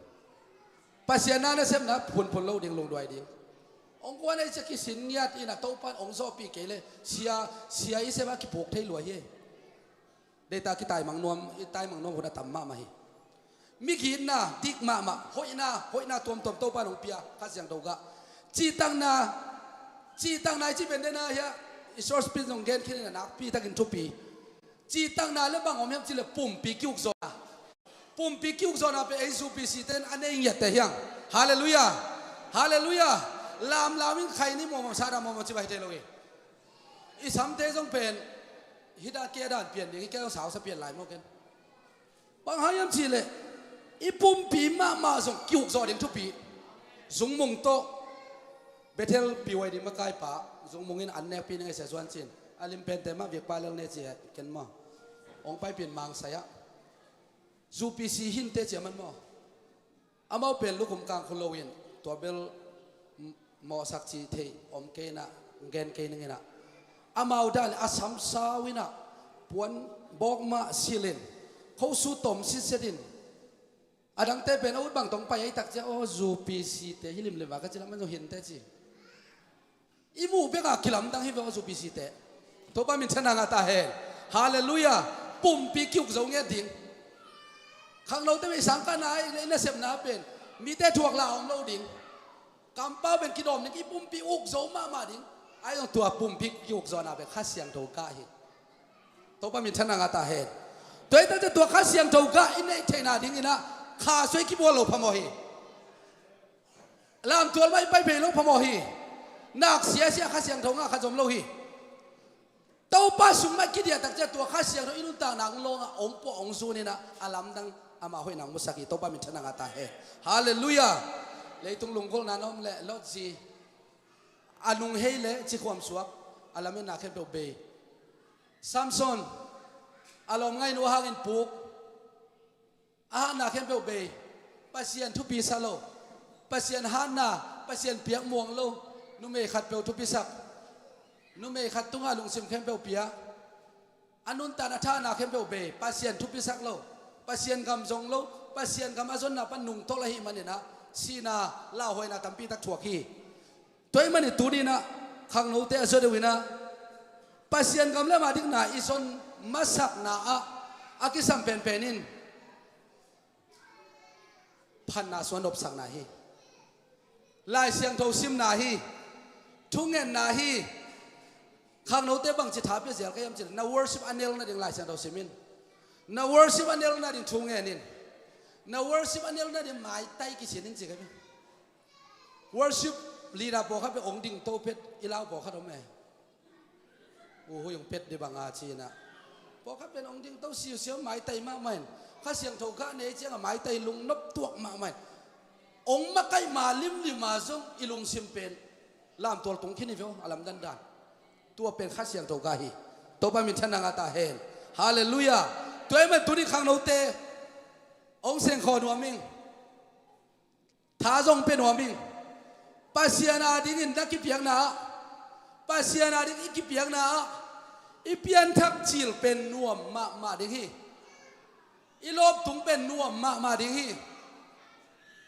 Pasian na na sepna phunphun lo ding lungduai ding. Hong guan ahi ciah kisin ngiat in ah Topa in hong zawhpih kei leh sia, sia i sep a kipuk thei lua hi. Deita kitaimang nuam, i taimang nuam hun a tam mahmah hi. Migitna dik mahmah, hoihna, hoihna tuamtuam Topa in hong pia, Kha Siangtho gah. Cihtakna, cihtakna i cih pen dena hiah, I source pen zong gen khin in a nakpi takin thupi. Cihtakna le bang om hiam cih leh pumpi ki-ukzawhna. Pumpi ki-ukzawhna pen ei zu P C te in a nei ngiatte hi hang. Halleluiah. Halleluiah. Lamlam in khaini muamam, sahdah muamam ci bang hi thei lo hi. I samte zong pen hih dan kei a dan pian ding hi, kei zong sausa pian lai maw ken. Bang hang hiam cih leh i pumpi mahmah zong ki-ukzawh ding thupi. Zungmung tawh Bethel P Y D makaipa Zungmung in an nekpi ning ei sia suan cin, a lim pente mah Vic Pa Lel ne ci a ken maw. Hong paipih in Mang Sai ah. Zu P C hinte ci a man maw. Amau pen lukum kang khun lo in tua bel mawhsak cih theih om kei in ah, gen kei ning in ah. Amau dan a samsau in ah, puan bawk mah silh in, khosu tom sitset in. A dangte pen a ut bang tawh hong pai ahih tak ciang, aw, zu P C te hi limlim a ka ci, lam man zong hinte ci. I muh bek a kilamdang hi ve aw, zu P C te. Topa minthanna ngah ta hen. Halleluiah. Pumpi ki-ukzo ngiat ding. Khangnote bei sangkahna i nasepna pen mite thuak la om lo ding. Kampau pen kidawm ding, i pumpi ukzo mahmah ding. Ahi zong tua pumpi ki-ukzawhna pen Kha Siangtho gah hi. Topa minthanna ngah ta hen. Tua hi tak ciang tua Kha Siangtho gah i neih theihna ding in ah, kha suai kibual lo phamawh hi. Lamtual mah i pai phei lo phamawh hi. Nak siasia Kha Siangtho ngah khat zom lo hi. Topa sung mah kidiah tak ciang tua Kha Siangtho i nuntakna hong lawng ah, hong puah hong zun in ah, a lamdang, amah hoihna hong musak hi. Topa minthanna ngah ta hen. Halleluiah. Leitung lunggulhna na om leh Lot zi, a nung hei leh cikhuam suak, a lametna khempeuh bei. Samson, a lawm ngaihnu a hangin puk, a hatna khempeuh bei. Pasian thupi sa lo. Pasian hatna, Pasian piak muang lo. Numei khatpeuh thupisak. Numei khat tungah lungsim khempeuh pia. A nuntakna, a thahna khempeuh bei. Pasian thupisak lo. Pasian gam zong lo. Pasian gam a zonna pan nungtolh ahih manin ah, sihna, lauhuaina tampi tak thuak hi. Tua ahih manin tuni in ah, khangnote a zua deuh in ah, Pasian gam le ama dikna i zon masakna ah a kisam penpen in phatna suan nopsakna hi. Lai Siangtho simna hi. Thungetna hi. Khangnote bangci tha pia zial ka hiam cih leh, na worship a nel nading Lai Siangtho sim in. Na worship a nel nading thungen in. Na worship a nel nading maitai kisin in ci ka hi. Worship leader pawlkhat pen hong dingto phet, i lau pawlkhat om e. U Hui hong phet dih bang a ci in ah. Pawlkhat pen hong dingto siusiau, maitai mahmah in. Kha Siangtho gah nei ciang a maitai, lungnop tuak mahmah in. Hong makaih ma limlim a zong i lungsim pen lamtual tung khin hi ve aw, a lamdang dan. Tua pen Kha Siangtho gah hi. Topa minthanna ngah ta hen. Halleluiah. Tua ahih manin tuni khangnote hong seng khawh nuam ing. Tha zong pia nuam ing. Pasian adingin na kipiakna ah, Pasian ading i kipiakna ah, i pianthak cil pen nuam mahmah ding hi. I lawptung pen nuam mahmah ding hi.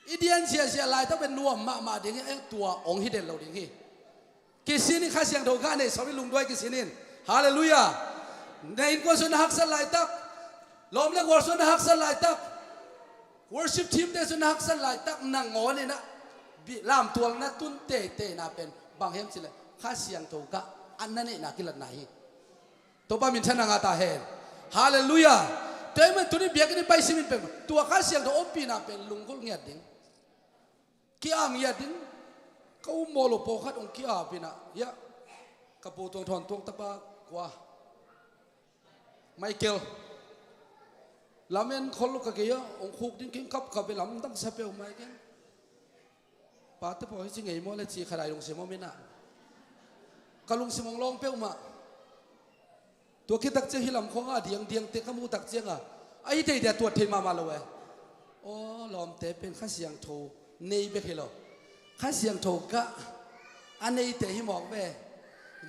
I dian ziahziah laitak pen nuam mahmah ding hi. Eh, tua hong hi den lo ding hi. Kisin in, Kha Siangtho gah nei sawm in, lungduai kisin in. Halleluiah. Na innkuan sung na haksat laitak, lawm le gual sung na haksat laitak, worship team te sung na haksat laitak, nangawn in ah lamtual na tun teiteina pen bang hiam cih leh Kha Siangtho gah a na neihna kilatna hi. Topa minthanna ngah ta hen. Halleluiah. Tua ahih manin tuni biakinn i pai simin pen tua Kha Siangtho ompihna pen lunggulh ngiat ding. Ki-ap ngiat ding. Ka um mawh lo pawlkhat hong ki-ap in ah, hiah, ka pu Tuang Thawn Tuang tapa kua, Michael. Lamen khol lo ka gei ah, hong khuk ding keng kapkap e, lamdang sa peuhmah e keng. Pate pawl hi ci ngei maw le ci kha dai lungsim om in ah. Ka lungsim hong lawng peuhmah. Tua khit tak ciang hih lam khawngah a diangdiangte ka muh tak ciangah, a hi thei dia tuat thei mahmah lo e. Aw, lawmte pen Kha Siangtho nei bek hi lo. Kha Siangtho gah a neite hi mawk ve.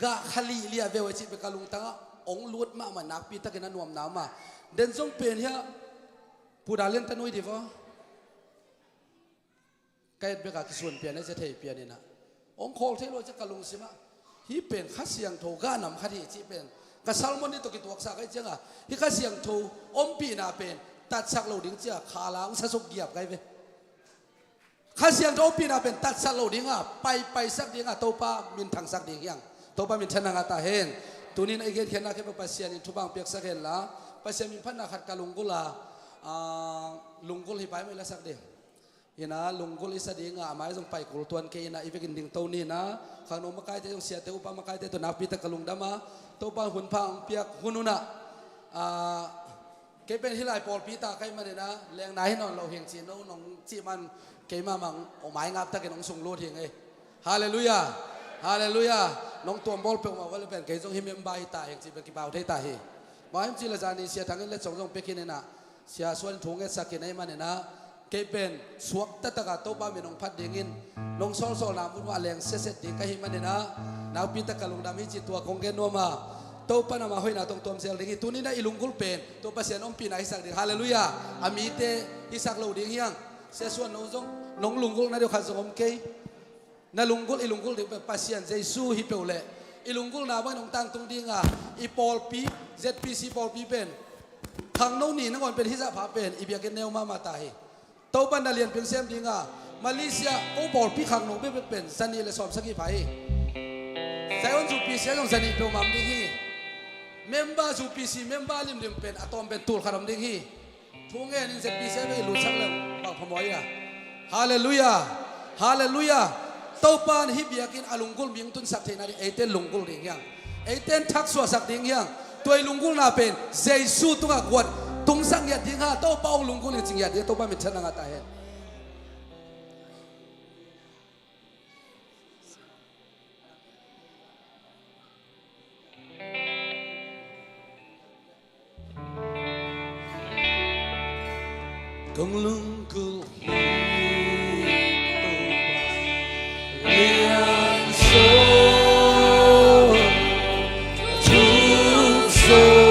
Gah kha lihliah ve uh e cih pen ka lungtangah hong lut mahmah, nakpi takin a nuamna mah. Den zong pen hiah, Pu Dalian ta nui dih vaw. Ka et bek a kisun pian e, cia thei pian in ah. Hong khawl thei lo cia ka lungsim ah, hih pen Kha Siangtho gah nam khat hi cih pen ka sermon nih tawh kituaksak ahih ciangah, hih Kha Siangtho ompihna pen tatsak lo ding cia kha la hong sa suk giap ka hi ve. Kha Siangtho ompihna pen tatsak lo ding a, paipaisak ding a, Topa minthangsak ding hi hang. Topa minthanna ngah ta hen. Tuni-in i genkhiatna khempeuh Pasian in thupha hong piaksak hen la, Pasian minphatna khat ka lunggulh a, ah, lunggulh hi pai maw, i lasak ding. Hi-in ah lunggulh i sa ding a, a mai zong pai kul tuan kei in ah, i vekin dingto ni-in ah, khangno makaite zong, siate upa makaite tawh nakpi tak ka lungdam a, Topa in hun pha hong piak hun hun ah, ah, kei pen hih lai pawlpi ta ka hih manin ah, lengna hi nawn lo hi ing ci, no nong cih man keimah mah hong, oh, maingap takin hong sunglut hi ing ei. Halleluiah. Halleluiah. Nong tuambawl peuhmah uh a leh pen kei zong hih member hi ta hi ing ci pen kipau thei ta hi. Bang hiam cih leh zani Sia Thang in letsong zong pia khin in ah, Sia Suan thu ngetsak khin ahih manin ah, kei pen suak taktak a Topa min hong phat dingin, nong sawlsawlna mun uah a leng setset ding ka hih manin ah, nakpi tak ka lungdam hi cih tua kong gen nuam a, Topa in ama hoihna tawh hong tuam zel ding hi. Tuni-in ah i lunggulh pen tua Pasian ompihna hisak ding. Halleluiah. A mite hisak lo ding hi hang. Sia Suan, no zong, nong lunggulhna deuh khat zong om kei. Na lunggulh, i lunggulh ding pen Pasian Jesu hi peuh leh, i lunggulhna bangin hong tangtung ding a, i pawlpi, Z P C pawlpi pen, khangno ni nangawn pen hih zah pha pen i biakinn neu mahmah ta hi. Topa in na lianpi sem ding a, Malaysia ko pawlpi khangno bekbek pen zanih le sawmsagih pha hi. Zion zu P C ah zong zanih peuhmah om ding hi. Member, zu P C member limlim pen a tawm pen tul khat om ding hi. Thu ngen in Z P C ah bek i lutsak leh bang phamawh hi a. Halleluiah. Halleluiah. Topa in hih biakinn a lunggulh mi hong tunsak theihna ding eite in lunggulh ding hi hang. Eite in thak suahsak ding hi hang. Tua i lunggulhna pen Jesu tungah guan tungsak ngiat ding hi hang. Topa hong lunggulh in ci ngiat ding hi. Topa minthanna ngah ta hen. Kong lunggulh hi Topa, lian sawm, thuk sawm,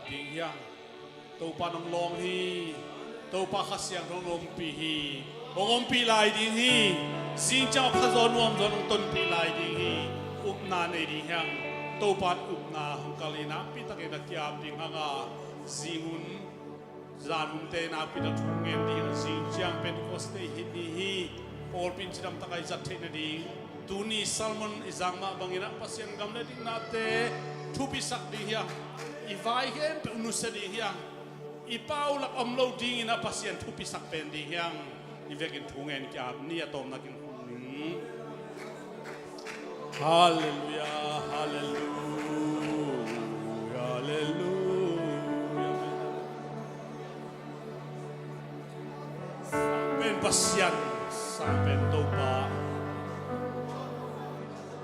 ding hiang. Topa nong lawng hi. Topa Kha Siangtho hong ompih hi. Hong ompih lai ding hi. Zingciang a phazaw nuamzaw nong tonpih lai ding hi. Upna nei ding hiang. Topa upna hong kal hi. Nakpi takin a kiap ding hanga, zing hun, zan hunte nakpi tak thu ngen ding hiang. Zingciang Pentecost Day hi ni hi. Pawlpi in cidam takin i zat theih nading, tuni sermon i zang mah bangin ah Pasian gam le diknate thupisak ding hiang. I vai khempeuh nusia ding hiang. I pau lak om lo dingin ah Pasian thupisak pen ding hiang. I vekin thu ngen kia ni a tawmna kin khum ning. Halleluia, halleluia, halleluia. Sang pen Pasian, sang pen Topa.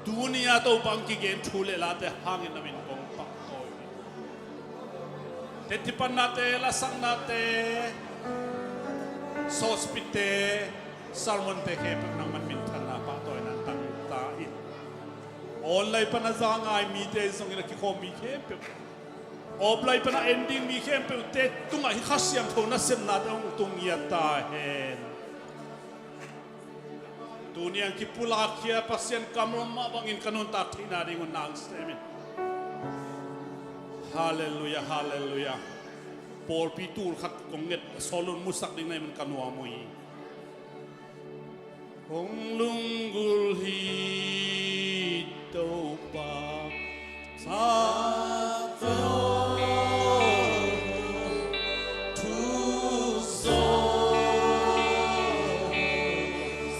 Tuni a Topa ang kigen thu le late hangin na min kong pahtawi. Teci pannate, lasaknate, sawspitte, sermonte khempeuh nangman minthanna pahtawina tang ta in. Online pana za ngai mite zongin a kikhawm mi khempeuh, offline pana en ding mi khempeuhte tungah hih Kha Siangtho nasemnate hong tung ngiat ta hen. Tuni ang kipulak khia Pasian kammal mah bangin ka nuntak theihna ding un nang sem in. Halleluia, halleluia. Pawlpi tul khat kong nget, sawlun musak ding na hi man ka nuam uh hi. Hong lunggulh hi Topa, sang zo, thu zo,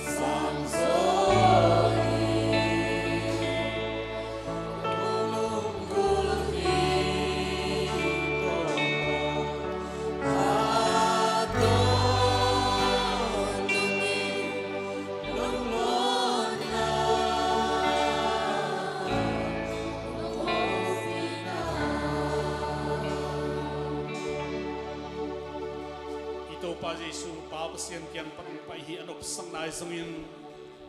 sang zo hi. I Topa Jesuh Pa Pasian kiang pan hong pai hi. A nopsakna ahi zongin,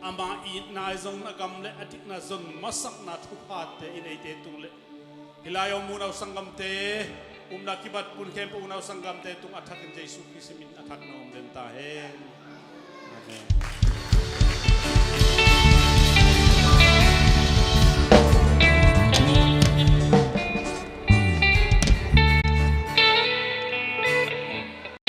ama itna ahi zongin, a gam le a dikna zon masakna thuphate in eite tung le hih lai a om unau sanggamte, upna kibat pun khempeuh unau sanggamte tung a thakin Jesuh Khrist min a thakin hong om den ta hen. Amen.